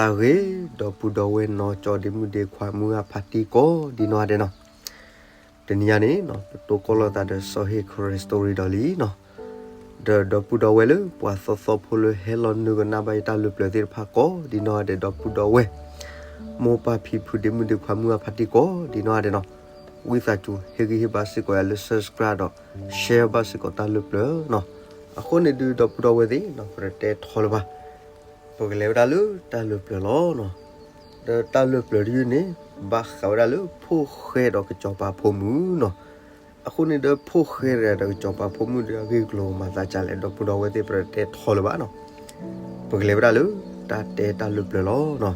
လၢဂ့ၤ ဒီပုၢ်ဒီဝဲၢ်နီၢ်ကၠီဒ့မုၣ်ဒ့ခွါမုၢ်ဂၢ်ဖါတံၢ်ကိးဒ်နီၢ်ဂၤဒဲးနီၤ, တနံၤညါန့ၣ်နီၤ ပတိၢ်ကီၢ်လိာ်သးဒီးစီၤဟ့ၣ်ခရံာ် story ဒီးလံနီၤ, ဒီးဒီပုၢ်ဒီဝဲၢ်လၢပှၤသီသီဖိလၢဟဲလီၤနုာ်ကနၣ်ဘၣ်ယတၢ်လၢပျၢၤသ့ၣ်တဖၣ်ကိးဒ်နီၢ်ဂၤဒဲး ဒီပုၢ်ဒီဝဲၢ် မိၢ်ပၢ်ဖံဖုဒ့မုၣ်ဒ့ခွါမုၢ်ဂၢ်ဖါတံၢ်ကိးဒ်နီၢ်ဂၤဒဲးနီၤ, ဝံသးစူၤဟ့ၣ်ဂံၢ်ဟ့ၣ်ဘါစ့ၢ်ကီးယၤလၢ subscribe ဒီး share ဘၣ်စ့ၢ်ကီးတၢ်လၢပျၢၤနီၤ, အဃိန့ၣ်ဒုးဒီပုၢ်ဒီဝဲၢ်သ့ၣ်နီၤ ပတတဲထီလၢၤဘၣ် ပကလဲၤဝဲဒၣ်လၢတၢ်လၢပျၢၤလီၤနီၤ, ဒီးတၢ်လၢပျၢၤတယုၢ်န့ၣ် ဘၣ်ဃးဝဲဒၣ်လၢဖိၣ်ဃဲဒီးကစီၤပၤဖိမုၣ်နီၤ, အဃိန့ၣ်ဒီးဖိၣ်ဃဲဒီးကစီၤပၤဖိမုၣ်ဒီး အဂ့ၢ်အကျိၤမၤသးဒ်လဲၣ် ဒီပုၢ်ဒီဝဲၢ်သ့ၣ် ပတတဲထီလၢၤဘၣ်နီၤ, ပကလဲၤဝဲဒၣ်လၢတၢ်တဲတၢ်လၢပျၢၤလီၤနီၤ,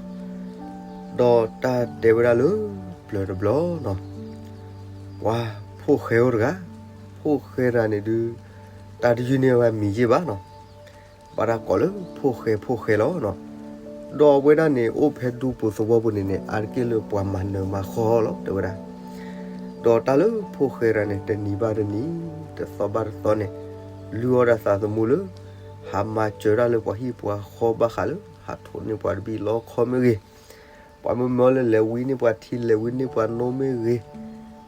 ဒီးတၢ်တဲဝဲဒၣ်လၢပျၢၤတဘျီနီၤ, ပှၤဖိၣ်ဃဲအိၣ်တဂၤ, ဖိၣ်ဃဲတဂၤန့ၣ်ဒုး တၢ်တယုၢ်န့ၢ်ဝဲမံၤယ့ၢ်ဘၣ်နီၤ, ဘၣ်တၢ်ကိးလၢဖိၣ်ဃဲဖိၣ်ဃဲလီၤနီၤ, ဒီးအဝဲဒၣ်န့ၣ် အိၣ်ဖဲဒူပူၤသဝီပူၤန့ၣ်န့ၣ် အါတက့ၢ်လၢပှၤမၤနၢၤမၤဃီလီၤ တဲဝဲဒၣ်, ဒီးတၢ်လၢဖိၣ်ဃဲတဂၤန့ၣ် တနံၤဘၣ်တနံၤ တသီဘၣ်တသီန့ၣ် လုၢ်အီၣ်ဒၣ်သးသမူလၢ ဟးမၤစၢၤတၢ်လၢပှၤဟံၣ်ပှၤဃီဘၣ်ဃးလၢ ဟးထိးန့ၢ်ပှၤတဘ့ၣ်လီခီမ့ၢ်ဂ့ၤ, ပှၤမၢမၢလၢလဲၤဝံန့ၢ်ပှၤထံလဲၤဝံန့ၢ်ပှၤနိမ့ၢ်ဂ့ၤ,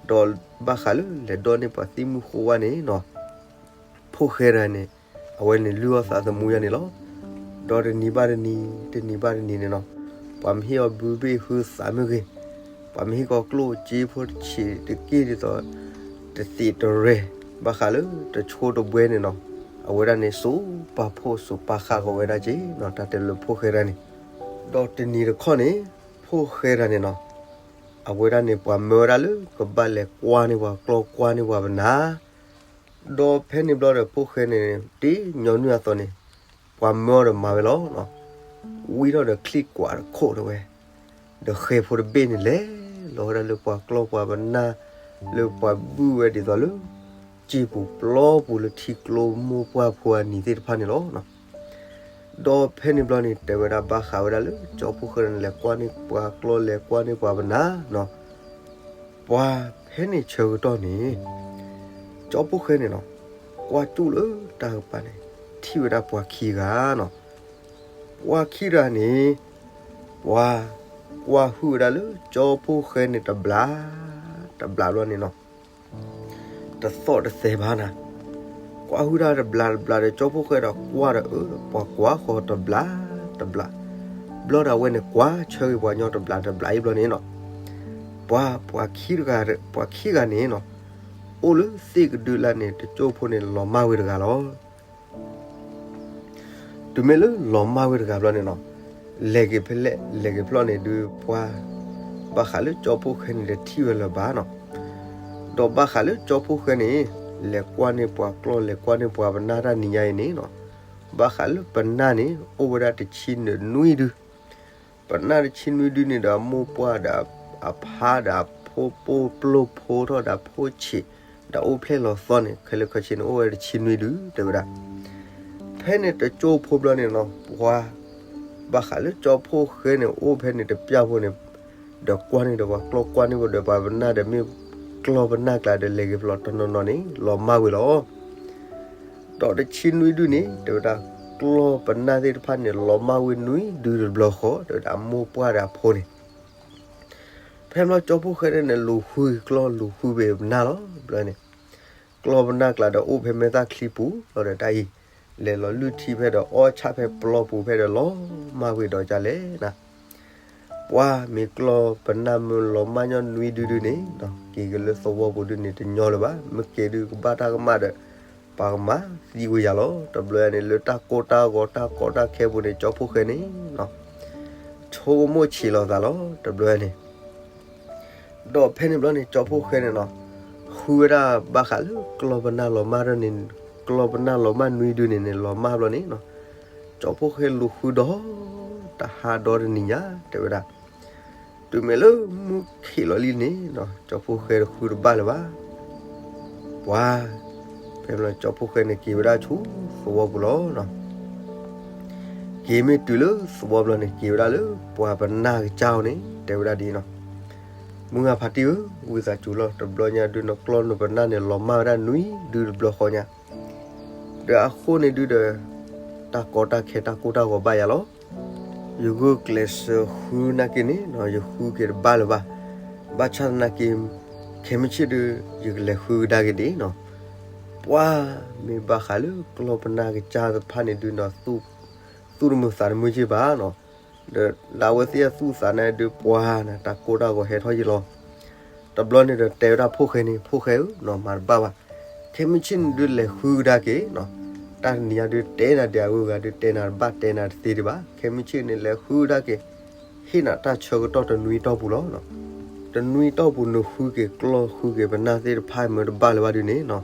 ဒီးဘၣ်ဃးလၢလဲၤဒိးန့ၢ်ပှၤသံမုၢ်ဃိဝါန့ၣ်နီၤ, ဖိၣ်ဃဲတဂၤန့ၣ် အဝဲန့ၣ်လုၢ်အီၣ်သးသမူယါန့ၣ်လီၤ, ဒီးတနံၤဘၣ်တနံၤ တနံၤဘၣ်တနံၤန့ၣ်နီၤ, ပှၤမ့ၢ်ဟ့ၣ်အီၤဘုဘ့ၣ်ဟုသးမ့ၢ်ဂ့ၤ, ပှၤမ့ၢ်ဟ့ၣ်ကီၤကျိၣ်စ့ဖိတဆံးတက့ၢ်ဒ်သိး တသံးတရဲၣ် ဘၣ်ဃးလၢတဆိတဘှဲန့ၣ်နီၤ, အဝဲဒၣ်န့ၣ် စိပာ်ဖှိၣ်စိပာ်ဃာ်ကီးဝဲဒၣ်က့ၤနီၤ တၢ်တဲလၢဖိၣ်ဃဲတဂၤန့ၣ်, ဒီးတနံၤတခီန့ၣ် ဖိၣ်ဃဲတဂၤန့ၣ်နီၤ, အဝဲဒၣ်န့ၣ် ပှၤမၢဝဲဒၣ်လၢကဘၣ်လဲၤကွၢ်န့ၢ်ပှၤကျီကွၢ်န့ၢ်ပှၤပနၢ်, ဒီးဖဲန့ၣ်ဘျီဒီးဖိၣ်ဃဲန့ၣ် တညီနုၢ်အသိးန့ၣ် ပှၤမၢအီၤဒီးမၤဝဲလီၤနီၤ, ဝံထီၣ်ဒီးချံကွၢ်တခိၣ်တဲဝဲ, ဒီးဃဲဖိတဘ့ၣ်န့ၣ်လဲၤလီၤဝဲဒၣ်လၢပှၤကျီပှၤပနၢ် လၢပှၤဘုၣ်ဝဲဒ်သိးလၢ စ့ပူၤပျီပူၤလၢထံကျိမိၢ်ပှၢ်ဖိအနံၤသ့ၣ်တဖၣ်န့ၣ်လီၤနီၤ. ဒီးဖဲန့ၣ်ဘျီန့ၣ် တဲဝဲဒၣ်ဘၣ်ဃးဝဲဒၣ်လၢ ကၠီဖိၣ်ဃဲန့ၣ် လဲၤကွၢ်န့ၢ်ပှၤကျီ လဲၤကွၢ်န့ၢ်ပှၤပနၢ်နီၤ. ပှၤဖဲန့ၣ်ဆၢကတီၢ်န့ၣ် ကၠီဖိၣ်ဃဲန့ၣ်နီၤ ကွၢ်ကၠူၣ်လၢတၢ်ကပၤန့ၣ် ထံၣ်ဝဲဒၣ်ပှၤခံဂၤနီၤ. ပှၤခံဂၤန့ၣ် ပှၤကွၢ်ဟုၣ်ဝဲဒၣ်လၢကၠီဖိၣ်ဃဲန့ၣ်တဘျီ တဘျီဘျီန့ၣ်နီၤ တသီၣ်တသဲဘၣ်နၤ. ကွၢ်ဟုၣ်တၢ်တဘျီတဘျီဒီး ကၠီဖိၣ်ဃဲဒီးကွၢ်ဒီးအၢ ပှၤကွၢ်ဃီတဘျီတဘျီ. ဘျီဒီးအဝဲန့ၣ်ကွၢ်ဆၢဂ့ၤပှၤညီတဘျီတဘျီအံၤဘျီန့ၣ်နီၤ. ပှၤ ပှၤခံတဂၤ ပှၤခံဂၤန့ၣ်နီၤ အိၣ်လၢသ့ၣ်ကဒုလၢ်န့ၣ် တကၠိဖိန့ၣ်လီၤမၢ်ဝဲတဂၤလီၤ. တုၤမ့ၢ်လၢလီၤမၢ်ဝဲတဂၤဘျီန့ၣ်နီၤ လဲၤက့ၤဖဲလဲၣ် လဲၤက့ၤဖျီၣ်န့ၣ်ဒုး ပှၤ ဘၣ်ဃးလၢကၠီဖိၣ်ဃဲန့ၣ်တထံၣ်ဝဲလၢၤဘၣ်နီၤ. ဒီးဘၣ်ဃးလၢကၠီဖိၣ်ဃဲန့ၣ် လဲၤကွၢ်န့ၢ်ပှၤကျီ လဲၤကွၢ်န့ၢ်ပှၤပနၢ်တၢ်နံၤညါအံၤန့ၣ်နီၤ ဘၣ်ဃးလၢပနၢ်န့ၣ် အိၣ်ဝဲဒၣ်တဆံနွံဒု ပနၢ်တဆံနွံဒုန့ၣ်ဒီး အမိၢ်ပှၢ်ဒီး အဖါဒီးအဖိပိၢ်ပျိၢ်ဖိထီၣ်ဒီးဖိဆံး ဒီးအိၣ်ဖျဲၣ်လီၤသီန့ၣ် ခဲလၢာ်ခဲဆ့န့ၣ် အိၣ်ဝဲတဆံနွံဒု တဲဝဲဒၣ်. ဖဲန့ၣ်တကၠိဖိဘျီန့ၣ်နီၤ ပှၤ ဘၣ်ဃးလၢကၠီဖိၣ်ဃဲန့ၣ် အိၣ်ဖဲန့ၣ်တပျၢ်ဖိန့ၣ် ဒီးကွၢ်န့ၢ်ဒီးပှၤကျီ ကွၢ်န့ၢ်ဒီးပှၤပနၢ်ဒီး မ့ၢ်ကျီပနၢ်ကျါဒီး လဲၤက့ၤဖျီၣ်တနီၤနီၤန့ၣ် လီၤမၢ်ဝဲလီၤ. ဒီးတဆံနွံဒုန့ၣ် တဲဝဲဒၣ် ကျီပနၢ်သ့ၣ်တဖၣ်န့ၣ် လီၤမၢ်ဝဲနွံဒုတဘျီဃီ တဲဝဲဒၣ် အမိၢ်ပှၢ်ဒီးအဖိန့ၣ် ဖဲဘျီကၠီဖိၣ်ဃဲန့ၣ်န့ၣ် လူၤဃုကျီ လူၤဃုဝဲပနၢ်လီၤ ဘျီန့ၣ် ကျီပနၢ်ကျါဒီးအိၣ်ဖဲမဲာ်သၣ်ချံပူၤလီၤဒီးတၢ်အံၤ လဲၤလီၤလုၢ်ထံဖဲဒီးအီၣ်ဆၣ်ဖဲပျီပူၤဖဲဒီး လီၤမၢ်ဝဲဒီးကလဲၣ်နၤ. ပှၤမ့ၢ်ကျီပနၢ်မ့ၢ်လီၤမၢ်ညီနွံဒုဒုန့ၣ် က့ၤက့ၤလၢသဝီပူၤဒုန့ၣ် တညီလၢၤဘၣ်. မ့ၢ်က့ၤဒုကဘၣ်တၢ်ကမၣ်ဒီး ပှၤကမၤသံဝဲယၤလီၤ. တဘျီယၤန့ၣ် လၢတၢ်ကိၢ်တၢ်ဂီၤတၢ်ကီတၢ်ခဲပူၤန့ၣ် ကၠီဖိၣ်ဃဲန့ၣ် ဆိကမိၣ်ဆံးလီၤသးလီၤ တဘျီယၤန့ၣ် ဒီးဖဲန့ၣ်ဘျီန့ၣ် ကၠီဖိၣ်ဃဲန့ၣ်နီၤ ဃုဝဲဒၣ်ဘၣ်ဃးလၢကျီပနၢ်လီၤမၢ်န့ၣ် ကျီပနၢ်လီၤမၢ်နွံဒုန့ၣ်န့ၣ် လီၤမၢ်ဘျီန့ၣ်နီၤ ကၠီဖိၣ်ဃဲလူၤဃုဒီး တဟါဒီတနံၤညါ တဲဝဲဒၣ် တုၤမ့ၢ်လၢမုၢ်ခံးလီၤလံန့ၣ်နီၤ ကၠီဖိၣ်ဃဲတဃုတဘၣ်လၢၤဘၣ် ပှၤ ဖဲဘျီကၠီဖိၣ်ဃဲန့ၣ်က့ၤဝဲဒၣ်ဆူသဝီပူၤလီၤနီၤ က့ၤမ့ၢ်တုၤလၢသဝီဘျီန့ၣ် က့ၤဝဲဒၣ်လၢပှၤပနၢ်ကစၢ်အအိၣ်န့ၣ် တဲဝဲဒၣ်ဒ်အံၤနီၤ မုၢ်ဂၢ်ဖါတံၢ်ဧၢ ဝံသးစူၤလီၤ တဘျီညါဒုးနကျီနပနၢ်န့ၣ် လီၤမၢ်ဝဲဒၣ်နွံဒုတဘျီဃီညါ ဒီးအဃိန့ၣ်ဒုးဒီး တၢ်ကီတၢ်ခဲတၢ်ကိၢ်တၢ်ဂီၤဘၣ်ယၤလီၤ ယဂုာ်ကျဲးစၢးဃုနာ်က့န့ၣ်နီၤ ယဃုက့ၤတဘၣ်လၢၤဘၣ်. ဘၣ်ဆၣ်သနာ်က့ ခဲမုၢ်ဆ့ၣ်ဒုး ယကလဲၤဃုကဒါက့ၤဒ်နီၤ. ပှၢ်မ့ၢ်ဘၣ်ဃးလၢကျီၢ်ပနၢ်ကစၢ်တဖၣ်န့ၣ်ဒုးနီၤ သူၣ်တမုာ်သးတမုာ်က့ဘၣ်နီၤ. ဒီးလၢအဝဲသ့ၣ်အသူၣ်သးန့ၣ်ဒုးပှၢ်န့ၣ် တၢ်ကိၢ်တၢ်ဂီၤဟဲထီၣ်ယံာ်လီၤ. တဘျီန့ၣ်ဒီးတဲဝဲဒၣ်ဖိၣ်ဃဲန့ၣ် ဖိၣ်ဃဲဧၢနီၤ မၤတဘၣ်ဘၣ်. ခဲမုၢ်ဆ့ၣ်န့ၣ်ဒုးလဲၤဃုကဒါက့ၤနီၤ. တၢ်တနံၤညါဒုးတဲနၤဒံးအဂုၤအဂၤဒုးတဲနၤတဘၣ်တဲနၤတသ့ဒံးဘၣ်. ခဲမုၢ်ဆ့ၣ်န့ၣ်လဲၤဃုကဒါက့ၤ ဟ့ၣ်နၤတၢ်ဆၢကတီၢ်တနွံတီၢ်ပူၤလီၤ. တနွံတီၢ်ပူၤနဃုက့ၤကျီၢ်ဃုက့ၤပနၢ်သ့ၣ်တဖၣ်မ့ၢ်တဘၣ်လၢၤဘၣ်ဒုးန့ၣ်နီၤ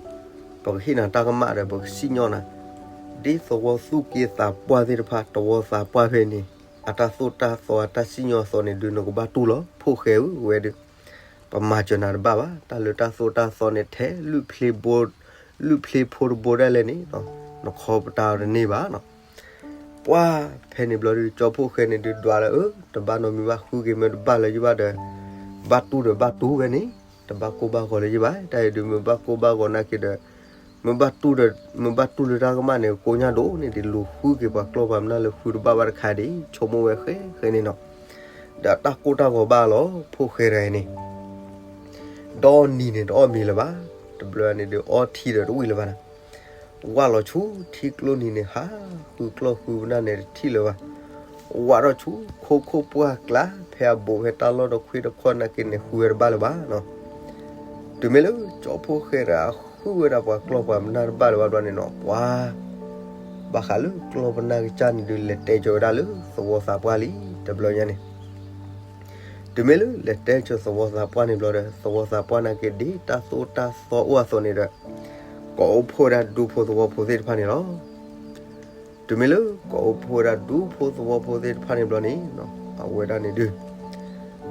ပကဟ့ၣ်နၤတၢ်ကမၣ်ဒီးပကစံၣ်ညီၣ်နၤ ဒ်သဝီသူၣ်က့သးပှၢ်သ့ၣ်တဖၣ် သဝီသးပှၢ်ဖဲန့ၣ် အတၢ်သိၣ်တၢ်သီအတၢ်စံၣ်ညီၣ်အသိးန့ၣ်ဒုး နကဘၣ်တူၢ်လီၤ ဖိၣ်ဃဲဧၢဝဲဒုး ပမၤစၢၤနၤတဘၣ်ဘၣ်. တၢ်လၢတၢ်သိၣ်တၢ်သီန့ၣ် ထဲလုၢ်ဖျ့ဘိ လုၢ်ဖျ့ဖိတဘိဒၣ်လဲာ်န့ၣ် နခီပတာ်အီၤတန့ၢ်ဘၣ်နီၤ. ပှၢ်ဖဲန့ၣ်ဘျီဒုး ကၠီဖိၣ်ဃဲန့ၣ်ဒုးဒွးလၢ အၢ တဘၣ်နီတမံၤဘၣ် ဃုက့ၤမ့ၢ်တဘၣ်လၢၤယဘၣ်ဒီး ဘၣ်တူၢ်ဒီးဘၣ်တူၢ်ဝဲန့ၣ် တဘၣ်ကိၢ်ဘၣ်ဂီၤလၢၤယဘၣ်. တၢ်အံၤဒုးမ့ၢ်ဘၣ်ကိၢ်ဘၣ်ဂီၤနာ်က့ဒီး မ့ၢ်ဘၣ်တူၢ်ဒီး မ့ၢ်ဘၣ်တူၢ်လၢတၢ်ကမၣ်န့ၣ် ကိညၢ်ဒိၣ်န့ၣ် ဒ်လူၤဃုက့ၤပှၤကျီၢ်ပှၤမနၢ်လၢဃုတဘၣ်ဘၣ်တခါဒ် ဆိကမိၣ်ဝဲဃဲဃဲန့ၣ်နီၤ. ဒီးတၢ်ကိၢ်တၢ်ဂီၤဘၣ်လီၤ ဖိၣ်ဃဲတဂၤအံၤန့ၣ် ဒီနံၤန့ၣ်တအီၣ်မ့ၤလၢၤဘၣ်. တဘျီန့ၣ်ဒုးအီထံဒီးတဝံၣ်လၢၤဘၣ်န့ၣ် ဝၢ်လီၤဆူထံကျိနံၤန့ၣ် ဟးဃုကျီၢ်ဃုပနၢ်န့ၣ်တထံၣ်လၢၤဘၣ်. ဝၢ်ထီၣ်ဆူခိခိၣ်ပှၢ်ကျါ ဖဲအဘူးဖဲတၢ်လီၢ်တခွ့တခီၣ်နာ်က့န့ၣ် ဃုဝဲတဘၣ်လၢၤဘၣ်နီၤ. တုၤမ့ၢ်လၢကၠီဖိၣ်ဃဲတဂၤဃုဝဲဒၣ်ပှၤကျီၢ်ပှၤမနၢ်တဘၣ်လၢၤဘၣ်ဘျီန့ၣ်နီၤ ပှၢ် ဘၣ်ဃးလၢကျီၢ်ပနၢ်ကစၢ်န့ၣ်ဒုး လဲၤတဲကၠီၤဝဲဒၣ်လၢသဝီသးပှၢ်လံ တဘျီညါန့ၣ် တုၤမ့ၢ်လၢလဲၤတဲကၠီၤသဝီသးပှၢ်န့ၣ်ဘျီဒီး သဝီသးပှၢ်နာ်က့ဒ်တၢ်သိၣ်တၢ်သီအိၣ်အသိးန့ၣ်ဒီး ကိးအိၣ်ဖှိၣ်ဝဲဒၣ်ဒူဖိသဝီဖိသ့ၣ်တဖၣ်န့ၣ်လီၤ. တုၤမ့ၢ်လၢကိးအိၣ်ဖှိၣ်ဝဲဒၣ်ဒူဖိသဝီဖိသ့ၣ်တဖၣ်န့ၣ်ဘျီန့ၣ် အဝဲဒၣ်န့ၣ်ဒုး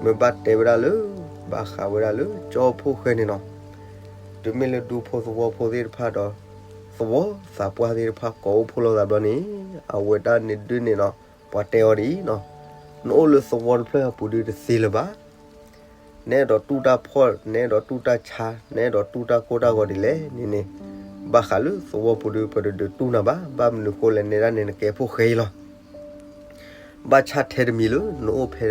မ့ၢ်ဘၣ်တဲဝဲဒၣ်လၢ ဘၣ်ဃးဝဲဒၣ်လၢကၠီဖိၣ်ဃဲန့ၣ်နီၤ တုၤမ့ၢ်လၢဒူဖိသဝီဖိသ့ၣ်တဖၣ်ဒီး သဝီသးပှၢ်သ့ၣ်တဖၣ်ကိးအိၣ်ဖှိၣ်လိာ်သးဘျီန့ၣ် အဝဲဒၣ်န့ၣ်ဒုးန့ၣ်နီၤ ပှၤတဲအီၤဒ်အံၤနီၤ နအိၣ်လၢသဝီတဖျၢၣ်အပူၤဒုးတသ့လၢၤဘၣ်. နအဲၣ်ဒိးတူၢ်တၢ်ဖှီၣ် နအဲၣ်ဒိးတူၢ်တၢ်ဆါ နအဲၣ်ဒိးတူၢ်တၢ်ကိၢ်တၢ်ဂီၤဒ်လဲၣ်န့ၣ်န့ၣ် ဘၣ်ဃးလၢသဝီပူၤဒုး ပတဒုးတူၢ်နၤဘၣ်. ဘၣ်မနုၤဃိလဲၣ် နဲဒၣ်န့ၣ် နကဲဖိၣ်ဃဲအံၤလီၤ. ဘၣ်ဆၣ်ထဲတမံၤလၢ နအိၣ်ဖဲ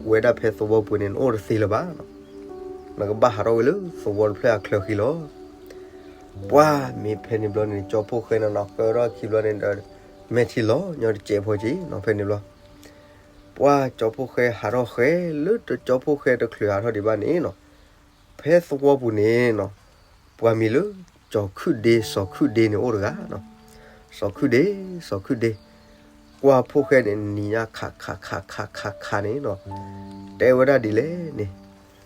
ဝဲဒၣ်ဖဲသဝီပူၤန့ၣ် နအိၣ်တသ့လၢၤဘၣ်. နကဘၣ်ဟးထီၣ်ဝဲလၢသဝီတဖျၢၣ်အချၢဃံလီၤ. ပှၢ်မ့ၢ်ဖဲန့ၣ်ဘျီန့ၣ် ကၠီဖိၣ်ဃဲန့ၣ်နီၤ ကၢထီၣ်ခံဘျီန့ၣ်ဒီး မဲာ်ထံလီၤညီတစဲးဖိက့နီၤ ဖဲန့ၣ်ဘျီ ပှၢ်ကၠီဖိၣ်ဃဲဟးထီၣ်ဃဲလၢတၠီဖိၣ်ဃဲတချုးဟးထီၣ်ဒံးဘၣ်န့ၣ်နီၤ ဖဲသဝီပူၤန့ၣ်နီၤ ပှၤမံၤလၢ ကၠီၤခုၣ်ဒ့ စီၤခုၣ်ဒ့န့ၣ်အိၣ်တဂၤနီၤ စီၤခုၣ်ဒ့ စီၤခုၣ်ဒ့ ကွၢ်ဖိၣ်ဃဲန့ၣ် နံၤညါခးခးခးခးခးခးန့ၣ်နီၤ တဲဝဲဒၣ်ဒ်လဲၣ်န့ၣ်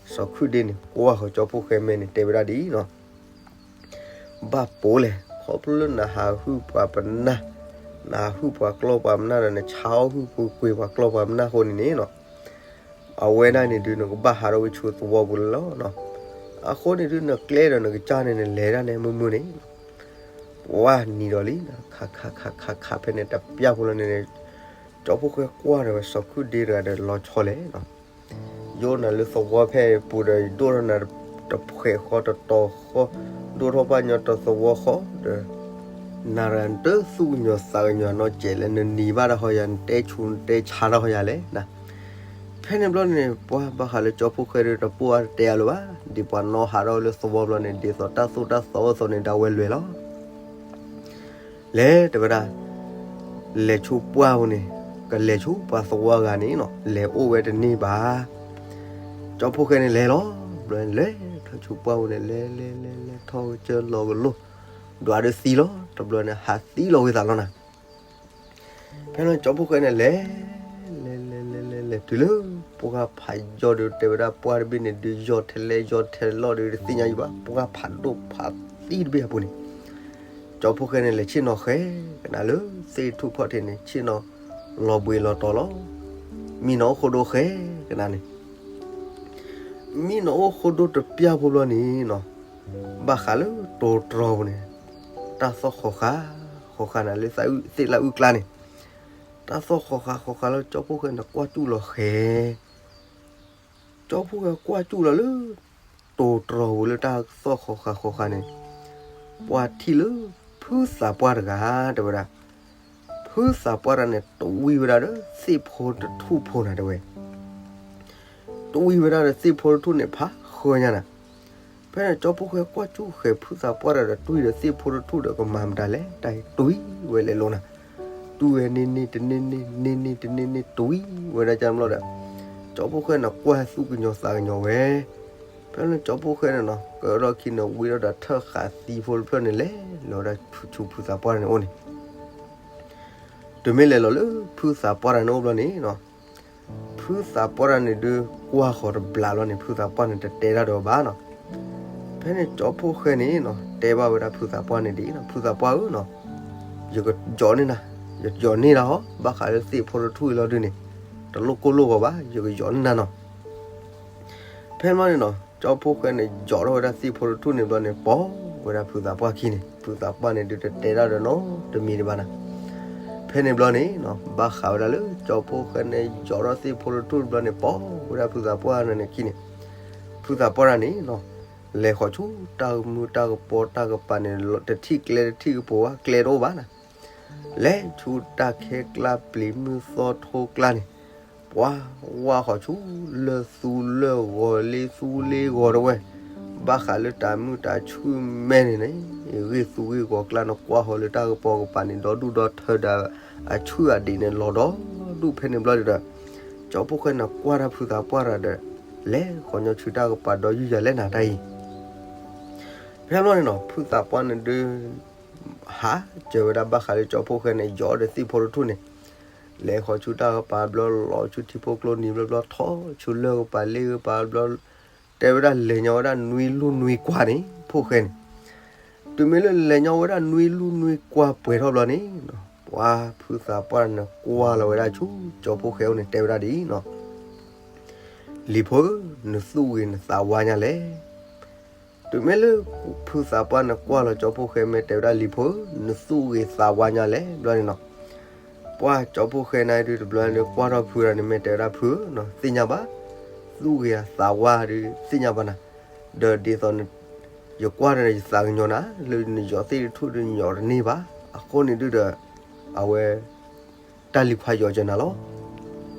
စီၤခုၣ်ဒ့န့ၣ် ကွၢ်ဃီၤကၠီဖိၣ်ဃဲမဲာ်န့ၣ် တဲဝဲဒၣ်ဒ်အံၤနီၤ ဘၣ်ပိာ်လဲၣ် ခီဖျိလၢနဟးဟုၣ်ပှၤပနၢ် နဟးဟုၣ်ပှၤကျီၢ်ပှၤမနၢ်ဒီး နဆါအီၣ်ဟုၣ်ကွ့ၢ်ကွ့ၢ်ပှၤကျီၢ်ပှၤမနၢ်အဃိန့ၣ်န့ၣ်နီၤ အဝဲဒၣ်န့ၣ်ဒုး နကဘၣ်ဟးထီၣ်ဝဲဆူသဝီပူၤလီၤ. အဃိန့ၣ်ဒုး နကျဲဒီးနကစၢ်န့ၣ် နလဲၤဒၣ်န့ၣ်မုာ်မုာ်န့ၣ် ပှၢ်နံၤဒီးလံ ခးခးခးခးခးဖဲန့ၣ်တပျၢ်ဖိလီၤန့ၣ် ကၠီဖိၣ်ဃဲကွၢ်ဒီးဝဲစီၤခုၣ်ဒ့တဂၤဒီးလီၤဆီလဲၣ်နီၤ ယအိၣ်နၤလၢသဝီဖဲပူၤဒီး ယဒိၣ်ထီၣ်နၤတဖှဲးဃီတတီၤဃီ ဒိၣ်ထီၣ်ပှၢ်ညီတသဝီဃီဒီး နၤတဂၤနတသူၣ်ကညီၤသးကညီၤနီတစဲးလဲၣ် နနံၤဘၣ်တၢ်ဃီယၤ နတဲဆူနတဲဆါတၢ်ဃီယၤလဲၣ်နၤ ဖဲန့ၣ်ဘျီန့ၣ် ပှၢ်ဘၣ်ဃးလၢကၠီဖိၣ်ဃဲဒီးတပိၢ်အါတတဲအါလၢၤဘၣ် ဒ်ပှၤနီၣ်ဟးထီၣ်လၢသဝီဘျီန့ၣ် ဒ်သိးတၢ်သိၣ်တၢ်သီအိၣ်အသိးန့ၣ် ဒၣ်ဝဲလဲၤလီၤ လဲၤတဲဝဲဒၣ် လဲၤဆူပှၢ်ပူၤန့ၣ် ကလဲၤဆူပှၤသဝီအဂၤန့ၣ်နီၤ လဲၤအိၣ်ဝဲတန့ၢ်ဘၣ်. ကၠီဖိၣ်ဃဲန့ၣ်လဲၤလီၤ ဘျီလဲၤထီၣ်ဆူပှၢ်ပူၤန့ၣ် လဲၤလဲၤလဲၤလဲၤထီၣ်ကစၢၢ်လီၤကလိၢ် ဒွးဒုးသံလီၤ တဘျီန့ၣ် ဟးသံလီၤဝံၤသးလီၤနၤ ဖဲန့ၣ်ကၠီဖိၣ်ဃဲန့ၣ်လဲၤ လဲၤလဲၤလဲၤလဲၤလဲၤတုၤလၢ ပှၢ်ဖးယီၢ်ဒုးတဲဝဲဒၣ်ပှၢ်တဘ့ၣ်န့ၣ် ဒုးယီၢ်ထဲလဲၣ်ယီၢ်ထဲလီၢ်ဒုးတသ့ၣ်ညါယံၤဘၣ် ပှၢ်ဖးဒိၣ်ဖးသံတဘ့ၣ်အပူၤန့ၣ် ကၠီဖိၣ်ဃဲန့ၣ် လဲၤဆ့ၣ်နီၤဃဲကနၤလၢသ့ၣ်ထူၣ်ဖီၣ်ထ့န့ၣ် ဆ့ၣ်နီၤလီၤဘှံးလီၤတီၤလီၤ. မံနီၤအိၣ်ဃိဒိဃဲကနၤန့ၣ် မံနီၤအိၣ်ဃိဒိတပျၢ်ဖိဘျီန့ၣ်နီၤ ဘၣ်ဃးလၢတိၤတြီၤပူၤန့ၣ် တၢ်သီၣ်ဃီၤဃာ် ဃီၤဃာ်နၤလၢသ့ၣ်လၢအုၣ်ကျါန့ၣ် တၢ်သီၣ်ဃီၤဃာ်ဃီၤဃာ်လၢကၠီဖိၣ်ဃဲန့ၣ် ကွၢ်စူၣ်လီၤဃဲ ကၠီဖိၣ်ဃဲကွၢ်စူၣ်လီၤလၢ တိၤတြီၤပူၤလၢတၢ်သီၣ်ဃီၤဃာ်ဃီၤဃာ်န့ၣ် ပှၢ်ထံၣ်လၢ ဖုသးပှၢ်တဂၤ တဲဝဲဒၣ် ဖု ဖုသးပှၢ်တဂၤန့ၣ် တဝံဝဲဒၣ်ဒီးသ့ၣ်ဖိတထူၣ်ဖိနၤတဲဝဲ, တဝံဝဲဒၣ်ဒီးသ့ၣ်ဖိတထူၣ်န့ၣ် ဖးဃၢညါနၤ. ဖဲန့ၣ်ကၠီဖီၣ်ဃဲကွၢ်ဆူၣ်ဃဲၤ ဖုသးပှၢ်တဂၤဒီး တဝံဒီးသ့ၣ်ဖိတထူၣ်ဒီး ကမၤမတၤလဲၣ်, တၢ်တဝံဝဲလဲၤလိၤနၤ. တဝံဝဲန့ၢ်န့ၢ်တန့ၢ်န့ၢ် န့ၢ်န့ၢ်တန့ၢ်န့ၢ် တဝံဝဲဒၣ်ကန့ၣ်ဘျီဒီး ကၠီဖီၣ်ဃဲန့ၣ် ကွၢ်သူၣ်ကညီၤသးကညီၤဝဲ. ဖဲန့ၣ်ကၠီဖီၣ်ဃဲန့ၣ်နီၤ ကဒီးခံန့ၣ် ဝံထီၣ်ဒီးထၢၣ်ဃးသံဖိတဖျၢၣ်န့ၣ် လဲၤလီၤဝဲဒၣ်ဆူဖုသးပှၢ်တဂၤန့ၣ်အိၣ်န့ၣ်. တုၤမ့ၢ်လဲၤလီၤလၢဖုသးပှၢ်တဂၤန့ၣ်အိၣ်ဘျီန့ၣ်နီၤ, ဖုသးပှၢ်တဂၤန့ၣ်ဒုး ကွၢ်ဃီၤတဘျီလီၤန့ၣ် ဖုသးပှၢ်န့ၣ် တတဲတၢ်ဒီးအီၤဘၣ်နီၤ. ဖဲန့ၣ်ကၠီဖီၣ်ဃဲန့ၣ်နီၤ တဲဘၣ်ဝဲဒၣ်ဖုသးပှၢ်န့ၣ်ဒ်အံၤနီၤ, ဖုသးပှၢ်ဧၢနီၤ, ယကယီၤန့ၢ်နၤ, ယယီၤန့ၢ်နၤဟီ, ဘၣ်ဃးလၢသ့ၣ်ဖိတထူၣ်အံၤလီၤဒုးန့ၣ် တလိၣ်ကိၢ်လိၣ်ဂီၤဘၣ်, ယကယီၤန့ၢ်နၤနီၤ. ဖဲန့ၣ်ဘျီန့ၣ်နီၤ ကၠီဖီၣ်ဃဲန့ၣ် ယီၤထီၣ်ဝဲဒၣ်သ့ၣ်ဖိတထူၣ်န့ၣ်ဘျီန့ၣ် ပိာ်ဝဲဒၣ်ဖုသးပှၢ်ခံန့ၣ်, ဖုသးပှၢ်န့ၣ်ဒုး တတဲတၢ်ဒီးနီတမံၤဒံးဘၣ်နၤ. ဖဲန့ၣ်ဘျီန့ၣ်နီၤ ဘၣ်ဃးဝဲဒၣ်လၢကၠီဖီၣ်ဃဲန့ၣ် ယီၤထီၣ်သ့ၣ်ဖိတထူၣ်တဘျီန့ၣ် ပိာ်ဝဲဒၣ်ဖုသးပှၢ်န့ၣ်ခံန့ၣ်, ဖုသးပှၢ်တဂၤန့ၣ်နီၤ လဲၤဃီၤဆူတၢ်ကမူတၢ်ကပီၤတၢ်ကပၤန့ၣ် တထံၣ်ကျဲတထံၣ်ကပူၤဘၣ်, ကျဲတအိၣ်ဘၣ်နၤ. လဲၤဆူတၢ်ခဲကျါ ပျံၤမုၢ်သီထိကျါန့ၣ် ပှၤဝၢ်ဃီၤဆူလၢၢ်သူလၢၢ်ဂီၤ လ့သူလ့ဂီၤတဝဲ, ဘၣ်ဃးလၢတၢ်မုၢ်တၢ်ဆူၣ်မဲန့ၣ်န့ၣ် ဂ့ၢ်သူဂ့ၢ်ဂီၤကျါန့ၣ် ကွၢ်ဃီၤလၢတၢ်ကပီၤကပၤန့ၣ် ဒီဒူၣ်ဒီထၢဒီးအဆူၣ်အဒံးန့ၣ် လီၤဒီဒူၣ်ဖဲန့ၣ်ဘျီဒီး ကၠီဖီၣ်ဃဲန့ၣ် ကွၢ်တၢ်ဖုသးပှၢ်တဂၤဒီး လဲၤဃီၤညီဆူတၢ်ကပၤဒီးယုၢ်ယၤလဲၣ်နၤတၢ်အံၤ. ဖဲဘျီန့ၣ်နီၤ ဖုသးပှၢ်န့ၣ်ဒုး ဟးစၢၤဝဲဒၣ်ဘၣ်ဃးလၢကၠီဖီၣ်ဃဲန့ၣ် ယီၤဒီးသ့ၣ်ဖိတထူၣ်န့ၣ်, လဲၤဃီၤဆူတၢ်ကပၤဘျီ လီၤဆူထံဖိကျိနံၤဘျီဘျီ ထီၣ်ဆူလၢၢ်ကပၤလ့ကပၤဘျီ, တဲဝဲဒၣ်လဲၤညီဝဲဒၣ်နွံလူၢ်နွံကွၢ်န့ၣ် ဖီၣ်ဃဲန့ၣ်, တုၤမ့ၢ်လၢလဲၤညီဝဲဒၣ်နွံလူၢ်နွံကွၢ်ပှဲၤထီၣ်ဘျီန့ၣ်နီၤ ပှၤဖုသးပှၢ်န့ၣ် ကွၢ်လီၤဝဲဒၣ်ဆူကၠီဖီၣ်ဃဲအိၣ်န့ၣ် တဲဝဲဒၣ်ဒ်အံၤနီၤ, လံၤဖိဧၢ, နသူၣ်ဂ့ၤနသးဝါညါလဲၣ်. တုၤမ့ၢ်လၢ ဖုသးပှၢ်န့ၣ် ကွၢ်လီၤကၠီဖီၣ်ဃဲ မ့ၢ်တဲဝဲဒၣ်လံၤဖိဧၢ, နသူၣ်ဂ့ၤသးဝါညါလဲၣ် ဘျီန့ၣ်နီၤ, ပှၤကၠီဖီၣ်ဃဲန့ၣ်ဒုးတဘျီန့ၣ် ကွၢ်ထီၣ်ဖုဒီးန့ၣ် မ့ၢ်တဲဝဲဒၣ်ဖုဧၢနီၤ, သ့ၣ်ညါဘၣ်, သူၣ်ဂ့ၤသးဝါဒုးသ့ၣ်ညါဘၣ်နၤ, ဒီးဒ်သိး ယကွၢ်ဒီးယသးကညီၤနၤ လၢနယီၤသ့ၣ်တထူၣ်ဒုးယီၤတန့ၢ်ဘၣ်, အဃိန့ၣ်ဒုးဒီး အဝဲ တၢ်လံၤခွါယီၤစၢၤနၤလီၤ.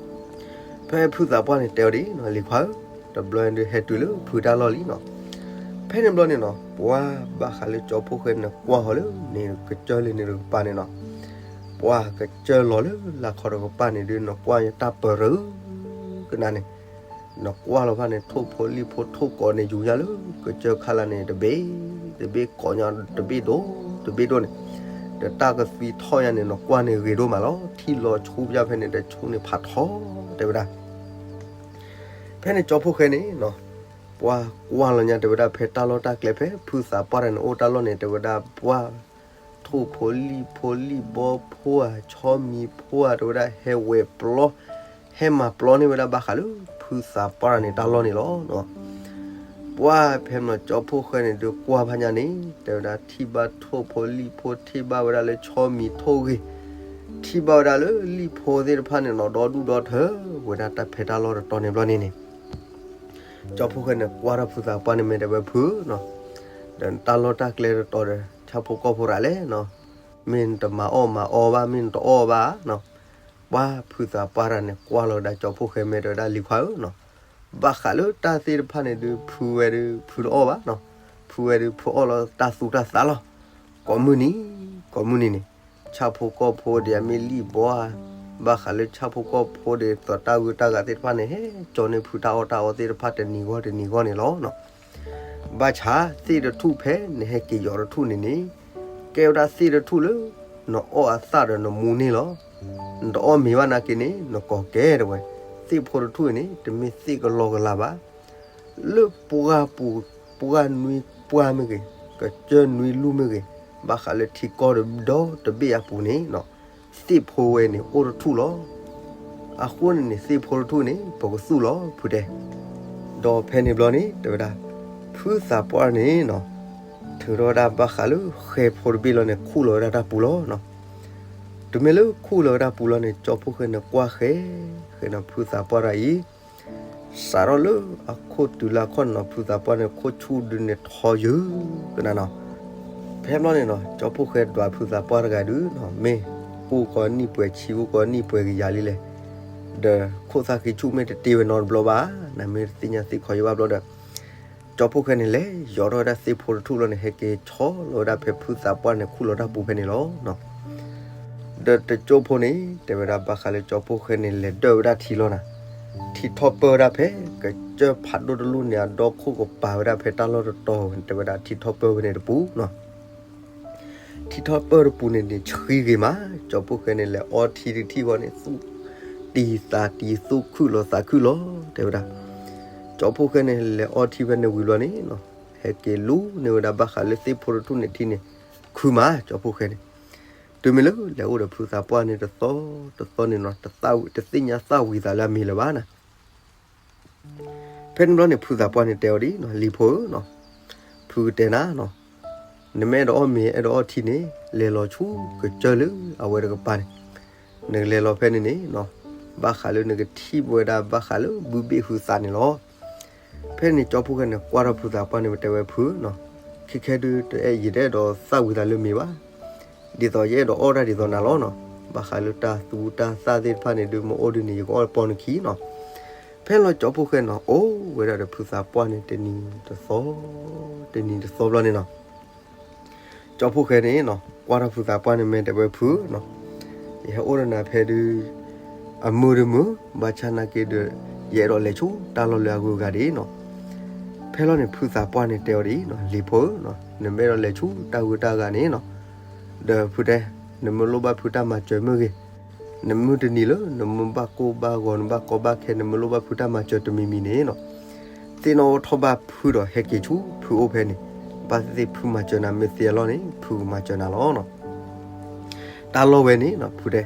ဖဲဖုသးပှၢ်န့ၣ်တဲအီၤဒ်အံၤနီၤ, လံၤခွါဧၢ, တဘျီဒုးဟဲတုၤလၢဖုတၢ်လီၢ်လံနီၤ. ဖဲန့ၣ်ဘျီန့ၣ်နီၤ ပှၤဘၣ်ဃးလၢကၠီဖီၣ်ဃဲန့ၣ် ကွၢ်ဃီၤလၢန့ၣ်ကစၢၢ်လၢန့ၣ်တကပၤန့ၣ်နီၤ, ပှၤကစၢၢ်လီၤလၢလၢခီတကပၤန့ၣ်ဒုး နကွၢ်ယတၢ်ပရၢကနၤန့ၣ် နကွၢ်လီၤဖဲန့ၣ် ထိၣ်ဖိလံၣ်ဖိထိၣ်ကိးန့ၣ် ယူၤညါလၢကစၢၢ်ခါလၢ်န့ၣ် တဘ့ၣ်တဘ့ၣ်ကိးညါတဘ့ၣ်ဒိၣ်တဘ့ၣ်ဒိၣ်န့ၣ်, ဒီးတၢ်ကသွံထီၣ်ညါန့ၣ် နကွၢ်န့ၣ်ဂ့ၤဒိၣ်မးလီၤ. ထံၣ်လီၤဆူပျၢ်ဖဲန့ၣ် တဆူန့ၣ်ဖးထီတဲဝဲဒၣ်. ဖဲန့ၣ်ကၠီဖီၣ်ဃဲန့ၣ်နီၤ ပှၤကွၢ်လီၤညါတဲဝဲဒၣ် ဖဲတၢ်လီၢ်တၢ်ကျဲ ဖဲဖုသးပှၢ်တဂၤန့ၣ် အိၣ်တၢ်လီၢ်န့ၣ် တဲဝဲဒၣ် ပှၤထိၣ်ဖိလံၣ်ဖိလံၣ်ဘီဖိဧါ ဆီမံၤဖိဧါ တဲဝဲဒၣ် ဟဲဝဲၤပျီ ဟဲမၤပျီန့ၢ်ဝဲဒၣ်ဘၣ်ဃးလၢ ဖုသးပှၢ်တဂၤန့ၣ် တၢ်လီၢ်န့ၣ်လီၤ. ပှၤဖဲမ့ၢ်ကၠီဖီၣ်ဃဲန့ၣ် ဒုးကွၢ်ဘၣ်ညါန့ၣ် တဲဝဲဒၣ် ထံၣ်ဘၣ်ထိၣ်ဖိလံၣ်ဖိ ထံၣ်ဘၣ်ဝဲဒၣ်လၢဆီမံၤထိၣ်ဂ့ၤ, ထံၣ်ဘၣ်ဝဲဒၣ်လၢလံၣ်ဖိသ့ၣ်တဖၣ်န့ၣ်နီၤ ဒီဒူၣ်ဒီထၢဝဲဒၣ်တၢ်ဖဲတၢ်လီၢ်တတီၤန့ၣ်ဘျီန့ၣ်န့ၣ် ကၠီဖီၣ်ဃဲန့ၣ် ကွၢ်ထီၣ်ဖုသးပှၢ်န့ၣ် မ့ၢ်တဲဝဲဖုနီၤ, ဒီးတၢ်လီၢ်တၢ်ကျဲတတီၤဒီး ဆၣ်ဖိကီၢ်ဖိတဂၤလဲၣ်နီၤ, မ့ၢ်နတမၤအီၣ်မၤအီဘၣ် မ့ၢ်နတအီၣ်ဘၣ်နီၤ. ပှၤဖုသးပှၢ်တဂၤန့ၣ် ကွၢ်လီၤဝဲဒၣ်ကၠီဖီၣ်ဃဲ မ့ၢ်တဲဝဲဒၣ် လံၤခွါဧၢနီၤ, ဘၣ်ဃးလၢတၢ်သ့ၣ်တဖၣ်န့ၣ်ဒုး ဖုဝဲဒုး ဖုတအီၣ်ဘၣ်နီၤ, ဖုဝဲဒုး ဖုအီၣ်လီၤတၢ်သူတၢ်သးလီၤ. ကိးမုၢ်နံၤ ကိးမုၢ်နံၤန့ၣ် ဆၣ်ဖိကီၢ်ဖိဒ်အမ့ၢ်လံၣ်ဘီဧါ, ဘၣ်ဃးလၢဆၣ်ဖိကီၢ်ဖိဒ်သိးတၢ်ဂုၤတၢ်ဂၤသ့ၣ်တဖၣ်န့ၣ် ဟဲကၠီန့ၢ်ဖုတၢ်အီၣ်တၢ်အီသ့ၣ်တဖၣ်တနံၤဂီၢ်တနံၤဂီၢ်န့ၣ်လီၤနီၤ. ဘၣ်ဆၣ်သ့ၣ်တထူၣ်ဖဲနဟဲက့ၤယီၤတထူၣ်န့ၣ်န့ၣ် ကဲဝဲဒၣ်သ့ၣ်တထူၣ်လၢ နအီၣ်အသၣ်ဒီးနမူန့ၢ်လီၤ. နတအီၣ်မ့ၤဘၣ်နာ်က့န့ၣ် နကိးကဲတဲဝဲ, သ့ၣ်ဖိတထူၣ်န့ၣ် တမ့ၢ်သ့ၣ်ကလီကလီဘၣ်. လၢပှၢ်ပူၤ ပှၢ်နွံပှၢ်မ့ၢ်ဂ့ၤ, ကစၢၢ်နွံလူၢ်မ့ၢ်ဂ့ၤ, ဘၣ်ဃးလၢထံကီၢ်ဒီတဘ့ၣ်အပူၤန့ၣ်နီၤ, သ့ၣ်ဖိဝဲန့ၣ်အိၣ်တထူၣ်လီၤ. အဃိန့ၣ်န့ၣ် သ့ၣ်ဖိတထူၣ်န့ၣ် ပကသူၣ်လီၤဖုတဲ. ဒီးဖဲန့ၣ်ဘျီန့ၣ် တဲဝဲဒၣ် ဖုသးပှၢ်န့ၣ်နီၤ ထုးထီၣ်ဝဲဒၣ်ဘၣ်ဃးလၢဃဲဖိတဘ့ၣ်လီၤန့ၣ် ခူၣ်လီၤဝဲဒၣ်တၢ်ပူၤလီၤနီၤ. တုၤမ့ၢ်လၢခူၣ်လီၤဝဲဒၣ်ပူၤလီၤန့ၣ် ကၠီဖီၣ်ဃဲန့ၣ်ကွၢ်ဃဲ ဃဲနီၤ ဖုသးပှၢ်တဂၤအံၤ စးထီၣ်လၢအခိၣ်တုၤလၢအခီၣ်န့ၣ်နီၤ ဖုသးပှၢ်န့ၣ် ခိၣ်ဆူၣ်ဒုးန့ၣ်ထီယုာ်ကနၤနီၤ. ဖဲဘျီန့ၣ်နီၤ ကၠီဖီၣ်ဃဲဒွးဖုသးပှၢ်တဂၤဒုးနီၤ မ့ၢ် အိၣ်ကီးနံၣ်ပှဲၤဆံ အိၣ်ကီးနံၣ်ပှဲၤကယၤလံလဲၣ်, ဒီးခိၣ်သၣ်ဃံဆူၣ်မ့ၢ်တတ့ဝဲနီတဘျီဘၣ်, နမ့ၢ်တသ့ၣ်ညါသ့ၣ်ခီယဘၣ်ဘျီဒီး, ကၠီဖှိၣ်ဃဲန့ၣ် လဲၤယီၤထီၣ်ဝဲဒၣ်သ့ၣ်ဖိတထူၣ်လီၤန့ၣ် ဟဲက့ၤဆီလီၤဝဲဒၣ်ဖဲဖုသးပှၢ်န့ၣ်ခူၣ်လီၤတၢ်ပူၤဖဲန့ၣ်လီၤ. ဒီးတကၠိဖိန့ၣ် တဲဝဲဒၣ်ဘၣ်ဃးလၢကၠီဖှိၣ်ဃဲန့ၣ် လဲၤဒၢၣ်ဝဲဒၣ်ထံလီၤနၤ, ထံထီၣ်ပၢၢ်ဝဲဒၣ်ဖဲ ကစၢၢ်ဖးဒိၣ်တလူၢ်န့ၣ် အဒီခိၣ်ကပၤဝဲဒၣ်ဖဲတၢ်လီၢ်တတီၤန့ၣ် တဲဝဲဒၣ်ထံထီၣ်ပၢၢ်ဝဲန့ၣ်တပူၤနီၤ. ထံထီၣ်ပၢၢ်တပူၤန့ၣ်န့ၣ် ဆှံဂ့ၤမး, ကၠီဖှိၣ်ဃဲန့ၣ် လဲၤအီထံတထံၣ်ဃီန့ၣ် သူၣ်တံၤသးတံၤ သူၣ်ခုၣ်လီၤသးခုၣ်လီၤ တဲဝဲဒၣ်. ကၠီဖှိၣ်ဃဲန့ၣ် လဲၤအီထံဖဲန့ၣ်ဝံၤဘျီန့ၣ်နီၤ, ဟဲက့ၤလူၤန့ၢ်ဝဲဒၣ်ဘၣ်ဃးလၢသ့ၣ်ဖိတထူၣ်န့ၣ်ထံန့ၣ် ခုၣ်မး ကၠီဖှိၣ်ဃဲန့ၣ်. တုၤမ့ၢ်လၢလဲၤအိၣ်ဒီးဖုသးပှၢ်န့ၣ်တသီတသီန့ၣ်နီၤ, တသ့ၣ်ညါသၣ်ဝံၤသးလၢအမံၤလၢၤဘၣ်နၤ. ဖဲန့ၣ်ဘျီန့ၣ် ဖုသးပှၢ်န့ၣ်တဲအီၤဒ်နီၤ, လံၤဖိဧၢနီၤ, ဖုကတဲနၤနီၤ, နမ့ၢ်အဲၣ်ဒိးအီၣ်မ့ၤအဲၣ်ဒိးအီထံန့ၣ် လဲၤလီၤဆူကစၢၢ်လၢအဝဲတကပၤန့ၣ်, နကလဲၤလီၤဖဲန့ၣ်န့ၣ်နီၤ, ဘၣ်ဃးလၢနကထံၣ်ဝဲဒၣ်ဘၣ်ဃးလၢဘုဘ့ၣ်ဟုသးန့ၣ်လီၤ. ဖဲန့ၣ်ကၠီဖှိၣ်ဃဲန့ၣ် ကွၢ်ထီၣ်ဖုသးပှၢ်န့ၣ် တဲဝဲဖုနီၤ, ခဲခဲဒုးတအဲၣ် ယတအဲၣ်ဒိးသၣ်ဝံၤသးလၢမ့ၤဘၣ်, ဒ်သိးယအဲၣ်ဒိးအီၣ်တၢ်ဒ်သိးနၤလီၤနီၤ, ဘၣ်ဃးလၢတၢ်သူတၢ်သၣ်သ့ၣ်တဖၣ်န့ၣ်ဒုး မ့ၢ်အိၣ်ဒုးန့ၣ် ယကအီၣ်ပီနခံနီၤ. ဖဲလီၤကၠီဖှိၣ်ဃဲနီၤ အိၣ်ဝဲဒၣ်ဒီးဖုသးပှၢ်န့ၣ် တနံၤတသီ, တနံၤတသီဘျီန့ၣ်နီၤ, ကၠီဖှိၣ်ဃဲန့ၣ်နီၤ ကွၢ်ထီၣ်ဖုသးပှၢ်န့ၣ် မ့ၢ်တဲဝဲဖုနီၤ, ယဟဲအိၣ်ဒီးနၤဖဲဒုး အမုာ်တမုာ် ဘၣ်ဆၣ်နာ်က့ဒီး ယအဲၣ်ဒိးလဲၤဆူတၢ်လီၢ်လၢအဂုၤအဂၤဒ်နီၤ. ဖဲလီၤန့ၣ် ဖုသးပှၢ်န့ၣ်တဲအီၤဒ်နီၤ, လံၤဖိဧၢနီၤ, နမ့ၢ်အဲၣ်ဒိးလဲၤဆူတၢ်ဂုၤတၢ်ဂၤန့ၣ်နီၤ, ဒီးဖုတဲ, နမ့ၢ်လိၣ်ဘၣ်ဖုတၢ်မၤစၢၤမ့ၢ်ဂ့ၤ, နမုၢ်တနံၤလၢ နမ့ၢ်ဘၣ်ကိၢ်ဘၣ်ဂီၤ နဘၣ်ကီဘၣ်ခဲ နမ့ၢ်လိၣ်ဘၣ်ဖုတၢ်မၤစၢၤတမံၤမံၤန့ၣ်နီၤ, သ့ၣ်နီၣ်ထီၣ်ဘၣ်ဖုဒီးဟဲက့ၤဆူဖုအိၣ်ဖဲန့ၣ်, ဘၣ်သ့ၣ်သ့ၣ်ဖုမၤစၢၤနၤ မ့ၢ်သ့အလီၢ်န့ၣ် ဖုကမၤစၢၤနၤလီၤနီၤ. တၢ်လီၢ်ဝဲန့ၣ်နီၤ ဖုတဲ,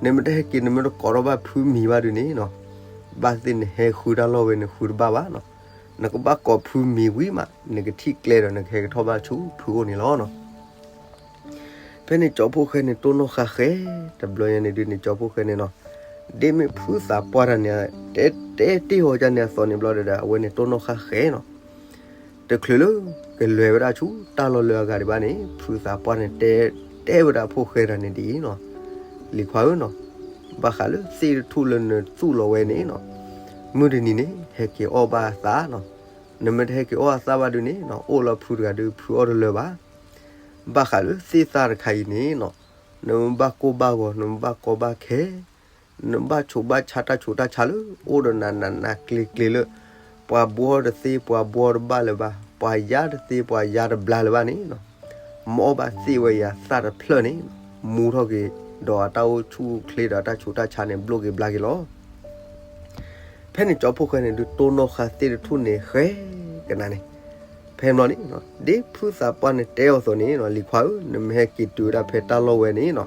နမ့ၢ်တဟဲက့ၤ နမ့ၢ်တကိးထီၣ်ဘၣ်ဖုမံၤဘၣ်ဒုးန့ၣ်နီၤ, ဘၣ်သ့ၣ်နဟဲဃုတၢ်လီၢ်ဝဲန့ၣ် ဃုတဘၣ်ဘၣ်နီၤ. နကဘၣ်ကိးဖုမံၤဝံၤမး နကထံၣ်ကျဲဒီးနကဟဲကထီၣ်ဘၣ်ဆူဖုအိၣ်န့ၣ်လီၤနီၤ. ဖဲန့ၣ်ကၠီဖှိၣ်ဃဲန့ၣ် တိၢ်နီၣ်ဃာ်ဃဲ, တဘျီညါန့ၣ်ဒုးန့ၣ် ကၠီဖှိၣ်ဃဲန့ၣ်နီၤ, ဒ်မ့ၢ်ဖုသးပှၢ်တၢ်န့ၣ် တဲတဲတ့ၢ်ဃီၤဒ်န့ၣ်အသိးန့ၣ်ဘျီဒီး အဝဲန့ၣ်တိၢ်နီၣ်ဃာ်ဃဲနီၤ. တချုးလၢကလဲၤဝဲဒၣ်ဆူတၢ်လီၢ်လၢအဂၤဒံးဘၣ်န့ၣ် ဖုသးပှၢ်န့ၣ် တဲတဲဝဲဒၣ်ဖှိၣ်ဃဲတၢ်န့ၣ်ဒ်အံၤနီၤ, လံၤခွါဧၢနီၤ, ဘၣ်ဃးလၢသ့ၣ်တထူၣ်လၢနသူၣ်လီၤဝဲန့ၣ်နီၤ, မုၢ်တနံၤန့ၣ် ဟဲက့ၤအီၣ်ဘၣ်အသၣ်နီၤ. နမ့ၢ်တဟဲက့ၤအီၣ်အသၣ်ဘၣ်ဒုးန့ၣ်နီၤ, အိၣ်လၢဖုတဂၤဒုး ဖုအီၣ်တလၢာ်ဘၣ်. ဘၣ်ဃးလၢသ့ၣ်သၣ်တခါအံၤန့ၣ်နီၤ, နမ့ၢ်ဘၣ်ကိၢ်ဘၣ်ဂီၤ နမ့ၢ်ဘၣ်ကီဘၣ်ခဲ နဘၣ်ဆိးဘၣ်ဆါတၢ်ဆူးတၢ်ဆါလၢ အိၣ်ဒီးနးနးနးကျ့ကျ့လၢ ပှၤဘှီတသ့ ပှၤဘှီတဘၣ်လၢၤဘၣ်, ပှၤယါတသ့ ပှၤယါတဘျါလၢၤဘၣ်န့ၣ်နီၤ, မ့ၢ်အီၣ်ဘၣ်သ့ၣ်ဝဲယၤသၣ်တဖျၢၣ်န့ၣ်, မူထီၣ်က့ၤ ဒီးအတၢ်အိၣ်ဆူၣ်အိၣ်ချ့ဒီးအတၢ်ဆူးတၢ်ဆါန့ၣ် ဘျိၣ်က့ၤဘျါက့ၤလီၤ. ဖဲန့ၣ်ကၠီဖှိၣ်ဃဲန့ၣ် ဒုးတိၢ်နီၣ်ဃာ်သ့ၣ်တထူၣ်န့ၣ်ဃဲကနၤန့ၣ်, ဖဲန့ၣ်ဘျီန့ၣ် ဒ်ဖုသးပှၢ်န့ၣ်တဲအီၤအသိးန့ၣ်နီၤ, လံၤခွါဧၢ, နမ့ၢ်ဟဲက့ၤတုၤဝဲဒၣ်ဖဲတၢ်လီၢ်ဝဲန့ၣ်နီၤ,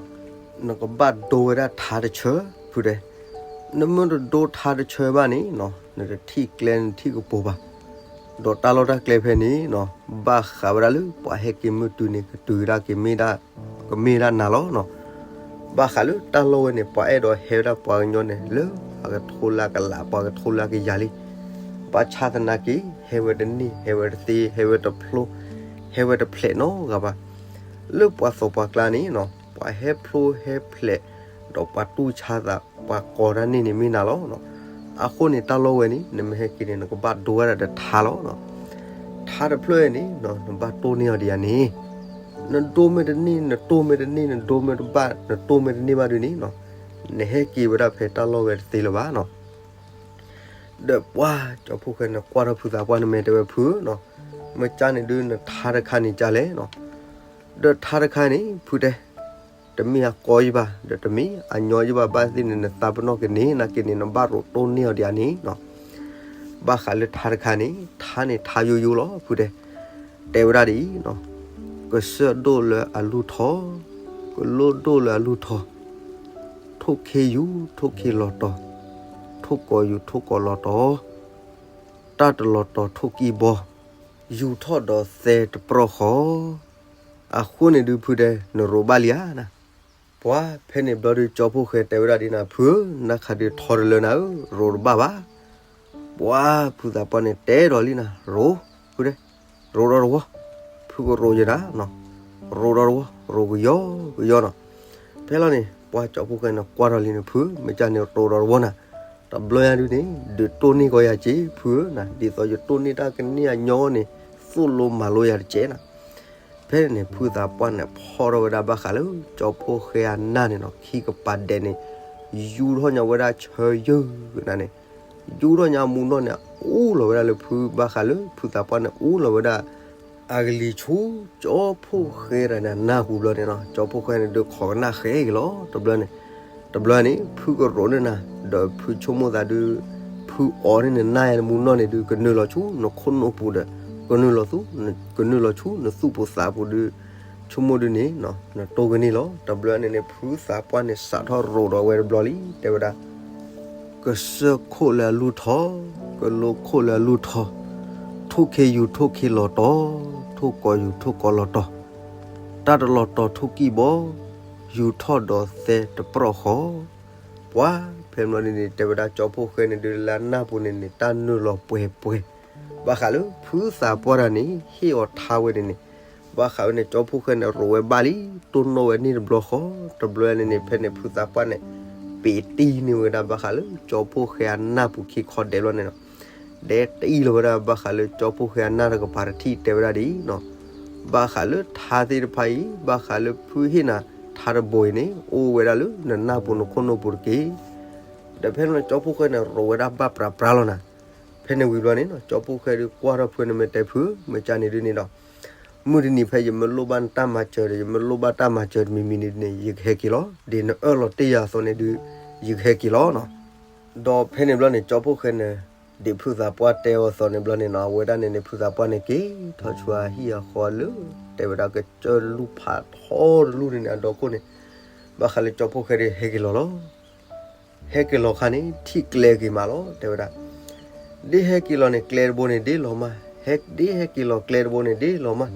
နကဘၣ်ဒိဝဲဒၣ်ထါတဆၢ, ဖုတဲ, နမ့ၢ်တဒိထါတဆၢဘၣ်န့ၣ်နီၤ, နတထံၣ်ကျဲနထံၣ်ကပိၤဘၣ်. ဒီးတၢ်လီၢ်တၢ်ကျဲဖဲန့ၣ်နီၤ, ဘၣ်ဃးဝဲဒၣ်လၢပှၤဟဲက့ၤမုၢ်တုၤန့ၣ် ကတုၤဒၣ်က့ၤမ့ၢ်ဒၣ် ကမ့ၢ်ဒၣ်နၤလီၤနီၤ. ဘၣ်ဃးလၢတၢ်လီၢ်ဝဲန့ၣ် ပှၤအဲၣ်ဒိးဟဲဝဲဒၣ်ပှၤကညီန့ၣ် လၢအကထိလၢကလး ပှၤကထိလၢကယၤလံ. ဘၣ်ဆၣ်သနာ်က့ ဟဲဝဲတန့ၢ် ဟဲဝဲတသ့ ဟဲဝဲတဖျိ ဟဲဝဲတဖျဲးနီတဂၤဘၣ်. လၢပှၤသီပှၤကျါန့ၣ်နီၤ, ပှၤဟဲဖျိဟဲဖျဲး ဒီးပှၤတူၢ်ဆါသး ပှၤကိးတၢ်န့ၢ်န့ၣ်မ့ၢ်နၤလီၤနီၤ. အဃိန့ၣ် တၢ်လီၢ်ဝဲန့ၣ် နမ့ၢ်ဟဲက့ၤန့ၣ် နကဘၣ်ဒိဝဲဒၣ်ဒီးထါလီၤနီၤ. ထါတဖျၢၣ်အံၤန့ၣ်နီၤ နဘၣ်တိၢ်န့ၢ်အီၤဒ်အံၤန့ၣ်, နဒိမ့ၢ်တန့ၢ် နတိၢ်မ့ၢ်တန့ၢ် နဒိမ့ၢ်တဘၣ် နတိၢ်မ့ၢ်တန့ၢ်ဘၣ်ဒ်န့ၣ်နီၤ, နဟဲက့ၤဝဲဒၣ်ဖဲတၢ်လီၢ်ဝဲတသ့လၢၤဘၣ်နီၤ. ဒီးပှၤကၠီဖှိၣ်ဃဲန့ၣ် ကွၢ်ထီၣ်ဖုသးပှၢ်န့ၣ် မ့ၢ်တဲဝဲဖုနီၤ, မ့ၢ်ကၢ်န့ၣ်ဒုးနထါတခါန့ၣ်ကၢ်လဲၣ်နီၤ. ဒီးထါတခါန့ၣ် ဖုတဲ တမ့ၢ်အကီယဘၣ် ဒီးတမ့ၢ်အညီယဘၣ် ဘၣ်သ့ၣ်န့ၣ် နသးပနီၣ်က့ၤန့ၣ် နာ်က့န့ၣ် နဘၣ်ရိးတိၢ်န့ၢ်အီၤဒ်အံၤန့ၣ်နီၤ. ဘၣ်ဃးလၢထါတခါန့ၣ် ထါန့ၣ်ထါယိယိလီၤ ဖုတဲ, တဲဝဲဒၣ်ဒ်အံၤနီၤ, ကစၢၢ်ဒိၣ်လၢအလူၢ်ထီၣ်, ကလိၣ်ဒိၣ်လၢအလူၢ်ထီၣ်, ထိၣ်ခ့ယူၤထိၣ်ခ့လီၤတီၤ, ထိၣ်ကီၤယူၤထိၣ်ကီၤလီၤတီၤ, တၢ်တလီၤတီၤထိၣ်ကံၢ်ဘီ, ယူၤထီၣ်ဒီးသဲတပြီၢ်ဃီ, အဃိန့ၣ်ဒုးဖုတဲ နရိးဘၣ်လံဧါနၤ. ပှၤဖဲန့ၣ်ဘျီဒုး ကၠီဖှိၣ်ဃဲတဲဝဲဒၣ်ဒ်နၤ ဖုဧၢ, နခးဒုးထီတလၢနၤဧၢ, ရိးတဘၣ်ဘၣ်. ပှၤဖုသးပှၢ်န့ၣ်တဲဒီးလံနၤ ရိး, ဖုတဲ, ရိးဒီးတဝီ, ဖုကရိးယနၤနီၤ, ရိးဒီးတဝီ, ရိးကယီကယီနီၤ. ဖဲလီၤန့ၣ် ပှၢ်ကၠီဖီၣ်ဃဲန့ၣ် ကွၢ်ထီၣ်လံန့ၣ် ဖု မ့ၢ်ကန့ၣ်ရိးဒီးတဝီနၤ, တဘျီညါဒုန့ၣ် ဒုးတိၢ်န့ၢ်ကီယၤက့ၤ ဖုဧၢနၤ, ဒ်သိးယတိၢ်န့ၢ်တၢ်ကန့ၢ်အညီန့ၣ် သိၣ်လိမၤလိယၤတကဲးနၤ. ဖဲန့ၣ် ဖုသးပှၢ်န့ၣ် ဖီၣ်ထီၣ်ဝဲဒၣ်ဘၣ်ဃးလၢ ကၠီဖီၣ်ဃဲအနၢ်န့ၣ်နီၤ, ခံကပၤဒဲးန့ၣ် ယူထီၣ်ညါဝဲဒၣ်ဆၢယုၢ်နၤန့ၣ်, ယူထီၣ်ညါအမူနီၢ်န့ၣ် အူလီၤဝဲဒၣ်လၢဖုဘၣ်ဃးလၢ ဖုသးပှၢ်န့ၣ် အူလီၤဝဲဒၣ် အကလံၤဆူ ကၠီဖီၣ်ဃဲတဂၤန့ၣ် အနၢ်ပူၤဘျီန့ၣ်နီၤ, ကၠီဖီၣ်ဃဲန့ၣ် ဒုးခိးကနၣ်ဃဲက့ၤလီၤ. တဘျီန့ၣ် တဘျီန့ၣ် ဖုကရိးန့ၢ်နၤ, ဒီးဖုဆိကမိၣ်သးဒုး ဖုအီၤန့ၢ်နနၢ်ယၤနမူနီၢ်န့ၣ်ဒုး ကနုာ်လီၤဆူနခိၣ်နူာ်ပူၤဒီး ကနုာ်လီၤဆူ ကနုာ်လီၤဆူနသူၣ်ပူၤသးပူၤဒုး ဆိကမိၣ်ဒုးန့ၣ် နတိၢ်ကန့ၢ်လီၤ. တဘျီန့ၣ်န့ၣ် ဖုသးပှၢ်န့ၣ် စးထီၣ်ရိးဒီးဝဲတဘျီလံ တဲဝဲဒၣ် ကစၢၢ်ခိၣ်လၢအလူၢ်ထီ, ကလိခိၣ်လၢအလူၢ်ထီ, ထိၣ်ခ့ယူၤထိၣ်ခ့လီၤတီၤ, ထိၣ်ကီၤယူၤထိၣ်ကီၤလီၤတီၤ, တၢ်တလီၤတီၤထိၣ်ကံၢ်ဘီ, ယူၤထီၣ်ဒီးသဲတပြီၣ်ဃီ, ပှၤဖဲမ့ၢ်န့ၣ်န့ၣ် တဲဝဲဒၣ်ကၠီဖီၣ်ဃဲန့ၣ်ဒုးလၢအနၢ်ပူၤန့ၣ်န့ၣ် တၢ်နုာ်လီၤပှဲၤပှဲၤ, ဘၣ်ဃးလၢဖုသးပှၢ်တဂၤန့ၣ် ဟ့ၣ်အီၤထါဝဲန့ၣ်န့ၣ် ဘၣ်ဃးဝဲန့ၣ် ကၠီဖီၣ်ဃဲန့ၣ် ရိးဝဲဘၣ်လံ, တိၢ်နီၣ်ဝဲန့ၣ်တဘျီဃီ, တဘျီန့ၣ်န့ၣ် ဖဲန့ၣ် ဖုသးပှၢ်န့ၣ် ပ့းတံၢ်န့ၢ်ဝဲဒၣ်ဘၣ်ဃးလၢ ကၠီဖီၣ်ဃဲအနၢ်ပူၤခံခီဒဲးဘျီန့ၣ်နီၤ, ဒဲးတံၢ်လီၤဝဲဒၣ်ဘၣ်ဃးလၢကၠီဖီၣ်ဃဲအနၢ်တကပၤတထံၣ်တဲဝဲဒၣ်ဒ်အံၤနီၤ, ဘၣ်ဃးလၢထါသ့ၣ်တဖၣ်အံၤ ဘၣ်ဃးလၢဖုဟ့ၣ်နၤထါတဘိအံၤန့ၣ် အိၣ်ဝဲဒၣ်လၢနနၢ်ပူၤနခိၣ်နူာ်ပူၤတက့ၢ်. ဒီးဖဲန့ၣ် ကၠီဖီၣ်ဃဲန့ၣ် ရိးဝဲဒၣ်ဘၣ်ပြးပြးလီၤနၤ. ဖဲန့ၣ်ဝံၤဘျီန့ၣ်နီၤ ကၠီဖီၣ်ဃဲဒုးကွၢ်ထီၣ်ဖုန့ၣ် မ့ၢ်တဲဖု မ့ၢ်ကန့ၣ်ဒုးန့ၣ်ဒီး မုၢ်တနံၤဖဲယမ့ၢ်လိၣ်ဘၣ်နတၢ်မၤစၢၤဒီး ယမ့ၢ်လိၣ်ဘၣ်တၢ်မၤစၢၤတမံၤမံၤန့ၣ်န့ၣ် ယကဟဲက့ၤလီၤ. ဒ်နအၢၣ်လီၤတ့ၢ်ယၤအသိးန့ၣ်ဒုး ယကဟဲက့ၤလီၤနီၤ. ဒီးဖဲန့ၣ်ဘျီန့ၣ် ကၠီဖီၣ်ဃဲန့ၣ် ဒ်ဖုသးပှၢ်တဲအီၤအသိးန့ၣ်ဘျီန့ၣ်နီၤ အဝဲဒၣ်န့ၣ်န့ၣ် ဖုသးပှၢ်န့ၣ်က့ၤထီၣ်ဆူအဟံၣ်အဃီလၢ တဲဝဲဒၣ်ကစၢၢ်လူၢ်ဖးထီတလူၢ်န့ၣ်န့ၣ် အဒီခိၣ်န့ၣ် ဘၣ်ဃးလၢကၠီဖီၣ်ဃဲဒုးဟဲက့ၤလီၤလီၤ. ဟဲက့ၤလီၤခါန့ၣ် ထံၣ်ကျဲက့ၤမးလီၤ တဲဝဲဒၣ်. ဒ်ဟဲက့ၤလီၤန့ၣ် ကျဲတဘိန့ၣ်ဒ်လီၤမး, ဟဲ ဒ်ဟဲက့ၤလီၤကျဲတဘိန့ၣ်ဒ်လီၤမး,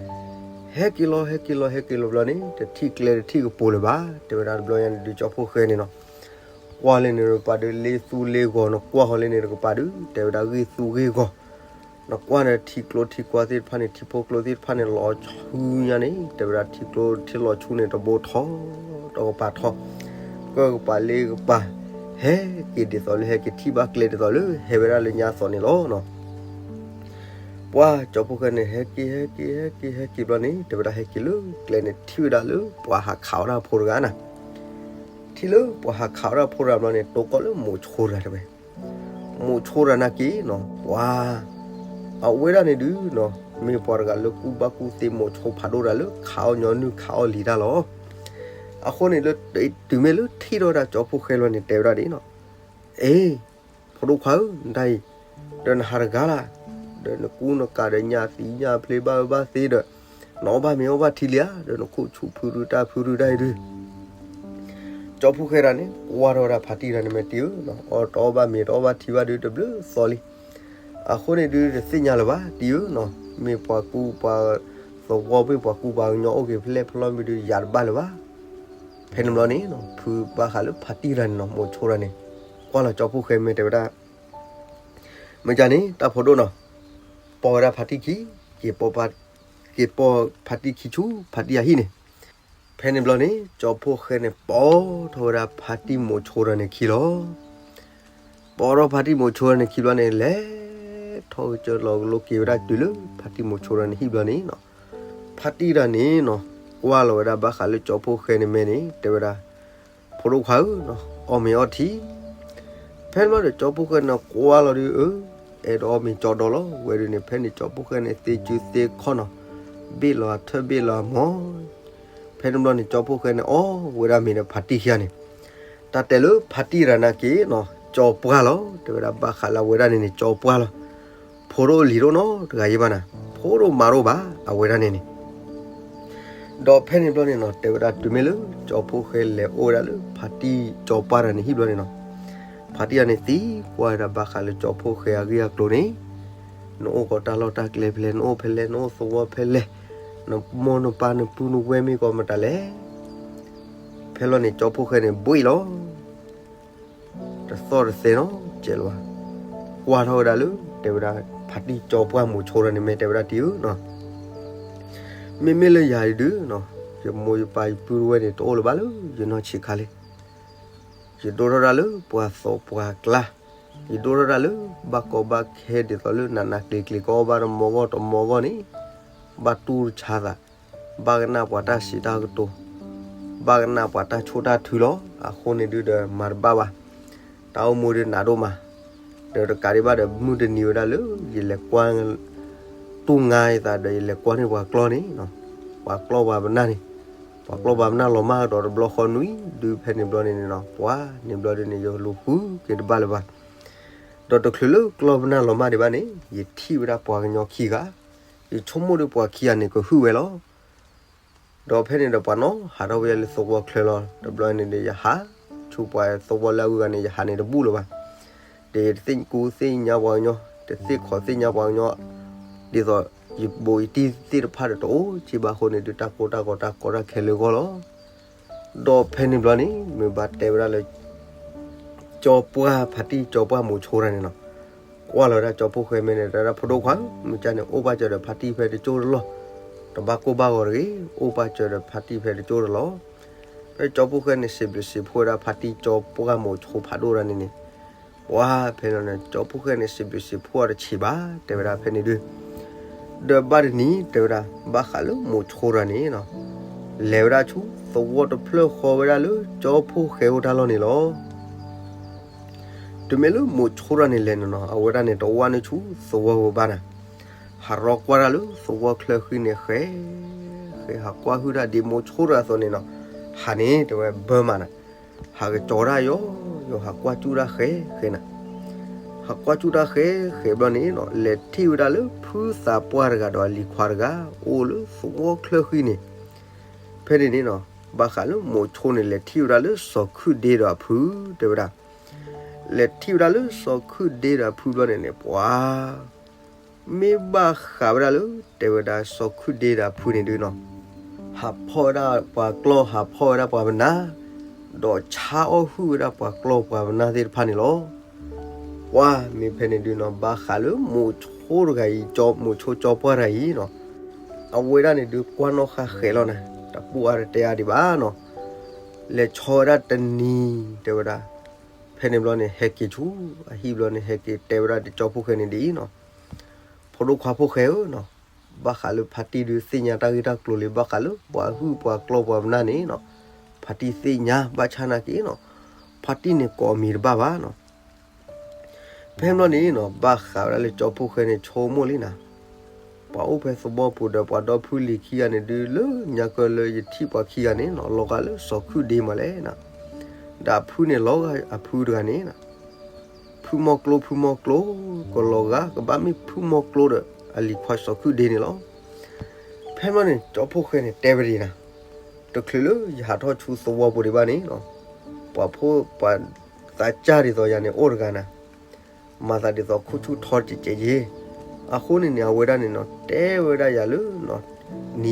ဟဲက့ၤလီၤ ဟဲက့ၤလီၤ ဟဲက့ၤလီၤဘျီန့ၣ် တထံၣ်ကျဲတထံၣ်ကပူၤလၢၤဘၣ် တဲဝဲဒၣ်တဘျီညါန့ၣ်ဒုး ကၠီဖီၣ်ဃဲန့ၣ်နီၤ ကွၢ်လၢန့ၣ်တကပၤဒုး လ့သူလ့ဂီၤ နကွၢ်ဃီလၢန့ၣ်တကပၤဒုး တဲဝဲဒၣ်ဂ့ၢ်သူဂ့ၢ်ဂီၤ နကွၢ်န့ၣ်ထံကျိထံကွၢ်သ့ၣ်တဖၣ်န့ၣ် ထံဖိကျိသ့ၣ်တဖၣ်န့ၣ် လီၤဆူညါန့ၣ် တဲဝဲဒၣ်ထံကျိထံလီၤဆူန့ၣ် တဘိထီ တကပၤထီ ကၢၢ်ကပၤလ့ကပၤ ဟဲက့ၤဒ်သိးလၢဟဲက့ၤထံၣ်ဘၣ်ကျဲဒ်သိးလၢဟဲဝဲဒၣ်လၢညါအသိးန့ၣ်လီၤနီၤ. ပှၢ်ကၠီဖီၣ်ဃဲန့ၣ် ဟဲက့ၤ ဟဲက့ၤ ဟဲက့ၤ ဟဲက့ၤဘျီန့ၣ် တဲဝဲဒၣ်ဟဲက့ၤလၢကျဲန့ၣ် ထံၣ်ဝဲဒၣ်လၢပှၤဟးခးဝဲဒၣ်ဖိတဂၤနၤ ထံၣ်လၢပှၤဟးခးဝဲဒၣ်ဖိတဂၤဘျီန့ၣ် တိကိးလၢမိၤဆိတဂၤတဲဝဲ မိၤဆိတဂၤန့ၣ်က့ၤနီၤ ပှၤ အဝဲဒၣ်န့ၣ်ဒုးနီၤ မ့ၢ်ပှၤတဂၤလၢကူၣ်ဘၣ်ကူၣ်သ့မိၤဆိဖးဒိၣ်တၢ်လၢခးအီၣ်ညီနုၢ်ခးအီၣ်လံၤတၢ်လီၤ. အဃိန့ၣ်လၢ တုၤမ့ၢ်လၢထံၣ်ထီၣ်ဝဲဒၣ်ကၠီဖီၣ်ဃဲလီၤန့ၣ် တဲဝဲဒၣ်ဒ်နီၤ အ့ ဖိဒိၣ်ခွါဧၢ နတၢ်အံၤ ဒီးနဟးတဂၤလၢ် ဒီးနကူနကၤဒီးညၣ်သံညၣ်ဖျ့ဘၣ်အၢဘၣ်သ့ဒီး နအီၣ်ဘၣ်မ့ၤအီၣ်ဘၣ်ထံလံဧါ ဒီးနခိၣ်ဆူဖုရူတၢ်ဖုရူတၢ်အံၤဒုး ကၠီဖီၣ်ဃဲတဂၤန့ၣ် ကွၢ်ထီၣ်ဝဲဒၣ်ဖါတံၢ်တဂၤန့ၣ် မ့ၢ်တံၢ်ဧၢ, အီၣ်တအီၣ်ဘၣ်မ့ၤတအီၣ်ဘၣ်ထံဘၣ်ဒုး တဘျုးသီလံ. အဃိန့ၣ်ဒုး တသ့ၣ်ညါလၢၤဘၣ် တံၢ်ဧၢနီၤ, မ့ၢ်ပှၤကူပှၤသဝီ မ့ၢ်ပှၤကူပှၤကညီအိၣ်က့ၤဖဲလဲၣ်ဖဲလဲၣ်မ့ၢ်ဒုး ယၤတဘၣ်လၢၤဘၣ်. ဖဲန့ၣ်ဘျီန့ၣ် ဖုဘၣ်ဃးလၢဖါတံၢ်တဂၤန့ၣ်နီၤ မိၤဆိတဂၤန့ၣ် ကွၢ်လီၤကၠီဖီၣ်ဃဲမ့ၢ်တဲဝဲဒၣ် မ့ၢ်ကန့ၣ် တၢ်ဖိဒိၣ်နီၤ, ပိာ်ဝဲဒၣ်ဖါတံၢ်ခံ, က့ၤပိာ် က့ၤပိာ်ဖါတံၢ်ခံဆူ ဖါတံၢ်အဟံၣ်န့ၣ်, ဖဲန့ၣ်ဘျီန့ၣ် ကၠီဖီၣ်ဃဲန့ၣ် ပိာ်ထီၣ်ဝဲဒၣ်ဖါတံၢ်မိၤဆိတဂၤန့ၣ်ခံလီၤ. ပိာ်ထီၣ်ဖါတံၢ်မိၤဆိတဂၤန့ၣ်ခံဘျီန့ၣ် လဲၤထီၣ်ကစၢၢ်လီၤကလိက့ၤဝဲဒၣ်တုၤလၢ ဖါတံၢ်မိၤဆိတဂၤန့ၣ်ဟံၣ်ဘျီန့ၣ်နီၤ, ဖါတံၢ်တဂၤန့ၣ်နီၤ ကွၢ်လီၤဝဲဒၣ်ဘၣ်ဃးလၢကၠီဖီၣ်ဃဲန့ၣ်မ့ၢ်န့ၣ် တဲဝဲဒၣ် ဖိဒိၣ်ခွါဧၢ, အီၣ်မ့ၤအီထံ, ဖဲန့ၣ်ဘျီဒီးကၠီဖီၣ်ဃဲန့ၣ်ကွၢ်လီၤဒုး အၢ, အဲၣ်ဒိးအီၣ်မ့ၤကၠီဒီလီၤ, ဝဲဒုးန့ၣ် ဖဲန့ၣ်ကၠီဖီၣ်ဃဲန့ၣ် သ့စုသ့ခီၣ်နီၤ, ဘ့ၣ်လီၤအထၢၣ်ဘ့ၣ်လီၤအမီၤ, ဖဲန့ၣ်ဘျီန့ၣ် ကၠီဖီၣ်ဃဲန့ၣ် အီၣ်ဝဲဒၣ်မ့ၤဒီးဖါတံၢ်ခံဂၤန့ၣ်, တၢ်တဲလၢဖါတံၢ်တဂၤန့ၣ်က့ၤနီၤ ကၠီပှၢ်လီၤ, တဲဝဲဒၣ်ဘၣ်ဃးလၢအဝဲဒၣ်န့ၣ်န့ၣ် ကၠီပှၢ်လီၤ, ဖိဒိၣ်လံၤဒိၣ်နီတဂၤယံၤဘၣ်နၤ, ဖိဒိၣ်မါဒိၣ်ဘၣ် အဝဲဒၣ်န့ၣ်န့ၣ် ဒီးဖဲန့ၣ်ဘျီန့ၣ်နီၤ တဲဝဲဒၣ်တုၤမ့ၢ်လၢ ကၠီဖီၣ်ဃဲလဲၤအိၣ်ဝဲဒၣ်လၢဖါတံၢ်ကၠီပှၢ်တဂၤန့ၣ်ဟံၣ်ဘျီန့ၣ်နီၤ, ဖါတံၢ်တဂၤန့ၣ်သံကွၢ်ဝဲဒၣ်ဘၣ်ဃးလၢကၠီဖီၣ်ဃဲအဂ့ၢ်အကျိၤန့ၣ်, နအိၣ်ကီးတၢ်လီၢ်တၢ်ကျဲဖဲလဲၣ်, နအိၣ်ဖဲလဲၣ်, နအိၣ်သဝီဖဲလဲၣ်, နမိၢ်နပၢ်နပုၢ်နဝဲၢ်မ့ၢ်ကီးမတၤလဲၣ်, ဖဲလီၤန့ၣ် ကၠီဖီၣ်ဃဲန့ၣ် ဘှံးလီၤ တသီၣ်တသဲနီတစဲးလၢၤဘၣ်, ကွၢ်ထီၣ်ဝဲဒၣ်လၢ တဲဝဲဒၣ် ဖါတံၢ်ကၠီပှၢ်မိၤဆိတဂၤန့ၣ် မ့ၢ်တဲဝဲဒၣ်တံၢ်ဧၢနီၤ, မ့မ့ၢ်လၢယၤဒုးနီၤ, ယမိၢ်ယပၢ်ယပုၢ်တဝဲၢ်န့ၣ် တအိၣ်လၢၤဘၣ်လၢယနီၢ်ဆံးခါလံ, ယဒိၣ်ထီၣ်ဒၣ်လၢပှၤသိးပှၤကျါ, ယဒိၣ်ထီၣ်ဒၣ်လၢဘၣ်ကီဘၣ်ခဲဒ်သိးလၢနးနးကျံၤကျံၤ ကီဘၣ်တမီၤဂီၢ်တမီၤဂီၢ်န့ၣ်, ဘၣ်တူၢ်တဆါသး, ဘၣ်ကနၣ်ပှၤတၢ်စံးတၢ်ကတိၤ, ဘၣ်ကနၣ်ပှၤတၢ်ဆိၣ်တၢ်ထုလီၤ. အဃိန့ၣ်ဒုဒီးမၤတဘၣ်ဘၣ်, တၢ်အိၣ်မူဒုနးဒိၣ်မး, ဒီးတကးဒံးဘၣ်ဒီး မုၢ်တနံၤဝဲဒၣ်လၢ ယလဲၤကွၢ် တူၢ်ငါယသးဒီး ယလဲၤကွၢ်န့ၢ်ပှၤကျီန့ၣ်, ပှၤကျီပှၤပနၢ်န့ၣ်, ပှၤကျီပှၤပနၢ်လီၤမၢ်ကဒီးတဘျီဃီနွံဒု ဖဲန့ၣ်ဘျီန့ၣ်န့ၣ်နီၤ, ပှၤန့ၣ်ဘျီဒုန့ၣ် ယလူၤဃုက့ၤတဘၣ်လၢၤဘၣ်. ဒီးတချုးလၢကျီပနၢ်လီၤမၢ်ဒံးဘၣ်န့ၣ် ယထံၣ်ဝဲဒၣ်ပှၤကညီခံဂၤ, ယဆိကမိၣ်ဒီးပှၤခံဂၤန့ၣ် ကဟုၣ်ဝဲလီၤ. ဒီးဖဲန့ၣ်ဒီးပှၤနီၤ ဟးထီၣ်ဝဲယၤလၢသဝီချၢလီၤ. တဘျီန့ၣ်ဒီးယဟး, ဆူပှၤသဝီလၢအဂုၤအဂၤန့ၣ် ယဟးန့ၣ်တဘူၣ်လၢၤဘၣ်. ဒီးယတသ့ၣ်ညါကူသ့ၣ်ညါပှၤကညီ, တသ့ၣ်ခီၣ်သ့ၣ်ညါပှၤကညီ, ဒ်သိးယဘူးယတံၢ်သ့ၣ်တဖၣ်ဒီးတအိၣ်က့ဘၣ်အဃိန့ၣ်ဒု တၢ်ကိၢ်တၢ်ဂီၤတၢ်ကီတၢ်ခဲလၢာ်ဂီၢ်လီၤ. ဒီးဖဲန့ၣ်ဘျီန့ၣ် မ့ၢ်ဘၣ်တဲဝဲဒၣ်လၢ ကၠီပှၢ်ဖါတံၢ်ကၠီပှၢ်မိၤဆိတဂၤန့ၣ်နီၤ, ကွၢ်လီၤဝဲဒၣ်ကၠီဖိၣ်ဃဲမဲာ်န့ၣ် တဲဝဲဒၣ်ဖိဒိၣ်ခွါ, မ့ၢ်ကၠၢန့ၣ် အိၣ်ဘၣ်စၢၤဒီးဖါတံၢ်ဖဲတကၠိတလီၢ်, တဘၣ်ကိၢ်ဘၣ်ဂီၤတဂ့ၤ, အိၣ်ဘၣ်စၢၤဒီးဖါတံၢ်ဖဲတကၠိတလီၢ်. ဖဲကၠီဖိၣ်ဃဲန့ၣ် စံးဘျုးစံးဖှိၣ်ဝဲဒၣ်ဖါတံၢ်ကၠီပှၢ်မိၤဆိဖးဒိၣ်တဂၤန့ၣ်န့ၣ်, ပှၤဖဲန့ၣ်န့ၣ် ကၠီဖိၣ်ဃဲန့ၣ် စံးဘျုးစံးဖှိၣ်အီၤတဆံးဘၣ် တဲဝဲဒၣ်ဖဲန့ၣ်ဒု ဒီးဘၣ်တနံၤ တဲဝဲဒၣ် ဘၣ်ဃးလၢမိၤဆိတဂၤန့ၣ်နီၤ, လဲၤဝဲဒၣ်ဆူသဝီတဖျၢၣ်ဃီဝဲဒၣ်လၢ ကၠီဖိၣ်ဃဲအိၣ်တၢ်လီၢ်န့ၣ်လီၤ. တုၤမ့ၢ်လၢမိၤဆိတဂၤန့ၣ်လဲၤန့ၣ်နီၤ အဝဲဒၣ်န့ၣ် တဝၢ်န့ၢ်ဆူသဝီဝဲဘၣ်နၤ, ဟးရီကွၢ်တၢ်လၢသဝီချၢဃံန့ၣ် ဃဲ ဃဲ ဟးကွၢ်ဟုၣ်တၢ်ဒ်မိၤဆိတဂၤအသိးန့ၣ်နီၤ, ဟးန့ၣ် တဲဝဲဘၢမးနၤ, ဟးကကၠီၤတၢ်ယီၤယီၤ ဟးကွၢ်စူၣ်တၢ်ဃဲဃဲနၤ ဟးကွၢ်စူၣ်တၢ်ဃဲဃဲဘျီန့ၣ်နီၤ လဲၤထံၣ်ဝဲဒၣ်လၢဖုသးပှၢ်တဂၤဒီးအလံၤခွါတဂၤ အိၣ်လၢသဝီချၢဃံန့ၣ်, ဖဲန့ၣ်န့ၣ်နီၤ ဘၣ်ဃးလၢမိၤဆိန့ၣ် လဲၤထံၣ်ဝဲဒၣ်လၢစီၤခုၣ်ဒ့ဒီးအဖု တဲဝဲဒၣ်, လဲၤထံၣ်ဝဲဒၣ်လၢစီၤခုၣ်ဒ့ဒီးအဖုဘျီန့ၣ်န့ၣ် ပှၤ မ့ၢ်ဘၣ်ဃးဝဲဒၣ်လၢ တဲဝဲဒၣ်စီၤခုၣ်ဒ့ဒီးအဖုန့ၣ်ဒုနီၤ, ဟးဖီၣ်ဝဲဒၣ်ပှၤကျီ ဟးဖီၣ်ဝဲဒၣ်ပှၤပနၢ်, ဒီးဆါအီၣ်ဟုၣ်ဝဲဒၣ်ပှၤကျီပှၤပနၢ်သ့ၣ်တဖၣ်န့ၣ်လီၤ. ပှၤမ့ၢ်ဖဲန့ၣ်ဒုနီၤ ဘၣ်ဃးလၢမိၤဆိတဂၤအံၤ မိၤဆိကၠီပှၢ်တဂၤအံၤနီၤ, အဝဲဒၣ်န့ၣ်ဒုကွၢ်နီၣ်ဃာ်ဃဲးလီၤနၤ, တပူၤအါတတဲအါဒံးဘၣ်နီၤ, လဲၤဆီဝဲဒၣ်တနံၤ တဲဝဲဒၣ် ဖဲန့ၣ်ဘျီန့ၣ် ဟဲက့ၤဆူအဟံၣ်ဘျီန့ၣ် ဟဲက့ၤတဲဝဲဒၣ်တကၠီဖိၣ်ဃဲန့ၣ်ဒ်အံၤနီၤ, ဖိဒိၣ်ခွါဖိၣ်ဃဲဧၢနီၤ, ဘၣ်ဃးလၢဖါတံၢ်ဒုသ့ၣ်ညါတၢ်ဂ့ၢ်တၢ်ကျိၤလံ ဘၣ်ဃးလၢပှၤဟုၣ်ပှၤကျီပှၤပနၢ်န့ၣ်နီၤ, ဖါတံၢ်သ့ၣ်ညါဘၣ်ဆၣ်နာ်က့နီၤ, ဖါတံၢ်န့ၣ်ကိးအမံၤတဘၣ်ဘၣ်နီၤ ဖဲဘျီန့ၣ်နီၤ ဘၣ်ဃးဝဲဒၣ်လၢကၠီဖိၣ်ဃဲန့ၣ် ဆိကမိၣ်လံနၤ, ပှၤအိၣ်ဖဲသဝီပူၤဒီးပှၤဒီဖုလံၤခံဂၤန့ၣ်ဒု လၢညါကၢၢ်လၢယထံၣ်ပှၤခံဂၤန့ၣ်နီၤ လီၤဂာ်လၢစီၤခုၣ်ဒ့မးလဲၣ်နၤ, ဒီးအဖုန့ၣ်လီၤဂာ်အဖုတဂၤန့ၣ်နီၤ, ဖုမီၢ်ကျိ ဖုမီၢ်ကျိ ကလီၤဂာ် ကဘၣ်မ့ၢ်ဖုမီၢ်ကျိဒီး အလံၤခွါစီၤခုၣ်ဒ့န့ၣ်လီၤ. ဖဲဘျီန့ၣ် ကၠီဖိၣ်ဃဲန့ၣ် တဲဝဲဒ်နၤ, တချုးလၢယဟးထီၣ်ဆူသဝီပူၤဒံးဘၣ်န့ၣ်နီၤ, ပှၤဖိပှၤသးစၢ်ဒ်သိးယၤန့ၣ်အိၣ်တဂၤနၤ, မၤသးဒ်သိးခိၣ်ဆူၣ်ထီတကဲးကဲး, အဃိန့ၣ်န့ၣ် အဝဲဒၣ်န့ၣ်နီၤ တဲဝဲဒၣ်ယၤလၢ နံ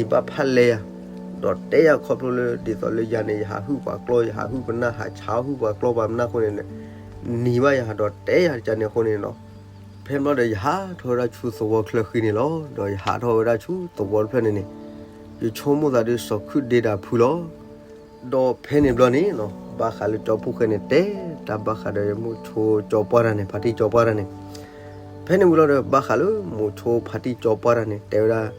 ၤဘၣ်ဖၣ်လဲယၤ, ဒီးတဲယၤခီဖျိလၢ ဒ်သိးလၢယၤန့ၣ် ယဟးဟုၣ်ပှၤကျီ ယဟးဟုၣ်ပနၢ် ဟးဆါဟုၣ်ပှၤကျီပှၤပနၢ်အဃိန့ၣ်န့ၣ်, နံၤဘၣ်ယၤဒီးတဲယၤတကးန့ၣ်အဃိန့ၣ်နီၤ, ဖဲဘျီဒီးယဟးထီၣ်ဝဲဒၣ်ဆူသဝီချၢဃံန့ၣ်လီၤ. ဒီးယဟးထီၣ်ဝဲဒၣ်ဆူသဝီတဖျၢၣ်န့ၣ်န့ၣ်, ယဆိကမိၣ်သးဒ်စီၤခုၣ်ဒ့ဒီးအဖုလီၤ. ဒီးဖဲန့ၣ်ဘျီန့ၣ်နီၤ ဘၣ်ဃးလၢကၠီဖိၣ်ဃဲန့ၣ် တဲတၢ်ဘၣ်ဃးဒီးမိၤဆိကၠီပှၢ်တၢ်န့ၣ် ဖါတံၢ်ကၠီပှၢ်တၢ်န့ၣ်, ဖဲန့ၣ်ဝံၤလီၤဒီး ဘၣ်ဃးလၢမိၤဆိဖါတံၢ်ကၠီပှၢ်တၢ်န့ၣ် တဲဝဲဒၣ်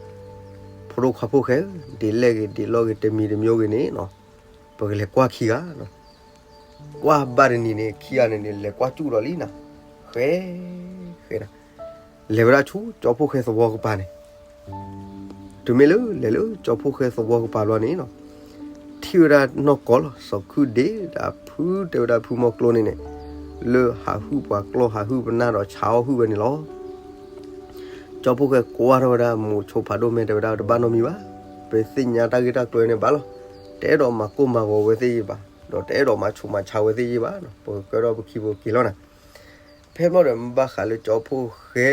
ဖိဒိၣ်ခွါဖိၣ်ဃဲဧၢ, ဒ်လဲၣ်ဂ့ၤဒ်လဲၣ်ဂ့ၤ တမံၤတမံၤဂ့ၤန့ၣ်နီၤ, ပကလဲၤကွၢ်ခံဂၤနီၤ, ကွၢ်ဘၣ်တနံၤန့ၣ် ခံဂၤန့ၣ်န့ၣ် လဲၤကွၢ်စူၣ်ဒီးလံနၤ, ဃဲ ဃဲနၤ, လဲၤဝဲဒၣ်ဆူကၠီဖိၣ်ဃဲသဝီကပၤန့ၣ် တုၤမ့ၢ်လၢလဲၤလၢကၠီဖိၣ်ဃဲသဝီကပၤဘျီန့ၣ်နီၤ, ထံၣ်ဝဲဒၣ်နီၢ်ကီၢ်လီၤ စီၤခုၣ်ဒ့ဒီးအဖု တဲဝဲဒၣ်ဖုမီၢ်ကျိန့ၣ်န့ၣ်, လၢဟးဟုၣ်ပှၤကျီဟးဟုၣ်ပနၢ်ဒီးဆါအီၣ်ဟုၣ်ဝဲန့ၣ်လီၤ. ကၠီဖိၣ်ဃဲကွၢ်ထီၣ်ဝဲဒၣ်မိၤဆိဖးဒိၣ်မဲာ် တဲဝဲဒၣ်တဘၣ်နီတမံၤဘၣ်, ပသ့ၣ်ညါတၢ်ဂ့ၢ်တၢ်ကျိၤန့ၣ်ဘၣ်လီၤ. တအဲၣ်ဒိးမၤကိၢ်မၤဂီၤဝဲသ့ၣ်ယဘၣ်, ဒီးတအဲၣ်ဒိးမၤဆူးမၤဆါဝဲသ့ၣ်ယဘၣ်, ပကကဲထီၣ်ပခံဖိက့ၤလီၤနၤ. ဖဲဘျီဒီး ဘၣ်ဃးလၢကၠီဖိၣ်ဃဲ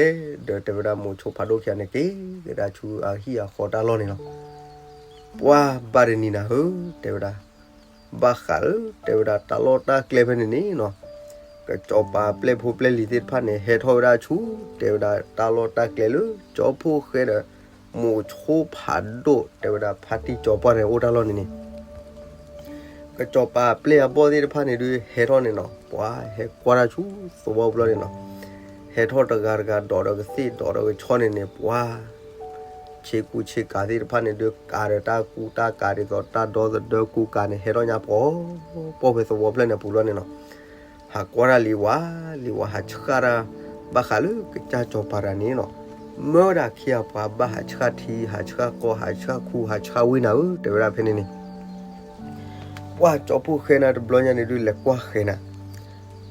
ဒီးတဲဝဲဒၣ်မိၤဆိဖးဒိၣ်ခံဂၤန့ၣ် က့ၤကဒါဆူအဟံၣ်အဃီတၢ်လီၢ်န့ၣ်လီၤ. ပှၤဘၣ်တနံၤနၤဧၢ, တဲဝဲဒၣ်, ဘၣ်ဃးလၢ တဲဝဲဒၣ်တၢ်လီၢ်တၢ်ကျဲဖဲန့ၣ်န့ၣ်နီၤ, ကစီၤပၤပျဲၢ်ဖိပျဲၢ်လံၤသ့ၣ်တဖၣ်န့ၣ် ဟဲထီၣ်ဝဲဒၣ်ဆူ တဲဝဲဒၣ်တၢ်လီၢ်တၢ်ကျဲလၢ ကၠီဖိၣ်ဃဲဒီး မိၤဆိဖးဒိၣ် တဲဝဲဒၣ်ဖါတံၢ်ကၠီပှၢ်န့ၣ်အိၣ်တၢ်လီၢ်န့ၣ်န့ၣ် ကစီၤပၤပျဲၢ်အဘီၣ်သ့ၣ်တဖၣ်န့ၣ်ဒုး ဟဲထီၣ်န့ၣ်နီၤ, ပှၤဟဲကွၢ်တၢ်ဆူသဝီဘျီန့ၣ်နီၤ, ဟဲထီၣ်တဂၤတဂၤ ဒီးဒီးကသ့ၣ်ဒီးဒီးကဆီန့ၣ်န့ၣ် ပှၤ ဆ့ကူဆ့ကၤသ့ၣ်တဖၣ်န့ၣ်ဒုး ကၤဒီးတၢ်ကူတၢ်ကၤဒ်သိးတၢ်ဒီသဒၢကူကၤန့ၣ် ဟဲထီၣ်ညါပှီၤပှီၢ်ဖဲသဝီဖျၢၣ်န့ၣ်အပူၤလီၤန့ၣ်နီၤ. ဟးကွၢ်တၢ်လံၤဝဲ, လံၤဝဲဟးဆှၣ်တၢ် ဘၣ်ဃးလၢကစၢ်စီၤပၤတဂၤန့ၣ်နီၤ, မၢဝဲဒၣ်ခံဂၤပှၤဘၣ်ဟးဆှၣ်ထံ ဟးဆှၣ်ကီၢ် ဟးဆှၣ်ခူ ဟးဆှၣ်ဝ့ၢ်နၤဧၢ တဲဝဲဒၣ်ဖဲန့ၣ်န့ၣ် ပှၤကၠီဖှိၣ်ဃဲနၤတဘျီညါန့ၣ်ဒုး လဲၤကွၢ်ဃဲနၤ,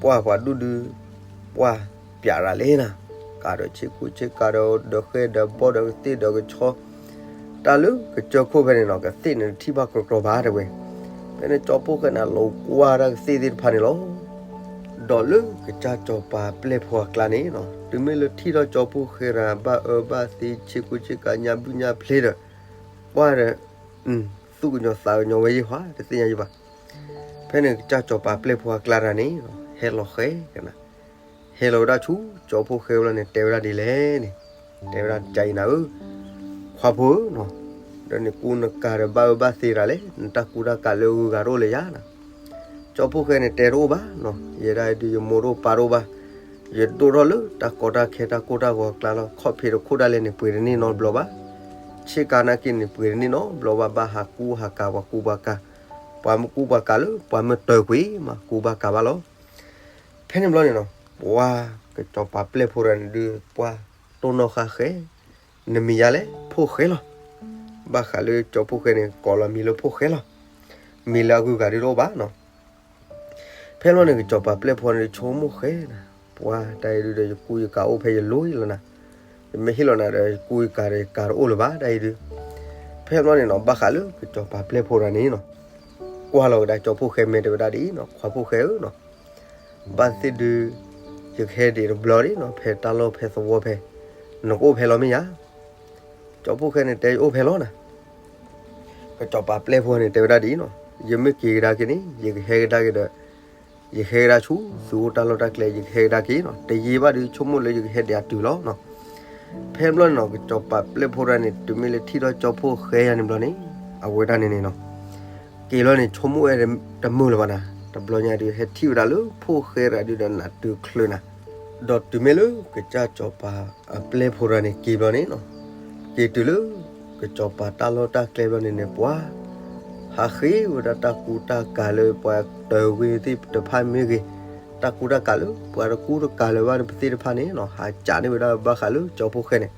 ပှၤပှၤဒူၣ်ဒုး ပှၤပျးရၤလဲၣ်နၤ, ကၤဒီးဆ့ကူဆ့ကၤဒီး ဒီးဃဲဒီးဘီၣ်ဒီးကသ့ၣ်ဒီးကဆီ တၢ်လၢကစၢၢ်ခိၣ်ဖဲန့ၣ်နီၤ, ကသ့ၣ်န့ၣ်တထံၣ်ဘၣ်ကြီကြီဘၣ်တဲဝဲ. ဖဲန့ၣ်ကၠီဖှိၣ်ဃဲန့ၣ် လီၤကွၢ်တၢ်ကသ့ၣ်သ့ၣ်တဖၣ်န့ၣ်လီၤ. ဒီးလၢကစၢ်စီၤပၤပျဲၢ်ဖိအကျါန့ၣ်နီၤ, တုၤမ့ၢ်လၢထံၣ်ထီၣ်ကၠီဖှိၣ်ဃဲရၤ ဘၣ်အၢဘၣ်သီ ဆ့ကူဆ့ကၤ ညါဘုၣ်ညါဖျ့ဒီး ပှၤဒီး သူၣ်ကညီၤသးကညီၤဝဲယံာ်ဟါ တသ့ၣ်ညါယံာ်ဘၣ်. ဖဲန့ၣ်ကစၢ်စီၤပၤပျဲၢ်ဖိအကျါတဂၤန့ၣ် ဟဲလီၤဃဲကနၤ ဟဲလီၤဝဲဒၣ်ဆူကၠီဖှိၣ်ဃဲဝဲလီၤန့ၣ် တဲဝဲဒၣ်ဒ်လဲၣ်န့ၣ်, တဲဝဲဒၣ်ကၠီအံၤနၤဧၢ, ခွါဖိဧၢနီၤ, ဒီးနကူနကၤဒီးဘၣ်အၢဘၣ်သီရၤလဲၣ်, နတၢ်ကူတၢ်ကၤလၢအဂုၤအဂၤတအိၣ်လၢၤယၤနၤ. ကၠီဖှိၣ်ဃဲန့ၣ် တဲတအိၣ်ဘၣ်နီၤ, ယဲဒၣ်အံၤဒုး ယမိၢ်တအိၣ်ပၢ်တအိၣ်ဘၣ်, ယဒိၣ်ထီၣ်လၢတၢ်ကီတၢ်ခဲတၢ်ကိၢ်တၢ်ဂီၤအကျါလီၤ. ခီၣ်ဖံးတခိၣ်ဒၣ်လဲာ်န့ၣ် ပှ့ၤတန့ၢ်နီတဘျီဘၣ်, ဆ့ကၤနာ်က့န့ၣ် ပှ့ၤတန့ၢ်နီတဘျီဘၣ်, ဘၣ်ဟးကူဟးကၤပှၤကူပှၤကၤ, ပှၤမ့ၢ်ကူပှၤကၤလၢ ပှၤမ့ၢ်တၢၤကွံာ်မး ကူဘၣ်ကၤဘၣ်လီၤ. ဖဲန့ၣ်ဘျီန့ၣ်နီၤ, ပှၤကစီၤပၤပျဲၢ်ဖိတဂၤန့ၣ်ဒုး ပှၤတိၢ်နီၣ်ဃာ်ဃဲ, နမံၤယၤလဲၣ် ဖိၣ်ဃဲလီၤ. ဘၣ်ဃးလၢကၠီဖှိၣ်ဃဲန့ၣ် ကိးလီၤမံၤလၢဖိၣ်ဃဲလီၤ. မံၤလၢအဂုၤအဂၤဒုးတအိၣ်ဘၣ်နီၤ. ဖဲန့ၣ်ဘျီန့ၣ် ကစီၤပၤပျဲၢ်ဖိန့ၣ် ဆိကမိၣ်ဃဲနၤ, ပှၤတၢ်အံၤဒုးဒီး ယကူယကၤအိၣ်ဖဲယလိၤလီၤနၤ, ယမ့ၢ်ဟ့ၣ်လီၤနၤဒီး ယကူယကၤဒီးယကၤတအိၣ်လၢၤဘၣ် တၢ်အံၤဒုး. ဖဲန့ၣ်ဘျီန့ၣ်နီၤ, ဘၣ်ဃးလၢကစီၤပၤပျဲၢ်ဖိတဂၤန့ၣ်နီၤ, ကွၢ်လီၤဝဲဒၣ်ကၠီဖှိၣ်ဃဲမဲာ် တဲဝဲဒၣ်ဒ်အံၤနီၤ, ခွါဖှိၣ်ဃဲဧၢနီၤ, ဘၣ်သ့ၣ်ဒုး ယကဟဲဒံးတဘျီဒ်နီၤ, ဖဲတၢ်လီၢ်ဖဲသဝီဖဲ နကအိၣ်ဖဲလီၤမ့ၢ်ယၤ. ကၠီဖှိၣ်ဃဲန့ၣ် တဲယအိၣ်ဖဲလီၤနၤ. ကစီၤပၤပျဲၢ်ဖိန့ၣ် တဲဝဲဒၣ်ဒ်အံၤနီၤ, ယမ့ၢ်က့ၤကဒါက့ၤန့ၣ် ယကဟဲကဒါက့ၤဒီး ယဟဲကဒါဆူသုအိၣ်တၢ်လီၢ်တၢ်ကျဲ ယကဟဲကဒါက့ၤနီၤ, တယံာ်ဘၣ်ဒီး ဆိကမိၣ်လၢယကဟဲဒံးအတုၤလီၤနီၤ. ဖဲဘျီန့ၣ်နီၤ, ကစီၤပၤပျဲၢ်ဖိတဂၤန့ၣ် တုၤမ့ၢ်လၢထံၣ်ထီၣ်ကၠီဖှိၣ်ဃဲယၤန့ၣ်ဘျီန့ၣ်, အဝဲဒၣ်န့ၣ်န့ၣ်နီၤ, က့ၤလီၤန့ၣ် ဆိကမိၣ်ဝဲတမုာ်လၢၤဘၣ်နၤ, တဘျီညါဒုး ဟဲထံၣ်ဝဲဒၣ်လၢဖိၣ်ဃဲတဂၤဒုးဒီး နးတုၤချုးနၤ. ဒီးတုၤမ့ၢ်လၢကစၢ်စီၤပၤအပျဲၢ်ဖိတဂၤန့ၣ် က့ၤဘျီန့ၣ်နီၤ, က့ၤတုၤလၢ ကစီၤပၤတၢ်လီၢ်တၢ်ကျဲဘျီန့ၣ်န့ၣ် ပှၤ ဟးဃ့ဝဲဒၣ်တၢ်ကူတၢ်ကၤလၢပှၤတၢၤဝ့ၤသ့ၣ်တဖၣ်မ့ၢ်ဂ့ၤ, တၢ်ကူတၢ်ကၤလၢပှၤတကူတကၤလၢၤဘၣ်န့ၣ် ပသ့ၣ်တဖၣ်န့ၣ်နီၤ, ဟးကးန့ၢ်ဝဲဒၣ်ဘၣ်ဃးလၢကၠီဖှိၣ်ဃဲန့ၣ်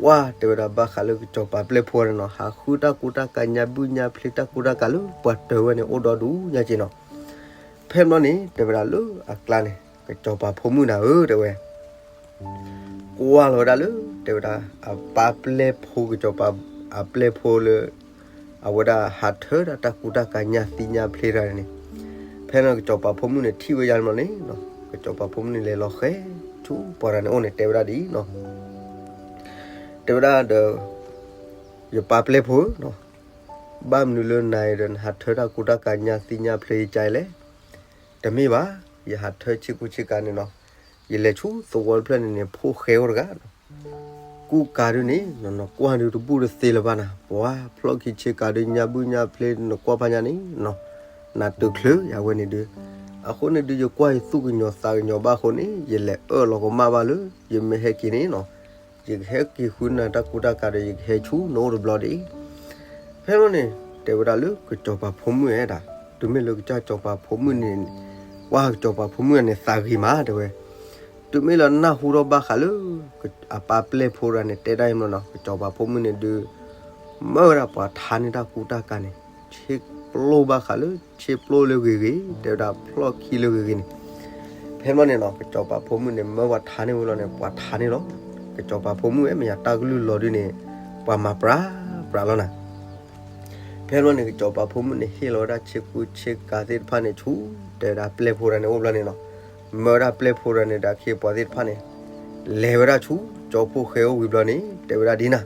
ပှၤတဲဝဲဒၣ်ဘၣ်ဃးလၢကစီၤပၤပျဲၢ်ဖိန့ၣ်နီၤ, ဟးဃုတၢ်ကူတၢ်ကၤညါဘုၣ်ညါဖျ့ တၢ်ကူတၢ်ကၤလၢပှၤတၢၤဝဲန့ၣ် အိၣ်ဒီဒူၣ်ညါက့ၤနီၤ. ဖဲဘျီန့ၣ် တဲဝဲဒၣ်လၢအကျါန့ၣ် ကစီၤပၤဖိမုၣ်နၤဧၢ တဲဝဲ ကွၢ်လီၤဝဲဒၣ်လၢ တဲဝဲဒၣ် အပၢ်ပျဲၢ်ဖိ ကစီၤပၤအပျဲၢ်ဖိလၢ အဝဲဒၣ်ဟးထၢဒၣ်တၢ်ကူတၢ်ကၤညါသံညါဖျ့တဂၤန့ၣ်, ဖဲန့ၣ်ကစီၤပၤဖိမုၣ်န့ၣ် ထံၣ်ဝဲယၤန့ၣ်ဘျီန့ၣ်နီၤ, ကစီၤပၤဖိမုၣ်န့ၣ် လဲၤလီၤဃဲၤဆူပှၤတဂၤန့ၣ်အိၣ်န့ၣ် တဲဝဲဒၣ်ဒ်အံၤနီၤ, တဲဝဲဒၣ်ဒီး ယပၢ်ပျဲၢ်ဖိဧၢနီၤ, ဘၣ်မနုၤလၢနၤအံၤဒီး နဟးထၢတၢ်ကူတၢ်ကၤညါသံညါဖျ့ယကါလဲၣ်. တမ့ၢ်ဘၣ်, ယဟးထၢဆ့ကူဆ့ကၤန့ၣ်နီၤ, ယလဲၤဆူသဝီတဖျၢၣ်န့ၣ်န့ၣ် ဖိၣ်ဃဲအိၣ်တဂၤ ကူကၤဒုးန့ၣ် နကွၢ်ဒုးတဘူၣ်တသ့လၢၤဘၣ်နၤ, ပှၤဖျီၣ်ခံဆ့ကၤဒုး ညါဘုၣ်ညါဖျ့ နကွၢ်ဖးညါန့ၣ်နီၤ, နးတုၤချုးယၤဝဲန့ၣ်ဒုး, အဃိန့ၣ်ဒုး ယကွၢ်ယသူၣ်ကညီၤသးကညီၤဘၣ်အဃိန့ၣ် ယလဲၤအၢၣ်လီၤကမၣ်ဘၣ်လၢ ယမ့ၢ်ဟဲက့ၤန့ၣ်နီၤ, ယကဟဲက့ၤဃုနၤတၢ်ကူတၢ်ကၤဒီး ယကဟဲဆူနအိၣ်တဘျီဒ်အံၤ. ဖဲန့ၣ်န့ၣ် တဲဝဲဒၣ်လၢကစီၤပၤဖိမုၣ်အဲၣ်ဒၣ်, တုၤမ့ၢ်လၢကစၢ်စီၤပၤဖိမုၣ်န့ၣ်, ပှၤကစီၤပၤဖိမုၣ်န့ၣ်သးဂ့ၤမး တဲဝဲ တုၤမ့ၢ်လၢနၢ်ဟူထီၣ်ဘၣ်ဃးလၢ အပၢ်ပျဲၢ်ဖိတဂၤန့ၣ် တဲဒၣ်အံၤမ့ၢ်နီၤ, ကစီၤပၤဖိမုၣ်န့ၣ်ဒုး မၢဝဲဒၣ်ပှၤထါန့ၢ်တၢ်ကူတၢ်ကၤန့ၣ်, ဆ့ပျိဘၣ်ဃးလၢ ဆ့ပျိလၢဂ့ၤဂ့ၤ, တဲဝဲဒၣ်ဖျီၣ်ခံလၢဂ့ၤဂ့ၤန့ၣ်, ဖဲန့ၣ်ဘျီန့ၣ်နီၤ ကစီၤပၤဖိမုၣ်န့ၣ် မၢပှၤထါန့ၢ်ဝဲလီၤန့ၣ် ပှၤထါန့ၢ်လီၤ. ကစီၤပၤဖိမုၣ်အဲၣ်မ့ၢ်ယၤတၢ်ကလုၢ်လီၤဒုးန့ၣ် ပှၤမၤပြးပြးလီၤနၤ. ဖဲန့ၣ်ဘျီန့ၣ် ကစီၤပၤဖိမုၣ်န့ၣ် ဟ့ၣ်လီၤဝဲဒၣ်ဆ့ကူဆ့ကၤသ့ၣ်တဖၣ်န့ၣ်ဆူ တဲဝဲဒၣ်ပျဲၢ်ဖိတဂၤန့ၣ်အိၣ်ဘျီန့ၣ်နီၤ, မၢဝဲဒၣ်ပျဲၢ်ဖိတဂၤန့ၣ်ဒီးအခ့အပှၤသ့ၣ်တဖၣ်န့ၣ် လဲၤဝဲဒၣ်ဆူ ကၠီဖှိၣ်ဃဲအိၣ်ဝံၤဘျီန့ၣ် တဲဝဲဒၣ်ဒ်နၤ,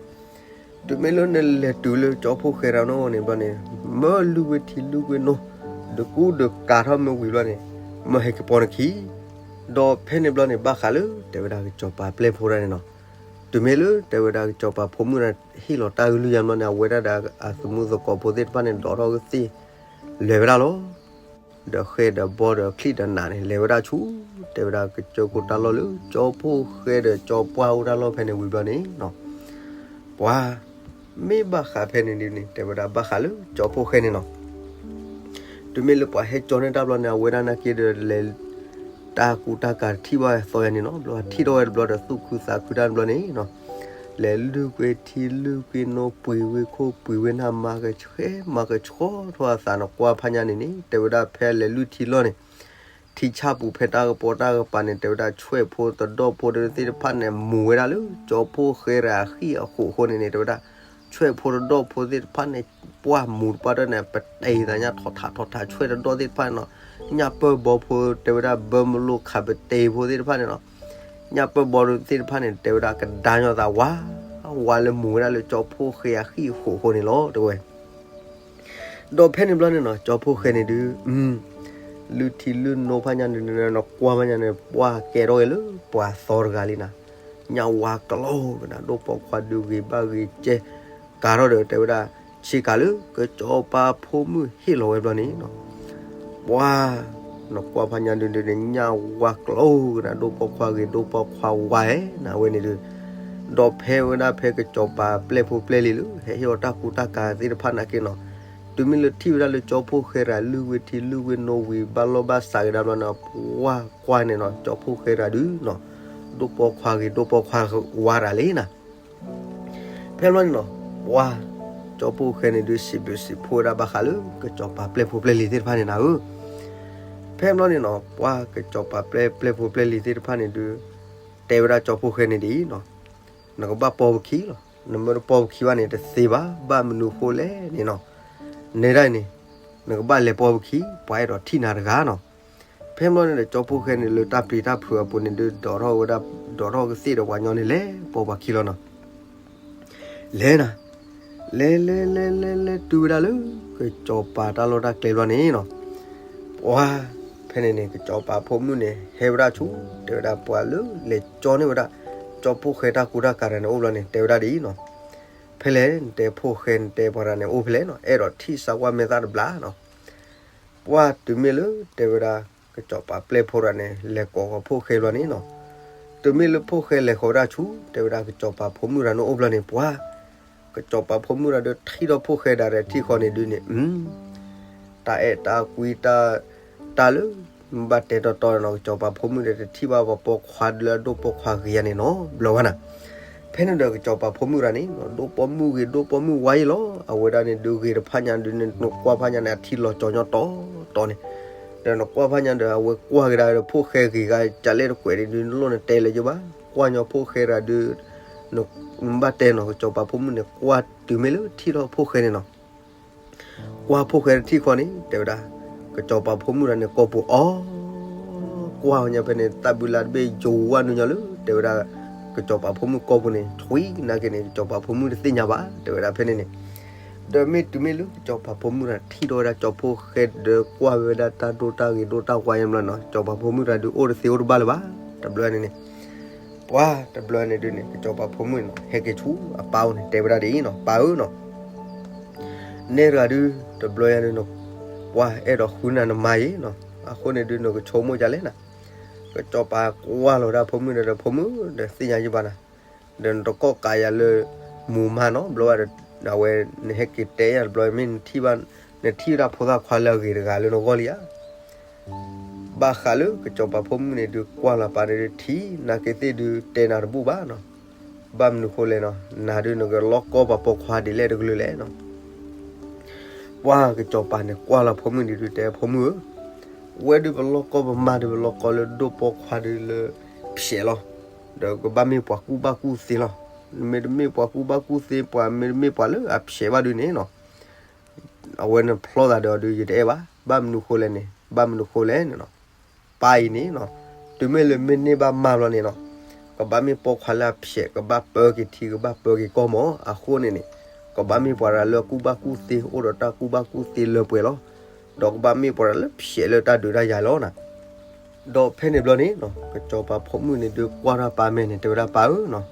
တုၤမ့ၢ်လၢနလဲၤတုၤလၢကၠီဖှိၣ်ဃဲတဂၤန့ၣ်အိၣ်န့ၣ်ဘျီန့ၣ် မၢလုၢ်ဝဲထံလုၢ်ဝဲနိ ဒကူဒကၤထီၣ်မ့ၢ်ဝံၤဘျီန့ၣ် မၢဟဲက့ၤပိာ်နခံ ဒီးဖဲန့ၣ်ဘျီန့ၣ် ဘၣ်ဃးလၢ တဲဝဲဒၣ်ကစီၤပၤပျဲၢ်ဖိတဂၤန့ၣ်နီၤ, တုၤမ့ၢ်လၢ တဲဝဲဒၣ်ကစီၤပၤဖိမုၣ်တဂၤ ဟ့ၣ်လီၤတၢ်ကလုၢ်ယါဘျီန့ၣ် အဝဲဒၣ်ဒီးအသမူသကိးဖိသ့ၣ်တဖၣ်န့ၣ် ဒိးထီၣ်ကသ့ၣ် လဲၤဝဲဒၣ်လီၤ. ဒီးဃဲဒီးဘီဒီးချံၣ်ဒီးနးန့ၣ် လဲၤဝဲဒၣ်ဆူ တဲဝဲဒၣ်ကစၢၢ်ခိၣ်တၢ်လီၢ်လၢ ကၠီဖှိၣ်ဃဲဒီးကၠီပှၢ်အိၣ်တၢ်လီၢ်ဖဲန့ၣ်ဝံၤဘျီန့ၣ်နီၤ, ပှၤ မ့ၢ်ဘၣ်ဃးဖဲန့ၣ်ဒ်န့ၣ် တဲဝဲဒၣ်ဘၣ်ဃးလၢကၠီဖှိၣ်ဃဲန့ၣ်နီၤ. တုၤမ့ၢ်လၢပှၤဟဲကၠီန့ၢ်တၢ်ဘျီန့ၣ် အဝဲဒၣ်နာ်က့ဒီးလဲၤ တၢ်ကူတၢ်ကၤတထံၣ်ဘၣ်သီယၤန့ၣ်နီၤ, ဘျီထံၣ်ထီၣ်ဝဲတဘျီဒီးသူၣ်ခုသးခုတၢ်ဘျီန့ၣ်နီၤ, လဲၤလုၢ်ကွ့ထံလုၢ်ကွ့နိပှ့ၤဝ့ခိၣ်ပှ့ၤဝ့နၢ်မၤကဆှဲ မၤကဆှီထီၣ်အသးန့ၣ် ကွၢ်ဖးညါန့ၣ်န့ၣ် တဲဝဲဒၣ်ဖဲလဲၤလုၢ်ထံလီၢ်န့ၣ် ထံဆၣ်ပူၤဖဲတၢ်ကပီၤတၢ်ကပၤန့ၣ် တဲဝဲဒၣ်ဆွဲၣ်ဖိတဒီၣ်ဖိသ့ၣ်တဖၣ်န့ၣ် မူၤဝဲဒၣ်လၢကၠီဖှိၣ်ဃဲရၤအဃံၣ်အဃိးအဃိန့ၣ်န့ၣ် တဲဝဲဒၣ် ဆွဲၣ်ဖိတဒီၣ်ဖိသ့ၣ်တဖၣ်န့ၣ် ပှၢ်မူၤတပှၢ်တၢ်န့ၣ် ပတဲသးညါထီၣ်ထးထီၣ်ထးဆွဲၣ်တဒီၣ်သ့ၣ်တဖၣ်န့ၣ်နီၤ, ညၣ်ပၢၢ်ဘီဖိ တဲဝဲဒၣ်ဘၢမလိၣ်ခးပတဲဖိသ့ၣ်တဖၣ်န့ၣ်နီၤ, ညၣ်ပၢၢ်ဘီသ့ၣ်တဖၣ်န့ၣ် တဲဝဲဒၣ်ကဒါညီသးဝး ဝးလၢမူၤဝဲဒၣ်လၢကၠီဖှိၣ်ဃဲအဃံၣ်အဃိးအဃိန့ၣ်လီၤ တဲဝဲ ဒီးဖဲန့ၣ်ဘျီန့ၣ်နီၤ ကၠီဖှိၣ်ဃဲန့ၣ်ဒုး လုၢ်ထံလုၢ်နိဖးညါန့ၣ် နကွၢ်ဖးညါန့ၣ် ပှၢ်ကဲထီၣ်က့ၤလၢပှၤသီတဂၤလံနီၤ, ညၣ်ဝါကျိၤကနၤ ဒိၣ်ပိာ်ခွါဒုးဂ့ၤဘၣ်ဂ့ၤကဲ ကၤထီၣ်ဒီးတဲဝဲဒၣ် ဆ့ကၤလၢကစီၤပၤဖိမုၣ်ဟ့ၣ်လီၤဝဲဘျီန့ၣ်နီၤ, ပှၤ နကွၢ်ဖးညါဒုးဒုးန့ၣ် ညၣ်ဝါကျိၤကနၤ ဒိၣ်ပိာ်ခွါဂ့ၤ ဒိၣ်ပိာ်ခွါဝါဧဲ နဝဲန့ၣ်ဒုး, ဒီးဖဲဝဲဒၣ်ဖဲကစီၤပၤပျဲၢ်ဖိပျဲၢ်လံၤလၢ ဟဲဟ့ၣ်အီၤတၢ်ကူတၢ်ကၤသ့ၣ်တဖၣ်နာ်က့နီၤ, တုၤမ့ၢ်လၢထံၣ်ဝဲဒၣ်လၢကၠီဖှိၣ်ဃဲရၤလုၢ်ဝ့ထံလုၢ်ဝ့နိဝံၤဘၣ်လီၢ်ဘၣ်စးက့ၤဒၣ်ဘျီန့ၣ် ပှၢ်ကွၢ်န့ၣ်နီၤ ကၠီဖှိၣ်ဃဲရၤဒုးနီၤ, ဒိၣ်ပိာ်ခွါဂ့ၤ ဒိၣ်ပိာ်ခွါဝါရၤလံနီၤ ဖဲဘျီန့ၣ်နီၤ ပှၤ ကၠီဖှိၣ်ဃဲန့ၣ်ဒုး စံးဘျုးစံးဖှိၣ်ဝဲဒၣ်ဘၣ်ဃးလၢ ကစီၤပၤပျဲၢ်ဖိပျဲၢ်လံၤသ့ၣ်တဖၣ်န့ၣ်နၤဧၢ, ဖဲဘျီန့ၣ်နီၤ ပှၤ ကစီၤပၤပျဲၢ်ပျဲၢ်ဖိပျဲၢ်လံၤသ့ၣ်တဖၣ်န့ၣ်ဒုး တဲဝဲဒၣ်ကၠီဖှိၣ်ဃဲန့ၣ်ဒ်အံၤနီၤ, နကဘၣ်ပိာ်ပခံလီၤ, နမ့ၢ်တပိာ်ပခံဘၣ်န့ၣ် တသ့ဘၣ်, ဘၣ်မနုၤဃိလဲၣ်န့ၣ်နီၤ, နဲဒၣ်အံၤန့ၣ် နကဘၣ်လဲၤပိာ်ပခံ, ပှၤအဲၣ်ဒိးထံၣ်နၤတဂၤနီၤ ဖဲဘျီန့ၣ်ဒီး ကၠီဖှိၣ်ဃဲန့ၣ် လၢတၢ်ပျံၤတၢ်ဖုးအပူၤန့ၣ်ဒုး ဒိးထီၣ်ဝဲဒၣ် ဒိးထီၣ်ကသ့ၣ်ဒီးပှၤညီန့ၣ် လဲၤပိာ်ပှၤခံလီၤနီၤ. လဲၤနၤ, လဲၤလဲၤလဲၤလဲၤလဲၤတုၤဝဲဒၣ်လၢ ကစီၤပၤတၢ်လီၢ်တၢ်ကျဲဘျီန့ၣ်နီၤ. ပှၤ ဖဲန့ၣ်န့ၣ် ကစီၤပၤဖိမုၣ်န့ၣ် ဟဲဝဲဒၣ်ဆူ တဲဝဲဒၣ်ပှၤလၢလဲၤကၠီန့ၢ်ဝဲဒၣ် ကၠီဖှိၣ်ဃဲတၢ်ကူတၢ်ကၤတၢ်န့ၣ်အိၣ်ဘျီန့ၣ် တဲဝဲဒၣ်ဒ်အံၤနီၤ. ဖဲလဲၣ် နတဲဖှိၣ်ဃဲ နတဲပှၤတၢ်န့ၣ်အိၣ်ဖဲလဲၣ်နီၤ, အဲၣ်ဒိးထံၣ်စၢကွၢ်မဲာ်သၣ်တဘျီနီၤ. ပှၤတုၤမ့ၢ်လၢတဲဝဲဒၣ် ကစီၤပၤပျဲၢ်ဖိတဂၤန့ၣ် လဲၤကိးဃီၤဖှိၣ်ဃဲဘျီန့ၣ်နီၤ, တုၤမ့ၢ်လၢဖှိၣ်ဃဲလဲၤဃီၤဝဲဒၣ်ဆူ တဲဝဲဒၣ်ကစီၤပၤဖိမုၣ်တဂၤန့ၣ်အိၣ်ဘျီန့ၣ် ပှၤ ကစီၤပၤဖိမုၣ်တဂၤဒီးထံၣ်ထီၣ်ဖှိၣ်ဃဲဒၣ်ဒီးထံၣ်ဃီန့ၣ်ဒုးန့ၣ် တၢ်အဲၣ်တၢ်ကွံတၢ် တၢ်လၢ ဘၣ်တဲတီတီနီၤ, ကစီၤပၤဖိမုၣ်ဒီးတထံၣ်ဘၣ်ပှၤပိာ်ခွါဒုးလၢအဒိၣ်ပိာ်ခွါဂ့ၤယါန့ၣ်နီၤ ဘျီဝဲနၤ. ဖဲန့ၣ်ဒီးကစီၤပၤဖိမုၣ်တဂၤန့ၣ် ဒိၣ်ပိာ်မုၣ်ဂ့ၤ ဒိၣ်ပိာ်မုၣ်ဝါအံၤလီၤ. အဝဲဒၣ်န့ၣ်ဒုးဂ့ၤတဖၣ်ညါဒုးန့ၣ် နကွၢ်ဖၣ်ညါန့ၣ် အထံလီၤကၠီညီတီတီန့ၣ်, ဒီးနကွၢ်ဖၣ်ညါဒီး အဝဲကွၢ်က့ၤဒၣ်ဒီး ဖှိၣ်ဃဲဂ့ၤဂၤ ကလဲၣ်တကွဲးန့ၣ်ဒုး နလိၣ်နတဲလၢၤဘၣ်, ကွၢ်ညီဖှိၣ်ဃဲတဂၤဒုး နဘၣ်တဲနီၤ, ကစီၤပၤဖိမုၣ်န့ၣ် ကွၢ်တုၤမ့ၢ်လၢထံၣ်ထီၣ်ဖှိၣ်ဃဲန့ၣ်နီၤ ကွၢ်ဖှိၣ်ဃဲတထံၣ်ဃီန့ၣ် တဲဝဲဒၣ် ကစီၤပၤဖိမုၣ်တဂၤန့ၣ် ကိာ်ပူၤအီၣ် ကွၢ်ညါဖဲန့ၣ် သၣ်ဘုလါတဘ့ၣ်ယိၤဝါနုာ်ညီလၢ တဲဝဲဒၣ် ကစီၤပၤဖိမုၣ်ကိာ်ပူၤန့ၣ် ထွံၣ်နာ်က့န့ၣ် ကစီၤပၤဖိမုၣ်တသ့ၣ်ညါဘၣ် တဲဝဲဒၣ်ဖဲန့ၣ်န့ၣ်. ဒီးမ့ၢ်တုၤမ့ၢ်လၢကစီၤပၤဖိမုၣ်တဂၤ ထံၣ်ထီၣ်ဝဲဒၣ်ကၠီဖှိၣ်ဃဲဒီးကွၢ်ဝဲဒၣ်တၢ်ဒိၣ်တၢ်ဂ့ၤဒိၣ်တၢ်ဝါယါဘျီနီၤ, ကစီၤပၤဖိမုၣ်တဂၤဒုးအိၣ်တသ့အိၣ်တဘၣ်လၢၤဘၣ်. တဘျီန့ၣ်န့ၣ် ပှၤတဘျီန့ၣ်ဒုးန့ၣ် ကစီၤပၤဖိမုၣ်န့ၣ်နီၤ ဟဲက့ၤဆူအပၢ်အိၣ်န့ၣ် တဲဝဲဒၣ်ဒ်အံၤနီၤ, ပၢ်ဧၢနီၤ နဲတဂၤဒုး တဘျီယါဒုး ပှၤအဲၣ်ဒိးဃုနၤနမါအံၤနီၤ, အဃိန့ၣ်ဒုး နကဆိကမိၣ်ဒ်လဲၣ်နၤ. ကစီၤပၤကွၢ်လီၤဝဲဒၣ်ဖိမုၣ်ဒီး ဖိမုၣ်ဒီးသ့ၣ်ညါယဘၣ်နၤ, ဒီးနတကိးကးယၤလၢမူၤမၢ်နီၤ, ဘျီဝဲဒီး အဝဲနဟဲက့ၤတဲယၤတဘျီ မ့ၢ်နထံၣ်ဘၣ် နထံၣ်ဝဲဒၣ်ဖိသၣ်ခွါလၢအဂ့ၤတဂၤလၢနဂီၢ်လံဧါ. ဘၣ်ဃးလၢကစီၤပၤဖိမုၣ်န့ၣ်ဒုး ကွၢ်လီၤပၢ်န့ၣ်ဒုး ထံၣ်နာ်က့သ့ၣ်ဒုး တဲနၤတဘူၣ်ဘၣ်နီၤ. ဘၣ်မနုၤဃိလဲၣ်နီၤ, နၤဒုးနကလီၢ်ကီၢ်ပှၤပိာ်ခွါဒ်လဲၣ်တကလုာ်လဲၣ်နီၤ. ပှၤကစီၤပၤန့ၣ် ကွၢ်လီၤဖိမုၣ်န့ၣ်ဒုး တဲဖိမုၣ်ဧၢ, ဝဲဒုးပလီၢ်ကီၢ်ပမါဒုး ပလီၢ်ကီၢ်လၢဒိၣ်ပိာ်ခွါဒုးလၢဖျဲးလီၤ. ဒီးကဘၣ်မ့ၢ်ပှၤကူၣ်ဘၣ်ကူၣ်သ့လီၤ. နမ့ၢ်တမ့ၢ်ပှၤကူၣ်ဘၣ်ကူၣ်သ့ ပှၤမ့ၢ်တမ့ၢ်ပှၤလၢအဖျဲးဘၣ်ဒုးန့ၣ်နီၤ အဝဲနဖျီသးဒီးဒုးယတအဲၣ်ဘၣ်. ဘၣ်မနုၤဃိလဲၣ်န့ၣ်, ဘၣ်မနုၤဃိလဲၣ်န့ၣ်နီၤ. ပၢ်အံၤန့ၣ်နီၤ, တုၤမ့ၢ်လၢမ့ၢ်န့ၢ်ဘၣ်မါဘျီန့ၣ်နီၤ, ကဘၣ်မ့ၢ်ပိာ်ခွါလၢအဖျဲး ကဘၣ်ပၢက့ၤထံ ကဘၣ်ပၢက့ၤကီၢ်မး. အဃိန့ၣ်န့ၣ်, ကဘၣ်မ့ၢ်ပှၤတဂၤလၢအကူၣ်ဘၣ်ကူၣ်သ့ အိၣ်ဒီးတၢ်ကူၣ်ဘၣ်ကူၣ်သ့လၢပှဲၤလီၤ. ဒီးကဘၣ်မ့ၢ်ပှၤတဂၤလၢဖျဲးလၢတၢ်ဒုးတၢ်ယၤလီၤနၤ. ဒီးဖဲန့ၣ်ဘျီန့ၣ်နီၤ, ကစီၤပၤဖိမုၣ်န့ၣ်ဒုးကွၢ်ထီၣ်ပၢ်မဲာ်န့ၣ် တဲဝဲဒၣ်ပၢ်ဧၢနီၤ,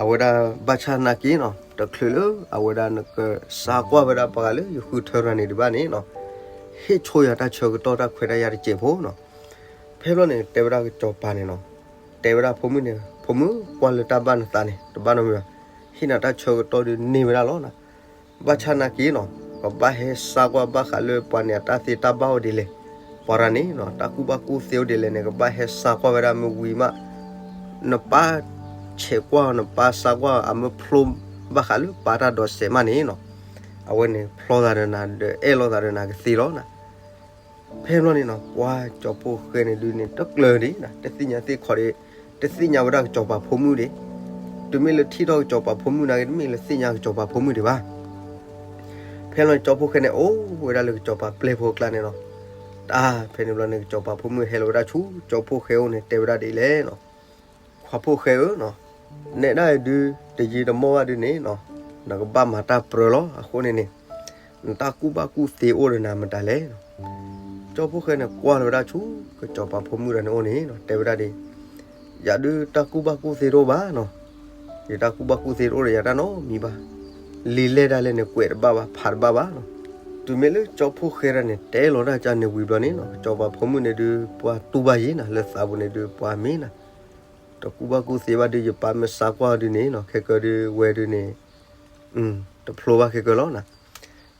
အဝဲဒၣ်ဘၣ်ဆၣ်နာ်က့နီၤ, တချုးလၢအဝဲဒၣ်နကစးကွၢ်ဝဲဒၣ်ပှၤဂၤလၢယဃုထၢတဂၤန့ၣ်ဒံးဘၣ်န့ၣ်နီၤ, ဟ့ၣ်ဆိယၤတၢ်ဆၢကတီၢ်တၢ်ခွဲးတၢ်ယာ်တစဲးဖိနီၤ. ဖဲဘျီန့ၣ် တဲဝဲဒၣ်ကစီၤပၤန့ၣ်နီၤ, တဲဝဲဒၣ်ဖိမုၣ်န့ၣ်, ဖိမုၣ်ကွၢ်လၢတၢ်ဘၣ်နသးန့ၣ် တဘၣ်နီတမံၤဘၣ်, ဟ့ၣ်နၤတၢ်ဆၢကတီၢ်ဒုးန့ၢ်ဝဲဒၣ်လီၤနီၤ. ဘၣ်ဆၣ်နာ်က့နီၤ, ကဘၣ်ဟဲစါကွၢ်ဘၣ်ဃးလၢပှၤန့ၣ်အတၢ်သ့တၢ်ဘၣ်အိၣ်ဒ်လဲၣ်, ပှၤတဂၤန့ၣ်နီၤ တၢ်ကူၣ်ဘၣ်ကူၣ်သ့အိၣ်ဒ်လဲၣ်န့ၣ် ကဘၣ်ဟဲစါကွၢ်ဝဲဒၣ်မ့ၢ်ဝံၤမး နပၢ်ဆဲးကွၢ် နပၢ်စါကွၢ်အမ့ၢ်ဖျိဘၣ်ဃးလၢပၢ်တၢ်ဒိးစဲးမးန့ၣ်နီၤ, အဝဲန့ၣ်ဖျီသးဒီးနၤ ဒီးအဲၣ်လိာ်သးဒီးနၤကသ့လီၤနီၤ. ဖဲဘျီန့ၣ်နီၤ ပှၤကၠီဖီၣ်ဃဲန့ၣ်ဒုးန့ၣ် တကျၢၤဒံးနီၤ, တသ့ၣ်ညါသ့ၣ်ခီဒံး, တသ့ၣ်ညါဝဲဒၣ်ကစီၤပၤဖိမုၣ်ဒံး, တုၤမ့ၢ်လၢထံၣ်ထီၣ်ကစီၤပၤဖိမုၣ်နာ်က့ တမ့ၢ်လၢသ့ၣ်ညါကစီၤပၤဖိမုၣ်ဒံးဘၣ်. ဖဲလီၤန့ၣ် ကၠီဖီၣ်ဃဲန့ၣ် အိၣ်ဝဲဒၣ်လၢကစီၤပၤပျဲၢ်ဖိအကျါန့ၣ်နီၤ. တၢ်ဖဲန့ၣ်ဘျီန့ၣ် ကစီၤပၤဖိမုၣ်ဟဲလီၤဝဲဒၣ်ဆူ ကၠီဖီၣ်ဃဲအိၣ်န့ၣ် တဲဝဲဒၣ်ဒ်လဲၣ်နီၤ, ခွါဖီၣ်ဃဲဧၢနီၤ, နဲဒၣ်အံၤဒုး တယံာ်တမီၢ်ဘၣ်ဒုးန့ၣ်နီၤ, နကဘၣ်မၤတၢ်ပြၢလီၤ. အဃိန့ၣ်န့ၣ် နတၢ်ကူၣ်ဘၣ်ကူၣ်သ့အိၣ်ဒီးနၤမတၤလဲၣ်နီၤ. ကၠီဖီၣ်ဃဲန့ၣ် ကွၢ်လီၤဝဲဒၣ်ဆူ ကစီၤပၤဖိမုၣ်တဂၤန့ၣ်အိၣ်န့ၣ်နီၤ, တဲဝဲဒၣ်ဒ် ယၤဒုးတၢ်ကူၣ်ဘၣ်ကူၣ်သ့တအိၣ်ဘၣ်နီၤ, ယတၢ်ကူၣ်ဘၣ်ကူၣ်သ့တအိၣ်ဒီးယၤတၢ်နီတမံၤဘၣ်. လံာ်လဲၢ်ဒၣ်လဲၣ်န့ၣ် ကွဲးတဘၣ်ဘၣ် ဖးတဘၣ်ဘၣ်နီၤ. တုၤမ့ၢ်လၢကၠီဖီၣ်ဃဲတဂၤန့ၣ် တဲလီၤတၢ်ကန့ၣ်ဝံၤဘျီန့ၣ်နီၤ, ကစီၤပၤဖိမုၣ်န့ၣ်ဒုး ပှၤတူၢ်ဘၣ်ယံၤနၤ, လၢသးပူၤန့ၣ်ဒုး ပှၤမ့ၢ်နၤ တကူၣ်ဘၣ်ကူၣ်သ့ဘၣ်ဒုး ယပၢ်မ့ၢ်စါကွၢ်ဒုးန့ၣ်နီၤ, ခဲကၢဒုးဝဲဒုးန့ၣ် တဖျိဘၣ်ခဲကၢလီၤနၤ.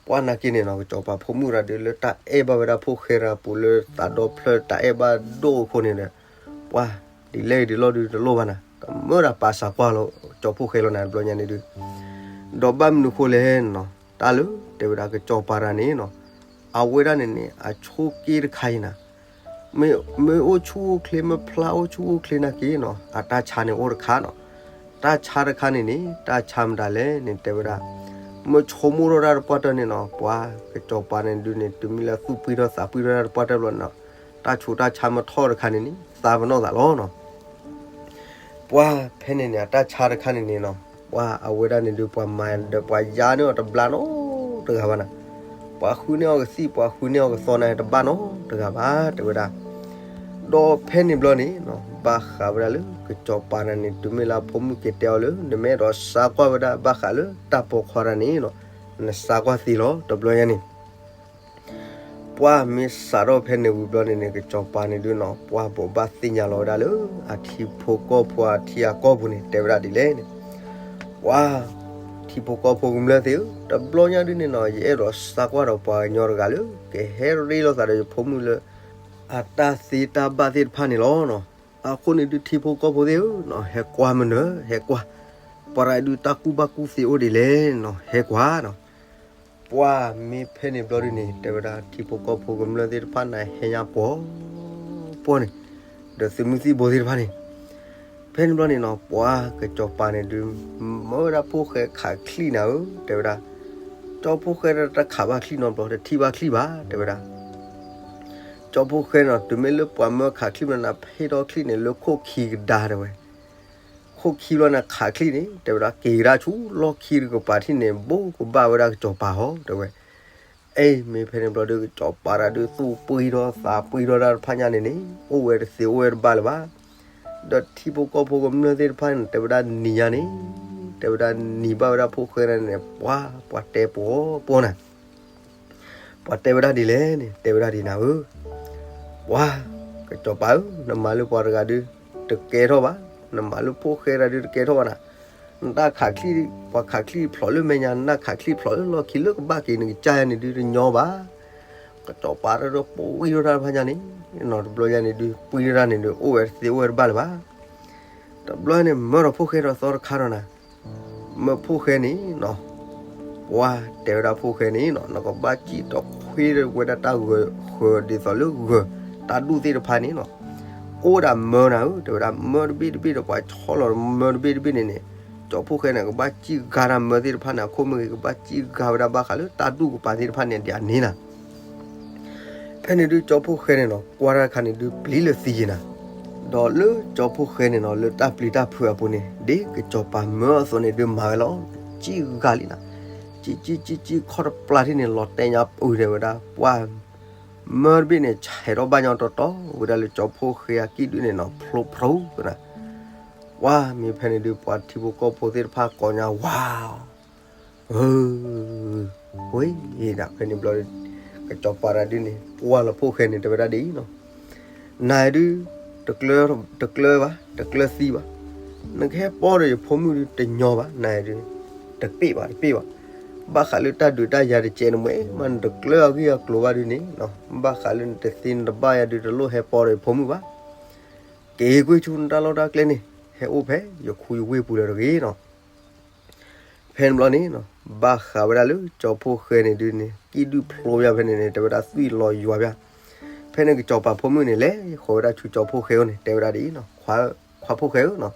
ပှၤနာ်က့န့ၣ်နီၤ, ကစီၤပၤဖိမုၣ်တဂၤဒုး လၢတၢ်အဲၣ်ဘၣ်ဝဲဒၣ်ဖီၣ်ဃဲတဂၤပူၤ လၢသးဒီဖျၢၣ်တၢ်အဲၣ်ဘၣ်ဒိၣ်အဃိန့ၣ်ဒီး ပှၤဒ်လဲၣ်ဒ်လဲၣ်ဒုးတလိၣ်ဘၣ်နၤ, ကမၢဒၣ်ပၢ်စါကွၢ်လီၤ ကၠီဖီၣ်ဃဲလီၤနၤ တဘျီညါန့ၣ်ဒုး. ဒီးဘၣ်မနုၤဃိလဲၣ်နီၤ, တၢ်လၢတဲဝဲဒၣ်ကစီၤပၤတဂၤန့ၣ်နီၤ, အဝဲဒၣ်န့ၣ်န့ၣ် အဆိက့တခါအံၤနၤ, မ့ၢ်အိၣ်ဆူၣ်အိၣ်ချ့ မ့ၢ်ဖျါအိၣ်ဆူၣ်အိၣ်ချ့နာ်က့နီၤ, အတၢ်ဆါန့ၣ်အိၣ်တခါနီၤ. တၢ်ဆါတခါန့ၣ်န့ၣ် တၢ်ဆါမတၤလဲၣ်န့ၣ် တဲဝဲဒၣ် မ့ၢ်ဆိကမိၣ်ထီၣ်တၢ်တပှၢ်တၢၢ်န့ၣ်နီၤ, ပှၤကစီၤပၤန့ၣ်ဒုးန့ၣ် တုၤမ့ၢ်လၢသူၣ်ပှံထီၣ်သးပှံထီၣ်တၢ်တပှၢ်တၢၢ်ဘျီန့ၣ်နီၤ, တၢ်ဆူးတၢ်ဆါမ့ၢ်ထီၣ်တခါန့ၣ်န့ၣ် သးပနီၣ်သးလီၤနီၤ. ပှၤဖဲန့ၣ်န့ၣ် အတၢ်ဆါတခါန့ၣ်န့ၣ်နီၤ, ပှၤအဝဲဒၣ်န့ၣ်ဒုး ပှၤမၤဒီးပှၤယါန့ၢ်အီၤတဘျါနီတဂၤဘၣ်နၤ, ပှၤဃုန့ၢ်အီၤကသံၣ် ပှၤဃုန့ၢ်အီၤကသီန့ၣ် တဘၣ်နီတဂၤဘၣ် တဲဝဲဒၣ်. ဒီးဖဲန့ၣ်ဘျီန့ၣ်နီၤ, ဘၣ်ဃးဝဲဒၣ်လၢကစီၤပၤတဂၤန့ၣ် တုၤမ့ၢ်လၢအဖိမုၣ်က့ၤတဲအီၤလၢ နမ့ၢ်အဲၣ်ဒိးစါကွၢ်ဝဲဒၣ်ဘၣ်ဃးလၢတၢ်ပိာ်ခွါတဂၤန့ၣ်နီၤ, နစါကွၢ်သ့လီၤ တဘျီညါန့ၣ် ပှၤမ့ၢ်စးထီၣ်ဖဲန့ၣ်ဝံၤဘျီန့ၣ်န့ၣ် ကစီၤပၤန့ၣ်ဒုးနီၤ, ပှၤဘိးဘၣ်သ့ၣ်ညါလီၤဝဲဒၣ်လၢ အထံဖိကီၢ်ဖိအထံအကီၢ်ပူၤန့ၣ် တဲဝဲဒၣ်ဒ်လဲၣ်န့ၣ်, ပှၤထံဖိကီၢ်ဖိကမျၢၢ်သ့ၣ်ဧၢ, တဘျီညါဒုးန့ၣ်နီၤ, ယအဲၣ်ဒိးစါကွၢ်ဒီးပှၤကညီတဂၤလၢ ကဟဲရ့လိာ်သးဒီးယဖိမုၣ်လၢ အတၢ်သ့တၢ်ဘၣ်သ့ၣ်တဖၣ်န့ၣ်လီၤနီၤ. အဃိန့ၣ်ဒုးထံဖိကီၢ်ဖိသ့ၣ်ဧၢနီၤ, ဟဲကွၢ်မနုၤ ဟဲကွၢ်, ပှၤတဂၤဒုးတၢ်ကူၣ်ဘၣ်ကူၣ်သ့အိၣ်ဒ်လဲၣ်နီၤ, ဟဲကွၢ်နီၤ. ပှၤမ့ၢ်ဖဲန့ၣ်ဘျီဒုးန့ၣ် တဲဝဲဒၣ်ထံဖိကီၢ်ဖိကမျၢၢ်သ့ၣ်တဖၣ်န့ၣ် ဟဲညါပှီၤပှီၤန့ၣ်, ဒီးသုးမုၢ်သံၣ်ဘိသ့ၣ်တဖၣ်န့ၣ်, ဖဲန့ၣ်ဘျီန့ၣ်နီၤ, ပှၤကစီၤပၤန့ၣ်ဒုး မၢဝဲဒၣ်ဖိၣ်ဃဲခးချံၣ်နၤဧၢ, တဲဝဲဒၣ်, ကၠီဖိၣ်ဃဲတၢ်တခးဘၣ်ချံၣ်နီတဘျီ, တထံၣ်ဘၣ်ချံၣ်ဘၣ် တဲဝဲဒၣ်. ကၠီဖိၣ်ဃဲနီၤ, တုၤမ့ၢ်လၢပှၤမၢခးချံၣ်မနၤ ဖ့ၣ်ထီၣ်ချံၣ်န့ၣ် လၢခိၣ်ခံကဒါတဲဝဲ ခိၣ်ခံဘျီန့ၣ် ခးချံၣ်န့ၣ် တဲဝဲဒၣ် က့ၤကဒါဆူလီၢ်ခံတကပၤထံၣ်န့ၣ် ဘိးကဘၣ်ဝဲဒၣ်ကစီၤပၤဟီ တဲဝဲ. အ့ မ့ၢ်ဖဲန့ၣ်ဘျီဒုး ကစီၤပၤတဂၤဒုး သူၣ်ပှံထီၣ်သးပှံထီၣ်တၢ်တဖၣ်ညါန့ၣ်န့ၣ် အိၣ်ဝဲတသ့အိၣ်ဝဲတဘၣ်လၢၤဘၣ်. ဒီးထံဖိကီၢ်ဖိကမျၢၢ်သ့ၣ်တဖၣ်န့ၣ် တဲဝဲဒၣ်နံၤညါန့ၣ်, တဲဝဲဒၣ်နံၤဘၣ်ဝဲဒၣ်ဖိၣ်ဃဲန့ၣ် ပှၤ ပှၤတဲပှီၤပှီၤနၤ ပှၤတဲဝဲဒၣ်ဒ်လဲၣ်န့ၣ် တဲဝဲဒၣ်ဒ်နၤဧၢ, ပှၤ ကစီၤပၤဧၢ, နမၤလၢပှၤတဂၤဒုး တကဲထီၣ်ဘၣ်, နမၤလၢဖိၣ်ဃဲတဂၤဒုး တကဲထီၣ်ဘၣ်နၤ. နတၢ်ခးချံၣ်, ပှၤခးချံၣ်ဖျိးလၢမဲာ်ညါ, နတၢ်ခးချံၣ်ဖျိးလၢလီၢ်ခံလၢကဘၣ်က့ၤနကစၢ်ယၤန့ၣ်ဒုး တညီဘၣ်. ကစီၤပၤတဂၤဒုး ပှံထီၣ်တၢ်တဖၣ်ညါန့ၣ်, နီၤတဘျီညါန့ၣ်ဒုး ပှံထီၣ်တၢ်န့ၣ်ဒုး အိၣ်ဝဲတသ့အိၣ်ဝဲတဘၣ်လၢၤဘၣ်. တဘျီန့ၣ် မၢဒီးဖိၣ်ဃဲဒီးသီတခါဒီးနၤ မၢဖိၣ်ဃဲန့ၣ်နီၤ, ပှၤတဲဝဲဒၣ်ဖိၣ်ဃဲန့ၣ်နီၤ, နကဘၣ်စံၣ်ဒီးခွ့ဝဲဒၣ်တၢ်ဂၢၤဃၢၤဒ်သိးလၢဂၢၤတၢ်ဒူၣ်သ့ၣ်တဖၣ်န့ၣ်နီၤ, အိၣ်ဝဲဒၣ်မၢနၤဧၢ, တဲဝဲဒၣ်မၢတဘ့ၣ်တဘ့ၣ်ဒီး ပှၤဆီလီၤမၢတဘ့ၣ်တဘ့ၣ်န့ၣ်န့ၣ်, ကၠီဖိၣ်ဃဲန့ၣ် ကဘၣ်စံၣ်ဂၤတၢ်မၢသ့ၣ်တဖၣ်န့ၣ် အခိၣ်မ့ၢ်ဂ့ၤ ကဘၣ်စံၣ်ဂၤဝဲဒၣ်ဘၣ်ဃးလၢတၢ်ဒူၣ်ကပၤသ့ၣ်တဖၣ်န့ၣ် ဒ်အန့ၣ်နၤ ဖဲန့ၣ်ဒုး ကၠီဖိၣ်ဃဲန့ၣ်နီၤ ကွၢ်တၢ်တခါန့ၣ်ဒုး ပျံၤလၢသံယံၤနၤ, ဒီးလၢကၠီဖိၣ်ဃဲန့ၣ်နီၤ လၢတၢ်ပျံၤတၢ်ဖုးအပူၤန့ၣ် ဒ်ကစီၤပၤမၢအသိးန့ၣ်ဒုးမၤဝဲလီၤ. စံၣ်ဂၤလံနၤ, စံၣ်စံၣ်စံၣ်စံၣ်ခီၣ်တပျၢ်ထံၣ်န့ၣ် လီၤတဲာ်ညါပူၤတဲဝဲဒၣ် ပှၤ မၢတဘ့ၣ်န့ၣ် ဆဲးထီၣ်ဘၣ်ညီတီတီဝဲဒၣ်လၢကၠီဖိၣ်ဃဲအကံၢ်ဒုးန့ၣ်နီၤ ဖျိဖျိနၤ, ပှၤမ့ၢ်ဖဲန့ၣ်ဒုး ပှၤထံဖိကီၢ်ဖိသ့ၣ်တဖၣ်ကိးညါဝါ ဝဲဒၣ်ဖဲန့ၣ်ဘျီဒုး ကစီၤပၤတဂၤဒုန့ၣ် ကွၢ်လီၤဖိၣ်ဃဲန့ၣ် တဲဝဲဒၣ်ဒ်အံၤနီၤ, နၤဒု တကျၢၤဘၣ်, တကျၢၤသံဘၣ်, နကဟဲပီဒီးယဖိမုၣ်ဒုတညီဘၣ်, နၤဒု တပ့ၢ်ဘၣ်, တပ့ၢ်ဘၣ်. ဘၣ်ဃးလၢတၢ်ဒုးတၢ်ယၤတကဲးန့ၣ်မ့ၢ် မ့ၢ်နတကျၢၤအဂ့ၢ်အကျိၤဘၣ်ဒုန့ၣ်, ဘၣ်ဃးလၢနတသ့နတဘၣ်ယၤဒု တလိၣ်ဟဲပီဒီးယဖိမုၣ်ဘၣ်. က့ၤကွံာ်ဆူနတၢ်လီၢ်တၢ်ကျဲန့ၣ်, ဟဲအိၣ်ဖဲယခူယဝ့ၢ်ပူၤလၢၤတဂ့ၤနီၤ. ဖဲန့ၣ်ဘျီန့ၣ်, ဘၣ်ဃးဝဲဒၣ်လၢကၠီဖိၣ်ဃဲန့ၣ်ဒုန့ၣ် ကံၣ်ဒုၣ်ဖျိဘၣ်ဖဲန့ၣ်န့ၣ် တဲဝဲဒၣ်သွံၣ်လီၤယွၤဘၣ်. ဖဲန့ၣ်ကစီၤပၤဖိမုၣ်န့ၣ် လဲၤဃီၤဝဲဒၣ်ဆူကၠီဖိၣ်ဃဲအအိၣ်န့ၣ် တဲဝဲဒၣ်ဒ်အံၤနီၤ, ခွါဖိၣ်ဃဲဧၢနီၤ,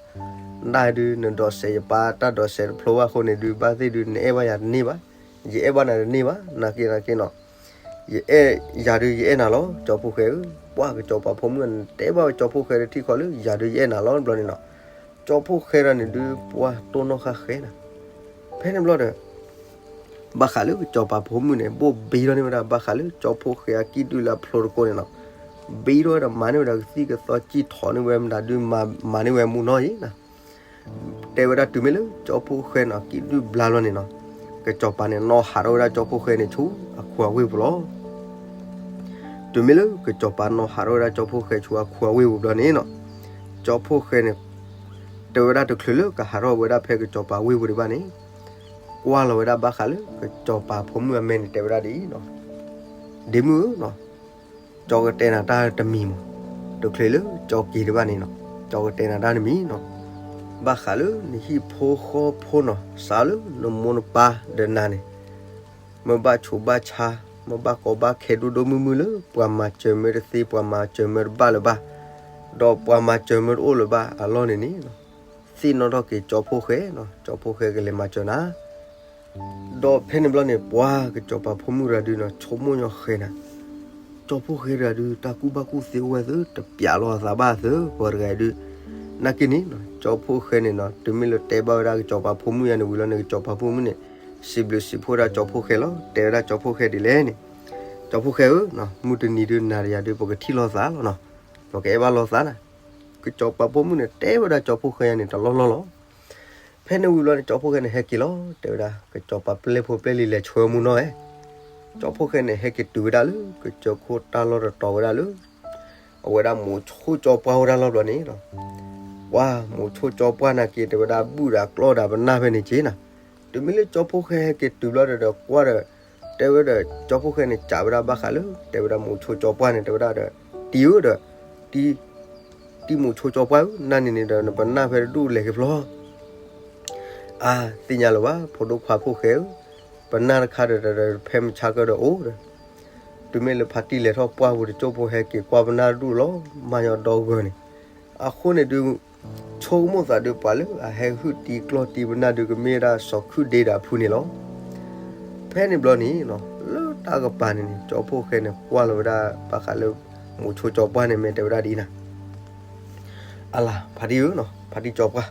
နဒုးနဒီးစဲးယပၢ်တၢ်ဒီးစဲးတဖျိဘၣ်အဃိန့ၣ်ဒု ဘၣ်သ့ၣ်ဒု နအဲၣ်ဘၣ်ယၤတန့ၢ်ဘၣ်, ယအဲၣ်ဘၣ်နၤတန့ၢ်ဘၣ်, နာ်က့နာ်က့နီၤ ယအဲၣ်ယၤဒုး ယအဲၣ်နၤလီၤ ကၠီဖိၣ်ဃဲဧၢ. ပှၢ်ကစီၤပၤဖိမုၣ်န့ၣ် တဲဘၣ်ဝဲကၠီဖိၣ်ဃဲတထံၣ်ဃီလၢ ယၤဒုးယအဲၣ်နၤလီၤဘျီန့ၣ်နီၤ, ကၠီဖိၣ်ဃဲတဂၤန့ၣ်ဒုး ပှၢ်တိၢ်နီၣ်ဃၣ်ဃဲနၤ. ဖဲန့ၣ်ဘျီဒီး ဘၣ်ဃးလၢကစီၤပၤဖိမုၣ်န့ၣ် ဘိၣ်ဘံထီၣ်န့ၢ်ဝဲဒၣ် ဘၣ်ဃးလၢကၠီဖိၣ်ဃဲအကံၣ်ဒုၣ်လၢအဖျိတကိးန့ၣ်နီၤ, ဘံထီၣ်ဝဲဒီးမၤန့ၢ်ဝဲဒၣ်ကသံၣ်ကသီ စံၣ်ထီၣ်န့ၢ်ဝဲမတၤဒုး မၤန့ၢ်ဝဲမူနီၢ်အံၤနၤ. တဲဝဲဒၣ်တုၤမ့ၢ်လၢကၠီဖိၣ်ဃဲန့ၣ် ကံၣ်ဒုၣ်ဘျါလီၤန့ၣ်နီၤ, ကစီၤပၤန့ၣ် နီၢ်ဟးထီၣ်ဝဲဒၣ်ကၠီဖိၣ်ဃဲန့ၣ်ဆူအခိၣ်အဝ့ၢ်ပူၤလီၤ. တုၤမ့ၢ်လၢကစီၤပၤနီၢ်ဟးထီၣ်ဝဲဒၣ်ကၠီဖိၣ်ဃဲဆူအခိၣ်အဝ့ၢ်ပူၤဘျီန့ၣ်နီၤ, ကၠီဖိၣ်ဃဲန့ၣ် တဲဝဲဒၣ်တချုးလၢကဟးထီၣ်ဝဲဒၣ်ဖဲကစီၤပၤဝ့ၢ်ပူၤဒံးဘၣ်န့ၣ်, ကွၢ်လီၤဝဲဒၣ်ဘၣ်ဃးလၢကစီၤပၤဖိမုၣ်အမဲာ်န့ၣ် တဲဝဲဒၣ်ဒ်အံၤနီၤ, ဒ့မုၣ်ဧၢနီၤ, ကၠီကတဲနၤတၢ်တမံၤမး, တချုးလၢကၠီက့ၤဒံးဘၣ်န့ၣ်နီၤ, ကၠီကတဲနၤတၢ်တမံၤနီၤ, ဘၣ်ဃးလၢနဟံၣ်ဖိဃီဖိနီၤ, စးလၢနမိၢ်နပၢ်ဒီးနၤန့ၣ် မ့ၢ်ဘၣ်ဆိးဘၣ်ဆါ, မ့ၢ်ဘၣ်ကီဘၣ်ခဲဒိၣ်ဒိၣ်မုၢ်မုၢ်လၢ ပှၤမၤစၢၤမ့ၢ်တသ့ ပှၤမၤစၢၤမ့ၢ်တဘၣ်လၢၤဘၣ်, ဒီးပှၤမၤစၢၤမ့ၢ်တအိၣ်လၢၤဘၣ်အလီၢ်န့ၣ်န့ၣ်, သ့ၣ်နီၣ်ထီၣ်က့ၤကၠီဖိၣ်ဃဲနီၤ, ကၠီဖိၣ်ဃဲကလဲၤမၤစၢၤနၤ. ဒီးဖဲန့ၣ်ဘျီန့ၣ် ပှၤကစီၤပၤဖိမုၣ်တဂၤဒုးနီၤ ဆိကမိၣ်ညီဃဲနၤ, ကၠီဖိၣ်ဃဲတဂၤဒုး တၢ်ကူၣ်ဘၣ်ကူၣ်သ့အိၣ်ဝဲသု တပျးလီၤအသးဘၣ်သု ပှၤတဂၤဒုး, နာ်က့န့ၣ်နီၤ ကၠီဖိၣ်ဃဲန့ၣ်နီၤ တုၤမ့ၢ်လၢတဲဘၣ်ဝဲဒၣ်ကစီၤပၤဖိမုၣ်ယၤန့ၣ်ဝံၤလီၤန့ၣ် ကစီၤပၤဖိမုၣ်န့ၣ် စံးဘျုးစံးဖှိၣ်ဝဲဒၣ်ကၠီဖိၣ်ဃဲလီၤ. တဲဝဲဒၣ်ကၠီဖိၣ်ဃဲဒ်လဲၣ်န့ၣ်, ကၠီဖိၣ်ဃဲဧၢ, မုၢ်တနံၤဒုးနၤဒီးယၤဒုး ပကထံၣ်လိာ်သးလီၤနီၤ, ပကအဲၣ်ဘၣ်လိာ်သးနၤ, ကစီၤပၤဖိမုၣ်န့ၣ် တဲဝဲဒၣ်ကၠီဖိၣ်ဃဲယၤန့ၣ် တလီၢ်လီၢ်လီၤ. ဖဲန့ၣ်ဝံၤဘျီန့ၣ် ကၠီဖိၣ်ဃဲန့ၣ် ဟဲက့ၤလီၤ တဲဝဲဒၣ် ကစီၤပၤပျဲၢ်ဖိပျဲၢ်လံၤလဲၤဆှၢမူနီၢ်ဧဲ, ကၠီဖိၣ်ဃဲန့ၣ် ဟဲက့ၤတုၤဝဲဒၣ်လၢ ကစၢၢ်ခိၣ်တၢ်လီၢ်တတီၤဝဲဒၣ်လၢ အဝဲဒၣ်မိၤဆိကၠီပှၢ်ဝဲဒၣ်လီၤဘျီန့ၣ်လီၤ. ပှၤမိၤဆိကၠီပှၢ်နာ်က့ တဲဝဲဒၣ်ဘူၣ်ဒီးကျီၢ်ဒီးပနၢ်ဖဲန့ၣ်က့နၤ, တုၤမ့ၢ်လၢကၠီဖိၣ်ဃဲဟဲက့ၤတုၤဘျီဒီး ကွၢ်ဒီး တဲဝဲဒီး ကၠီဖိၣ်ဃဲန့ၣ် စံးဝဲဒၣ်ဘၣ်ဃးလၢ တဲဝဲဒၣ်မိၤဆိကၠီပှၢ်န့ၣ် တဲဝဲဒၣ်ဒီး တံၤဧၢဒီး တံၤ တံၤမိၤဆိကၠီပှၢ်ဧၢ, နၤန့ၣ်န့ၣ်ဒီး နပနၢ်ဖဲတဒူၣ်လဲၤက့ၤဖျီ အါ သ့ၣ်ညါလၢၤဘၣ် ဖိဒိၣ်ခွါဖိၣ်ဃဲဧၢ, ပနၢ်တခါဒီး ဖဲမုၢ်ဆါကဒီးအိၣ်ဒီး တုၤမ့ၢ်လၢဖါတံၢ်လဲၤထီၣ်ပှၢ်ပူၤတကၠိၢ်ဖိဟဲက့ၤကွၢ်ပနၢ်တဒူၣ်လီၤ မၤညီဒီဂၢၤန့ၣ်, အဃိန့ၣ်ဒုး ဆိကမိၣ်သးဒုးပှၤလၢအဟဲဟုၣ်တံၤကျီၢ်တံၤပနၢ်ဒုး ကမ့ၢ်ဝဲဒၣ်စီၤခုၣ်ဒ့ဒီးအဖုန့ၣ်လီၤ. ဖဲန့ၣ်ဘျီန့ၣ် လၢတၢ်ကပၤန့ၣ်န့ၣ် ကၠီဖိၣ်ဃဲန့ၣ် ကွၢ်လီၤဝဲဒၣ်ဘၣ်ဃးလၢ မိၤဆိကၠီပှၢ်န့ၣ် မ့ၢ်တဲဝဲဒၣ်ဒ်အံၤနၤ အလၤ ဖါတံၢ်ဧၢနီၤ ဖါတံၢ်ကၠီပှၢ်,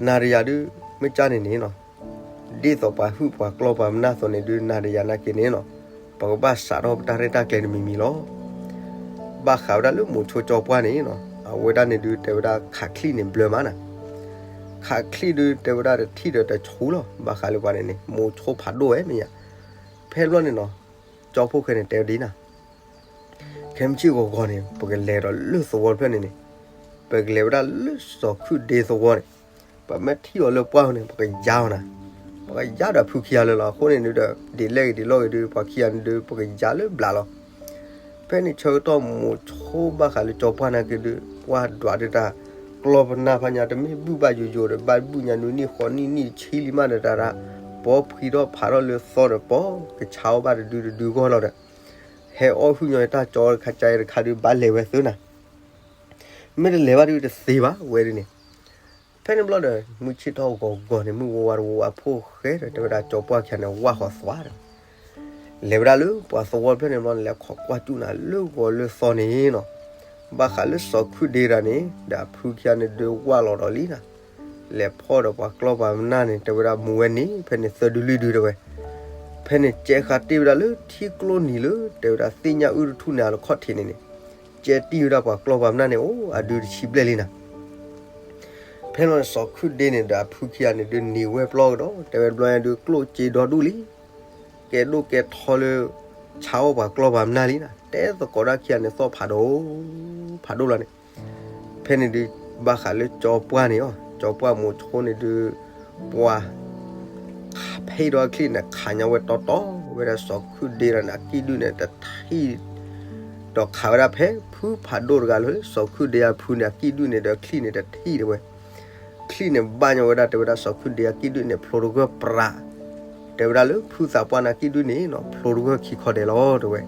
နၤဒီးယၤဒုး မ့ၢ်ကၢ်န့ၣ်န့ၣ်နီၤ, ဒ်သိးပှၤဟုၣ်ပှၤကျီၢ်ပှၤပနၢ်သိးန့ၣ်ဒုး နၤဒီးယၤနာ်က့န့ၣ်နီၤ, ပကဘၣ်စးထီၣ်ပတၢ်ရဲၣ်တၢ်ကျဲၤတမံၤမံၤလီၤ. ဘၣ်ဃးဝဲဒၣ်လၢမိၤဆိကၠီပှၢ်န့ၣ်နီၤ အဝဲဒၣ်န့ၣ်ဒုး တဲဝဲဒၣ်ခးချံၣ်န့ၣ်ဘျၢမးနၤ, ခးချံၣ်ဒုးတဲဝဲဒၣ်တထံၣ်ဒီးတဆူလီၤ. ဘၣ်ဃးလၢပှၤန့ၣ်န့ၣ် မိၤဆိဖးဒိၣ်ဝဲမ့ၢ်ယါ, ဖဲဘျီန့ၣ်နီၤ ကၠီဖိၣ်ဃဲန့ၣ် တဲဝဲဒ်နၤ ခဲမုၢ်ဆ့ၣ်ဂီၤဂီၤန့ၣ် ပကလဲၤဒီးလၢသဝီတဖျၢၣ်န့ၣ်န့ၣ်, ပကလဲၤဝဲဒၣ်လၢစီၤခုၣ်ဒ့သဝီန့ၣ်, ပမ့ၢ်ထံၣ်အီၤလၢပှၢ်န့ၣ် ပကယါအီၤနၤ, ပကယါဒီးဖုခံဂၤလၢာ်လီၤ. အဃိန့ၣ်ဒုးဒီး ဒ်လဲၣ်ဂ့ၤဒ်လဲၣ်ဂ့ၤဒုး ပှၤခံဂၤန့ၣ်ဒုး ပကယါလၢဘျးလီၤ. ဖဲန့ၣ်ဆၢကတီၢ်မိၤဆိဘၣ်ဃးလၢကၠီပှၢ်နာ်က့ဒုး ပှၢ်ဒွးဒုးတၢ် ကျီၢ်ပနၢ်ဖးညါ တမ့ၢ်ဘုၣ်ဘၣ်ယိာ်ယိာ်ဒီး ဘၣ်ဘုၣ်ညါနုနံၣ်ဃီနံၣ်နံၣ်တဆံလံမးဒီးတၢ်ဒၣ် ပီဖှံထီၣ်ဖးထီၣ်လၢသီဒီး ပီကဆါအီၣ်ဘၣ်တဒုတဒုဂီၢ်လီၤဒီး ဟဲအီၣ်ဟုၣ်ညီတၢ်ကၠီတခါကါတခါဒုး ဘၣ်လဲၤဝဲသုနၤ, မ့ၢ်တလဲၤဘၣ်ဒုးတသ့ဘၣ်ဝဲဒ်န့ၣ်. ဖဲန့ၣ်ဘျီဒီး မုၢ်ဆ့ၣ်ထီၣ်ဂီၤဂီၤန့ၣ် မုၢ်ဝါဝါတဝါဝါ ဖိၣ်ဃဲဒီး တဲဝဲဒၣ်ကၠီပှၢ်ခံဂၤန့ၣ် ဝၢ်ဃီၤသွါဒီး လဲၤဝဲဒၣ်လၢပှၤသဝီဖျၢၣ်န့ၣ်ဘျီန့ၣ် လဲၤခိးကွၢ်စူၣ်နၤလၢဂီၤလၢသီန့ၣ်နီၤ, ဘၣ်ဃးလၢစီၤခုၣ်ဒ့တဂၤန့ၣ် ဒီးအဖုခံဂၤန့ၣ်ဒုးဝၢ်လီၤဒီးလံနၤ, လဲၤဖီၣ်ဒီးပှၤကျီၢ်ပှၤပနၢ်န့ၣ် တဲဝဲဒၣ်မူဝဲန့ၣ် ဖဲန့ၣ်သၢဒုလွံၢ်ဒုတဲဝဲ, ဖဲန့ၣ်ကဲဃာ်တ့ၢ်ဝဲဒၣ်လၢထံကျိနံၤလၢ တဲဝဲဒၣ်သ့ၣ်ညါအုၣ်တထူၣ်န့ၣ် အလီၢ်ခီၣ်ထံးန့ၣ်န့ၣ်, ကဲတံၢ်ဝဲဒၣ်ပှၤကျီၢ်ပှၤပနၢ်န့ၣ်အိၣ်အဒုတဆံဘျဲၣ်လံနၤ. ဖဲန့ၣ်စီၤခုၣ်ဒ့န့ၣ်ဒီးအဖုခံဂၤန့ၣ်ဒုးန့ၢ်ဝဲပျီကဒီး တဲဝဲဘျီညါဒုးကျိၣ်စ့ဒီဒူၣ်လံ, ကဲဒိၣ်ကဲထီလၢ ဆါအီၣ်ပှၤကျီၢ်ပှၤမနၢ်လံနီၤ, တဲသကိးတၢ်ခံဂၤန့ၣ် သီၣ်ဖးဒိၣ် ဖးဒိၣ်လီၤန့ၣ်. ဖဲန့ၣ်ဒုး ဘၣ်ဃးလၢကၠီပှၢ်န့ၣ်အီၤ, ကၠီပှၢ်မိၤဆိန့ၣ်ဒုး ပှၤ ဖဲဒီးအချံၣ်န့ၣ် ခးညါဝဲတီတီဝဲဒၣ်စီၤခုၣ်ဒ့ဒီးန့ၣ် အကံၣ်ဒုၣ်န့ၣ်တထံၣ်, ဒီးခးဝဲဒၣ်ဖဲဖုဖးဒိၣ်တဂၤလၢ စီၤခုၣ်ဒ့အဖုန့ၣ် အကံၣ်ဒုၣ်န့ၣ်ဒီးချံၣ်န့ၣ်တထံၣ်တဲဝဲ. ချံၣ်န့ၣ်ဘၣ်ညီဝဲဒၣ် တဲဝဲဒၣ်စီၤခုၣ်ဒ့အကံၣ်ဒုၣ်န့ၣ် ဖျိတဂၢၢ်ပြး, တဲဝဲဒၣ်လၢဖုသးပှၢ်န့ၣ်အကံၣ်ဒုၣ်န့ၣ်နီၤ ဖျိတဂၢၢ်ခံခီဒဲးလီၤတဲဝဲ.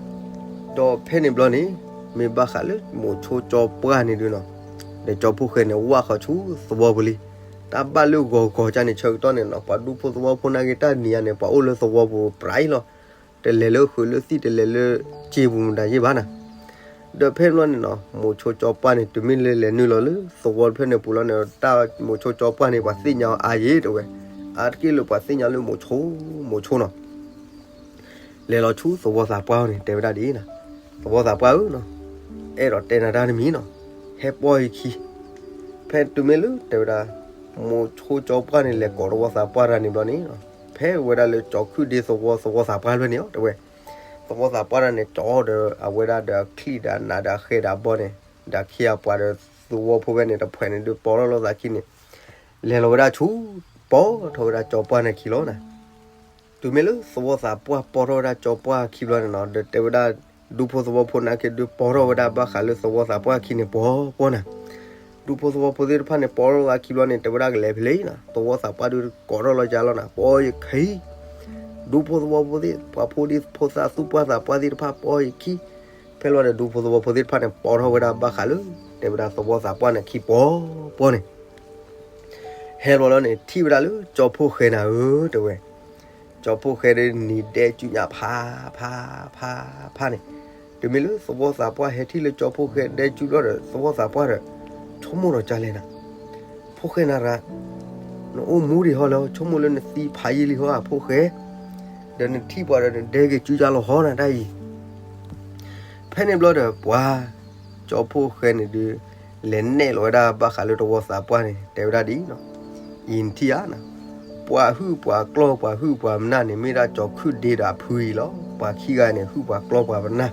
ဒီးဖဲန့ၣ်ဘျီန့ၣ် မ့ၢ်ဘၣ်ဃးလၢမိၤဆိကၠီပှၢ်န့ၣ်ဒုးနီၤ, ဒီးကၠီဖိၣ်ဃဲန့ၣ် ဝၣ်ဃီဆူသဝီပူၤလံ. တၢ်ဘၣ်လၢဂီၤဂီၤကၢ်န့ၣ် ဆၢကတီၢ်န့ၣ်နီၤ ပှၤဒူဖိသဝီဖိနာ်က့ တၢ်နံၤအါန့ၣ် ပှၤအိၣ်လၢသဝီပူၤပြးအံၤလီၤ. တလဲၤလၢဃုာ်လၢသံၣ် တလဲၤလၢစ့ပူၤမတၤယ့ၢ်ဘၣ်နၤ. ဒီးဖဲန့ၣ်ဘျီန့ၣ်နီၤ မိၤဆိကၠီပှၢ်န့ၣ် တုၤမ့ၢ်လၢလဲၤနုာ်လီၤလၢသဝီဖဲန့ၣ်ပူၤလီၤန့ၣ် တၢ်မိၤဆိကၠီပှၢ်န့ၣ် ပှၤသ့ၣ်ညါအါယ့ၢ်တဲဝဲ. အါတက့ၢ်လၢပှၤသ့ၣ်ညါလၢမိၤဆိ မိၤဆိနီၤ လဲၤလီၤဆူသဝီသးပှၢ်န့ၣ် တဲဝဲဒၣ်ဒ်အံၤနီၤ, သဝီသးပှၢ်ဧၢနီၤ, အဲၣ်ဒိးတဲနၤတၢ်တမံၤနီၤ, ဟဲပိာ်ယခံ. ဖဲတုၤမ့ၢ်လၢတဲဝဲဒၣ် မိၤဆိကၠီပှၢ်န့ၣ် လဲၤကိးသဝီသးပှၢ်တၢ်န့ၣ်ဘျီန့ၣ် ဖဲဝဲဒၣ်လၢကၠီခုၣ်ဒ့သဝီ သဝီသးပှၢ်ဖဲန့ၣ်အီၤတဲဝဲ. သဝီသးပှၢ်တၢ်န့ၣ် ကၠီဒီးအဝဲဒၣ်ဒီးအချံၣ်ဒီးအနးဒီးအဃဲဒီးအဘီန့ၣ် ဒီးခံဂၤပှၤဒီးသဝီဖိဖဲန့ၣ် တဖှဲးန့ၣ်ဒုး ပိာ်ထီၣ်လိာ်သးခံန့ၣ် လဲၤလီၤဝဲဒၣ်ဆူ ပိာ်ထီၣ်ဝဲဒၣ်ကၠီပှၢ်န့ၣ်ခံလီၤနၤ. တုၤမ့ၢ်လၢသဝီသးပှၢ်ပိာ်ထီၣ်ဝဲဒၣ်ကၠီပှၢ်ခံဘျီန့ၣ်နီၤ ဒီးတဲဝဲဒၣ် ဒူဖိသဝီဖိနာ်က့ဒုး ပိာ်ထီၣ်ဝဲဒၣ်ဘၣ်ဃးလၢသဝီသးပှၢ်ခံန့ၣ် ပှီၤပှီၤနၤ. ဒူဖိသဝီဖိသ့ၣ်တဖၣ်န့ၣ် ပိာ်ထီၣ်သးခံဘျီန့ၣ် တဲဝဲဒၣ်ကလဲၤဖဲလဲၣ်နီၤ, သဝီသးပှၢ်ဒုးကိးထီၣ်လီၤယၤလီၤနၤ, ပိာ်ယခံ ဒူဖိသဝီဖိသ့ၣ် ပှၤဖိဒံဖိသၣ်သူၣ်ပှၢ်သးပှၢ်သ့ၣ်တဖၣ် ပိာ်ယခံ. ဖဲလီၤဒီးဒူဖိသဝီဖိသ့ၣ်တဖၣ်န့ၣ် ပိာ်ထီၣ်ဝဲဒၣ်ဘၣ်ဃးလၢ တဲဝဲဒၣ်သဝီသးပှၢ်န့ၣ်ခံပှီၤပှီၤန့ၣ် ဟဲလီၤလီၤန့ၣ် ထံၣ်ဝဲဒၣ်လၢကၠီဖိၣ်ဃဲနၤဧၢ တဲဝဲ. ကၠီဖိၣ်ဃဲဒုးနံၤဒဲးစုညါဖး ဖး ဖး ဖးန့ၣ်, တုၤမ့ၢ်လၢသဝီသးပှၢ်ဟဲထံၣ်လၢကၠီဖိၣ်ဃဲဒဲးစုဘျီဒီး သဝီသးပှၢ်ဒီး ဆိကမိၣ်ဒီးကလဲၣ်နၤ, ဖိၣ်ဃဲနၤရၤ နအိၣ်မူဒံးဟီလီၤ, ဆိကမိၣ်လၢနသံဖးယံာ်လံဟီဧါ ဖိၣ်ဃဲ, ဒီးနထံၣ်ပှၤဒီးနဒဲက့ၤစုယါလီၤဟီနၤတၢ်အံၤ. ဖဲန့ၣ်ဘျီဒီး ပှၤကၠီဖိၣ်ဃဲန့ၣ်ဒုး လဲၤနဲၣ်လီၤဝဲဒၣ်ဘၣ်ဃးလၢသဝီသးပှၢ်န့ၣ် တဲဝဲဒၣ်ဒ်အံၤနီၤ, အံၤနထံၣ်ဧါနၤ, ပှၤဟုၣ်ပှၤကျီၢ်ပှၤဟုၣ်ပှၤမနၢ်န့ၣ် မ့ၢ်ဒၣ်ကၠီခုၣ်ဒ့ဒီးအဖုအံၤလီၤ. ပှၤခံဂၤန့ၣ် ဟုၣ်ပှၤကျီၢ်ပှၤမနၢ်,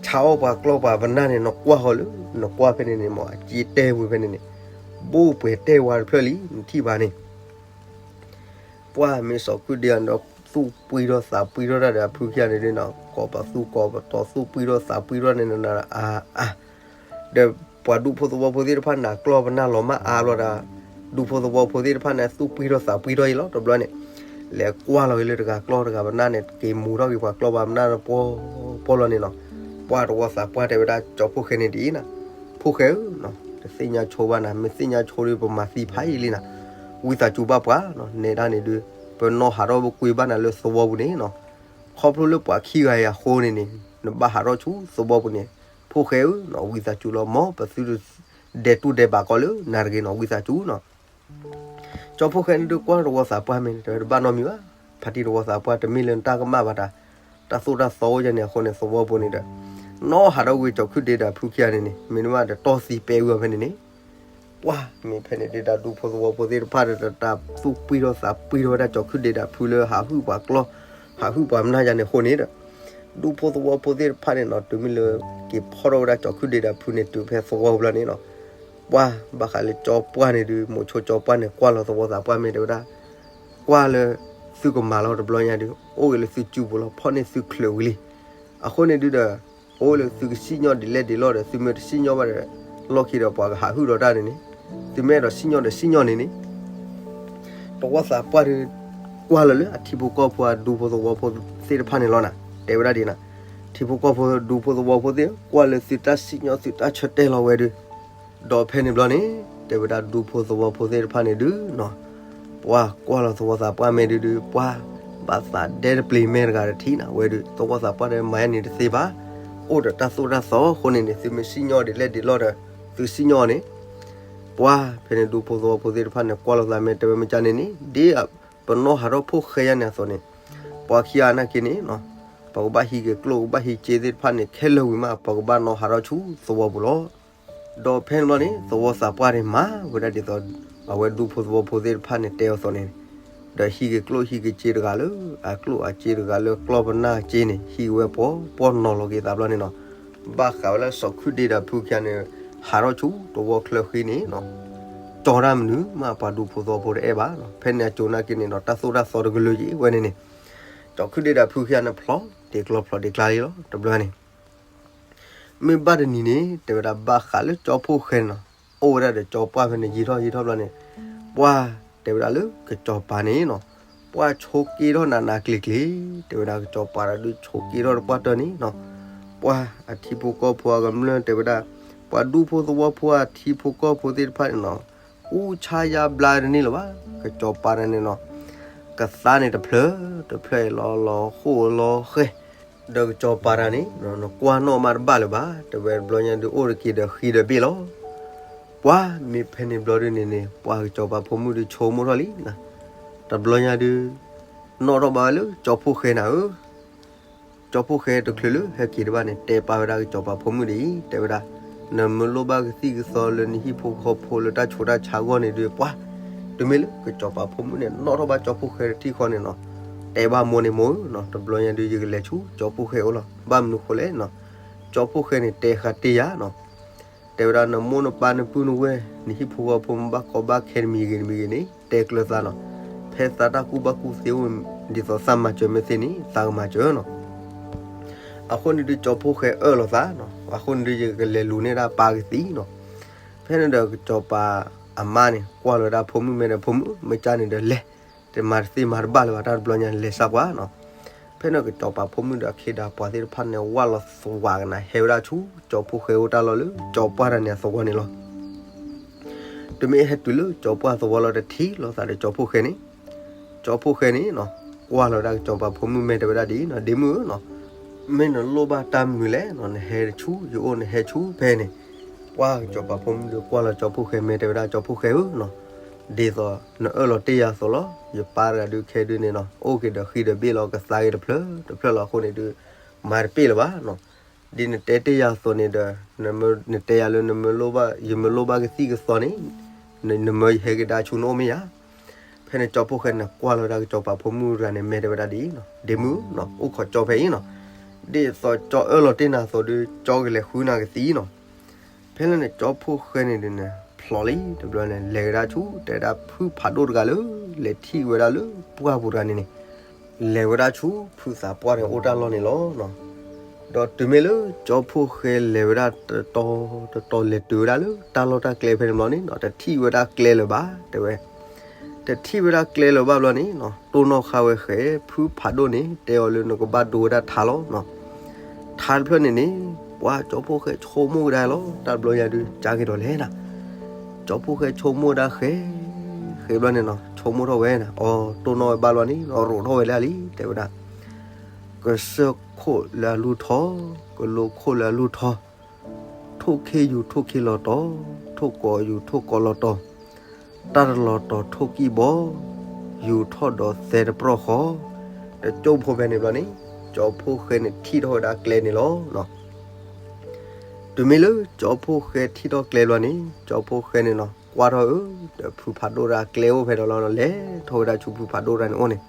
ဆါအီၣ်ပှၤကျီၢ်ပှၤမနၢ်န့ၣ် နကွၢ်ဃီလၢ နကွၢ်ဖဲန့ၣ်န့ၣ် မ့ၢ်အစ့တဲဝဲဖဲန့ၣ်န့ၣ်, ဘိၣ်ပှဲၤတဲဝါတဖျၢၣ်လံ နထံၣ်ဘၣ်န့ၣ် ပှၤမ့ၢ်စီၤခုၣ်ဒ့ဒီး သူၣ်ပှံထီၣ်သးပှံထီၣ်တၢ်ဒီးအဖုခံဂၤန့ၣ်ဒုးနီၤ, ကိးပသူကိးပတီၤ သူၣ်ပှံထီၣ်သးပှံထီၣ်န့ၣ်နၤအါအါ, ဒီးပှၤဒူဖိသဝီဖိသ့ၣ်တဖၣ်န့ၣ် ကျီၢ်ပနၢ်လီၤမၢ်အါဘျီဒီး ဒူဖိသဝီဖိသ့ၣ်တဖၣ်န့ၣ် သူၣ်ပှံထီၣ်သးပှံထီၣ်အံၤလီၤ. တဘျီန့ၣ် လဲၤကွၢ်လီၤက့ၤလၢတဂၤကျီၢ်တဂၤပနၢ်န့ၣ် က့ၤမူၤထီၣ်က့ၤပှၤကျီၢ်ပှၤမနၢ်ပှီၢ်ပှီၢ်လီၤန့ၣ်နီၤ, ပှၤသဝီသးပှၢ်တဲဝဲဒၣ်ကၠီဖိၣ်ဃဲန့ၣ်ဒ်အံၤနီၤ, ဖိၣ်ဃဲဧၢ, တသ့ၣ်ညါဆိဘၣ်နၤ, မ့ၢ်သ့ၣ်ညါဆိဒီး ပမၤသံဖးယံာ်လံနၤ, ဝံသးစူၤဘၣ်ပှၤနီၤ, နဲဒၣ်န့ၣ်ဒုး ပနီၢ်ဟးထီၣ်ပကွံာ်ဘၣ်နၤလၢသဝီပူၤန့ၣ်နီၤ, ခီဖျိလၢပှၤခံဂၤအံၤအဃိန့ၣ်န့ၣ် နဘၣ်ဟးထီၣ်ဆူသဝီပူၤန့ၣ်, ဖိၣ်ဃဲဧၢ, ဝံသးစူၤလီၤ မ်ပသုတဒဲးတူၢ်ဒဲးဘးကီးလၢနၤတဂ့ၤနီၤ, ဝံသးစူၤနီၤ. ကၠီဖိၣ်ဃဲန့ၣ်ဒုးကွၢ်သဝီသးပှၢ်မ့ၢ်န့ၣ် တဘၣ်နီတမံၤဘၣ်, ဖါတံၢ်သဝီသးပှၢ် တမ့ၢ်လၢနတၢ်ကမၣ်ဘၣ်တၢ်, တၢ်သိၣ်တၢ်သီအိၣ်ယဲန့ၣ်အဃိန့ၣ် သဝီပူၤန့ၣ်ဒီး နီၢ်ဟးထီၣ်ဝံၤကၠီခုၣ်ဒ့ဒီးအဖုခံဂၤန့ၣ်န့ၣ် မ့တမ့ၢ်ဒီးတီၢ်သံပဲဝံၤအီၤဖဲန့ၣ်န့ၣ်, ပှၤမ့ၢ်ဖဲန့ၣ်ဒုး တၢ်ဒူဖိသဝီဖိသ့ၣ်တဖၣ်ဒီး တၢ်သူၣ်ပှံထီၣ်သးပှံထီၣ်ဝဲဒၣ်ကၠီခုၣ်ဒ့ဒီးအဖုလၢဟးဟုၣ်ပှၤကျီၢ် ဟးဟုၣ်ပှၤမနၢ်ယၤန့ၣ်အဃိန့ၣ်ဒီး ဒူဖိသဝီဖိသ့ၣ်တဖၣ်န့ၣ်နီၤ တုၤမ့ၢ်လၢ က့ၤဖီၣ်ထီၣ်ဝဲဒၣ်ကၠီခုၣ်ဒ့ဒီးအဖုန့ၣ် တုၤဖဲသဝီပူၤလီၤန့ၣ်နီၤ, ပှၤဘၣ်ဃးလၢကၠီပှၢ်န့ၣ်ဒုး မိၤဆိကၠီပှၢ်န့ၣ် ကွၢ်လီၤသဝီသးပှၢ်မ့ၢ်တဲဝဲဒၣ်, ကွၢ်လၢ သုကမၤလီၤတဘျီညါဒုး အိၣ်ဂ့ၤလၢသုစုပူၤလီၤ, ဖီၣ်န့ၢ်သုချုးဝံၤလံ. အဃိန့ၣ်ဒုးဒီး အိၣ်လၢသုကစံၣ်ညီၣ်ဒ်လဲၣ်ဒ်လဲၣ်ဒီး သုမ့ၢ်တစံၣ်ညီၣ်ဘၣ်ဒီး လီၢ်ခံဒီးပှၤကဟးဟုၣ်ဒီးတၢ်န့ၣ်န့ၣ်, သုမ့ၢ်အဲၣ်ဒိးစံၣ်ညီၣ်ဒီးစံၣ်ညီၣ်န့ၣ်န့ၣ် သဝီသးပှၢ်ဒုး ကွၢ်လီၤလၢအထံဖိကီၢ်ဖိအဒူဖိသဝီဖိသ့ၣ်တဖၣ်န့ၣ်လီၤနၤ, တဲဝဲဒၣ်ဒ်နၤ, ထံဖိကီၢ်ဖိဒူဖိသဝီဖိသ့ၣ် ကွၢ်လၢသုတၢ်စံၣ်ညီၣ်သုတၢ်ဆၢတဲာ်လီၤဝဲဒုး, ဒီးဖဲန့ၣ်ဘျီန့ၣ် တဲဝဲဒၣ်ဒူဖိသဝီဖိသ့ၣ်တဖၣ်န့ၣ်ဒုးနီၤ, ပှၤကွၢ်လီၤသဝီသးပှၢ်မ့ၢ်ဒုးဒုး ပှၤဘၣ်သးဒဲတပျ့ၤမဲာ်တဂၤတထံၣ်နၤဝဲဒုး သဝီသးပှၢ်ဒီးမၤယဲန့ၣ်တသ့ဘၣ်, အိၣ်ဒီးတၢ်သိၣ်တၢ်သီအဃိန့ၣ်န့ၣ် သုမ့ၢ်စံၣ်ညီၣ်ဒ်လဲၣ်ဒ်လဲၣ်ဒီး သုစံၣ်ညီၣ်န့ၣ် ပှၤဖဲန့ၣ်ဒူဖိသဝီဖိသ့ၣ်တဖၣ်န့ၣ် ကွၢ်လီၤသးမ့ၢ်တဲဝဲမ့ၢ်ကန့ၣ်န့ၣ် ဒ်ပနီၢ်ဟးထီၣ်ဖိၣ်ဃဲယါန့ၣ်အသိးန့ၣ်, ပှၤခံဂၤနာ်က့န့ၣ်နီၤ, ပှၤကဘၣ်ဟံးက့ၤကျိၣ်ကဘၣ်ဟံးစ့သ့ၣ်တဖၣ်န့ၣ် ခဲလၢာ်ဝံၤမး ပှၤကဘၣ်နီၢ်ဟးထီၣ်ဆူသဝီပူၤလီၤ. ဒီးဖဲန့ၣ်ဘျီန့ၣ် သဝီသးပှၢ်န့ၣ် မၤဝဲဒၣ်ဒ်သိး အဝဲဒူဖိသဝီဖိသ့ၣ်တဖၣ်န့ၣ် တဲအီၤအသိးန့ၣ်, ဒီးဟံးက့ၤကျိၣ်ဟံးက့ၤစ့တဂၤလၢ အကျိၣ်အစ့တဂၤလၢကျီၢ်ပနၢ်စ့န့ၣ် ဟံးက့ၤဝဲပှီၤပှီၢ်နီၤလီၤက့ၤသးဘျီန့ၣ်နီၤ, ဘၣ်ဃးဝဲလၢစီၤခုၣ်ဒ့ဒီးဖုခံဂၤန့ၣ် ဟးထီၣ်ဆူသဝီချၢဃံန့ၣ်နီၤ, ကၠီတၢ်မနုၤမး ပှၤဒူဖိသဝီဖိတအဲၣ်ဘၣ်နီၤ, ဖဲန့ၣ်အစိၤနာ်က့န့ၣ်နီၤ တၢ်သိၣ်တၢ်သီတကလုာ်က့ၤဝဲန့ၣ်န့ၣ်, စီၤခုၣ်ဒ့ဒီးဖုခံဂၤန့ၣ် ဖျိးတ့ၢ်ကျီဖျိးတ့ၢ်ကျါလံလီၤ တဘျီန့ၣ် မ့ၢ်ဘၣ်တနံၤန့ၣ် တဲဝဲဒၣ်ဘၣ်ဃးလၢကၠီဖှိၣ်ဃဲန့ၣ်နီၤ, အိၣ်ဝဲဒၣ်ဒီးကၠီပှၢ်ဖဲန့ၣ် ယံာ်ထီၣ်ယံာ်ထီၣ်ဘျီန့ၣ်, ပှၢ်တဲဝဲဒၣ်လၢကစီၤပၤန့ၣ်နီၤ, ပှၢ်ဆိးက့ထီၣ်နးနးကျံၤကျံၤ, တဲဝဲဒၣ်ကစီၤပၤတဒုဆိးက့ထီၣ်တပှၢ်တၢၢ်န့ၣ်နီၤ, ပှၢ်အထံဖိကီၢ်ဖိအကမျၢၢ်တဲဝဲဒၣ်, ပှၤဒူဖိသဝီဖိအထံဖိကီၢ်ဖိသ့ၣ်တဖၣ်န့ၣ်နီၤ, အူဆါယါဘျါတန့ၢ်လၢၤဘၣ်, ကစီၤပၤတဂၤန့ၣ်နီၤ ကသါန့ၣ်တဖျၢၣ်တဖျၢၣ်အံၤလီၤလီၤဃိၣ်လီၤဃဲၤ, ဒီးကစီၤပၤတဂၤန့ၣ် နကွၢ်နီၣ်မးတဘၣ်လၢၤဘၣ်, တဲဝဲတဘျီညါဒုးအိၣ်တက့ၤဒီးဃံဒီးဘ့ၣ်လီၤ. ပှၢ်မ့ၢ်ဖဲန့ၣ်ဘျီဒုးန့ၣ်န့ၣ် ပှၢ်ကစီၤပၤဖိမုၣ်ဒုးဆိကမိၣ်ထီၣ်လံ, တဘျီညါဒုး နီၣ်ထီၣ်ဘၣ်ဝဲလၢကၠီဖှိၣ်ဃဲနၤဧၢ ကၠီဖှိၣ်ဃဲတချုးလၢဟဲက့ၤတဘၣ်န့ၣ် တဲပာ်ဝဲဒၣ်ကစီၤပၤဖိမုၣ်ဒ်အံၤ, တဲဝဲဒၣ်, နမ့ၢ်လိၣ်ဘၣ်ကသံၣ်ကသီလၢနဟံၣ်ဖိဃီဖိလၢတၢ်ဆူးတၢ်ဆါအဂီၢ်န့ၣ်ဒုး ပှၢ်, တုၤမ့ၢ်လၢကစီၤပၤဖိမုၣ်န့ၣ် နီၣ်ထီၣ်ဘၣ်ကၠီဖှိၣ်ဃဲတထံၣ်ဃီန့ၣ်နီၤ, တဲဘၣ်မိၢ်န့ၣ်မိၢ်ဧၢနီၤ, တဘျီညါဒုးယကလဲၤဆူကၠီဖှိၣ်ဃဲအအိၣ်လီၤ. ဘၣ်မနုၤဃိလဲၣ်နီၤ, ကၠီဖှိၣ်ဃဲန့ၣ် တဲဃာ်တ့ၢ်ယၤနီၤ တဲဝဲဒၣ်နမိၢ်နပၢ်နပုၢ်နဝဲၢ် နဟံၣ်ဖိဃီဖိမ့ၢ်ဘၣ်ကီဘၣ်ခဲတမံၤဂ့ၤတမံၤဂ့ၤန့ၣ် တဲကျၢၤသးနီၤ, ဖဲသးတၢ်ကူၣ်ဘၣ်ကူၣ်သ့အိၣ် ဒ်သိးသးမၤစၢၤမ့ၢ်သ့န့ၣ် သးကမၤစၢၤနီၤ. အဃိန့ၣ်ဒုးကၠီဖှိၣ်ဃဲအၢၣ်လီၤသးနီၤ, အဃိန့ၣ်ဒုးယကလဲၤလူၤန့ၢ်ဒၣ်ပၢ်ကသံၣ်နီၤ. ဖဲန့ၣ်ဒီးကစီၤပၤအမါန့ၣ် ကွၢ်လီၤဝဲဒၣ်ဖိမုၣ်မဲဒီး ဖိမုၣ်မ့ၢ်ကၢ်န့ၣ်ဒီးလဲၤ, တမၤတသ့မၤတဘၣ်လၢၤဘၣ် တၢ်တဘျီညါလဲၤစၢ်ပှၤနီၤ. ဖဲန့ၣ်ကစီၤပၤဖိမုၣ်ဒီးအခ့ဒီးပှၤသ့ၣ်တဖၣ်န့ၣ် ဝၢ်လီၤသဝးကနၤ ဟဲဝဲဒၣ်ဆူကၠီဖှိၣ်ဃဲအိၣ်တၢ်လီၢ်လၢကၠီပှၢ်တဂၤန့ၣ်အသဝီန့ၣ်လီၤ. တုၤမ့ၢ်ဟဲတုၤလၢကၠီပှၢ်သဝီလီၤ တထံၣ်လိာ်သးဒီးကၠီဖှိၣ်ဃဲန့ၣ်, ကၠီဖှိၣ်ဃဲန့ၣ်နီၤ ကွၢ်လီၤဝဲဒၣ်ကစီၤပၤဖိမုၣ်မဲတဲဝဲဒၣ်ဒ်အံၤနီၤ, ဒ့မုၣ်ဧၢနီၤ, မ့ၢ်နလိၣ်ဘၣ်တၢ်မနုၤလဲၣ်နီၤ, နဟဲဆူယအိၣ် နဟဲဆူဖဲန့ၣ်. ပှၢ်ကစီၤပၤဖိမုၣ်ဒုးကွၢ်လီၤကၠီဖှိၣ်ဃဲမဲတဲဝဲဒၣ် ကၠီဖှိၣ်ဃဲဧၢနီၤ, ဒ်သိးနအၢၣ်လီၤတ့ၢ်ယၤအသိးလီၤ. ယပၢ်တဂၤဒုးခဲဒုးန့ၣ်နီၤ အိၣ်က့ၤဒီးဃံဒီးဘ့ၣ်လီၤ ကသါက့ၤတဖျၢၣ်တဖျၢၣ်လီၤ. အဃိန့ၣ်ဒုး မၤတပ့ၢ်လၢၤဘၣ်နီၤ. ဒ်နတဲတ့ၢ်ယၤအသိးန့ၣ်ဒီး နတဲယၤလၢနမ့ၢ်လိၣ်ဘၣ် ယမ့ၢ်လိၣ်ဘၣ်ကသံၣ်ကသီန့ၣ် နမၢယဟဲက့ၤဒါဆူနအိၣ်မ့ၢ်ဧါ. ဖဲန့ၣ်ကၠီဖှိၣ်ဃဲန့ၣ် ကွၢ်လီၤဝဲဒၣ်ကစီၤပၤဖိမုၣ်တဂၤန့ၣ် မဲတဲဝဲဒၣ်ဒ်အံၤနီၤ, ဒ့မုၣ်နီၤ, အိၣ်ခိးကၠီဖဲအံၤနီၤ, ဒ်သိးကၠီအၢၣ်လီၤတ့ၢ်နၤအသိးဒုး ကၠီကလဲၤဃုနၤကသံၣ်နီၤ. ဖဲလၢန့ၣ်ကၠီဖှိၣ်ဃဲန့ၣ်ဒုးန့ၣ် ဖျိးလံ တဘျီန့ၣ် လဲၤဝဲဒၣ်ဆူ တဲဝဲဒၣ်ဖုဖးဒိၣ်တဂၤလၢ လဲၤထံၣ်ဝဲဒၣ်လၢပှၢ်ပူၤတဂၤန့ၣ်န့ၣ် လဲၤဝဲဒၣ်ဆူဖုသးပှၢ်န့ၣ်အိၣ်တၢ်လီၢ်န့ၣ်လီၤ. ဒီးတုၤမ့ၢ်လၢကၠီဖှိၣ်ဃဲလဲၤဝဲဒၣ်တတီၤတတီၤ လဲၤတုၤဝဲဒၣ်လၢတၢ်လီၢ်တၢ်ကျဲဖဲန့ၣ်ဘျီန့ၣ်နီၤ တထံၣ်ဝဲဒၣ်ကျဲလၢၤဘၣ် တဲဝဲ တထံၣ်ဝဲဒၣ်ကျဲလၢၤဘၣ်ဘျီန့ၣ်နီၤ တိၢ်နီၣ်ဃာ်ဝဲဃဲ ဖုဖးဒိၣ်န့ၣ် တဲအီၤလၢနကဘၣ်ဒိဝဲဒၣ်ထါလီၤနီၤ. ထါတဖျၢၣ်န့ၣ်န့ၣ် ပှၢ်ကၠီဖှိၣ်ဃဲဆိကမိၣ်ကဒါလီၤ တၢ်တဘျီညါဒုး ကၢ်က့ၤဒီးလဲၣ်နၤ ကၠီဖှိၣ်ဃဲဆိကမိၣ်ဒၣ်ဃဲ ဃဲဘျီန့ၣ်နီၤ ဆိကမိၣ်ထီၣ်ဝဲန့ၣ် အီၤတိၢ်နီၣ်ဝဲဘၣ်ဘျီန့ၣ်နီၤ ရိးထီၣ်ဝဲလၢလံ တဲဝဲဒၣ် ကစၢၢ်ခိၣ်လၢအလူၢ်ထီၣ် ကလိခိၣ်လၢအလူၢ်ထီၣ် ထိၣ်ခ့ယူၤထိၣ်ခ့လီၤတီၤ ထိၣ်ကိးယူၤထိၣ်ကိးလီၤတီၤ တၢ်တလီၤတီၤထိၣ်ကံၢ်ဘီ ယူၤထီၣ်ဒီးသဲတပြီၣ်ဃီ တကၠိၢ်ဖိဖဲန့ၣ်ဘျီန့ၣ် ကၠီဖှိၣ်ဃဲန့ၣ်ထံၣ်ထီၣ်ဝဲဒၣ်ကျဲန့ၣ်လီၤ. တုၤမ့ၢ်လၢကၠီဖှိၣ်ဃဲထံၣ်ထီၣ်ကျဲဘျီန့ၣ် ကၠီဖှိၣ်ဃဲန့ၣ်နီၤ ကွၢ်ထီၣ်အၢ ဒီးဖုဖးဒိၣ်တၢ်ကျဲအိၣ်ဖဲဒီးလီၤ လဲၤထီၣ်ဝဲဒၣ်ဆူဖုဖးဒိၣ်တၢ်န့ၣ်အိၣ်န့ၣ်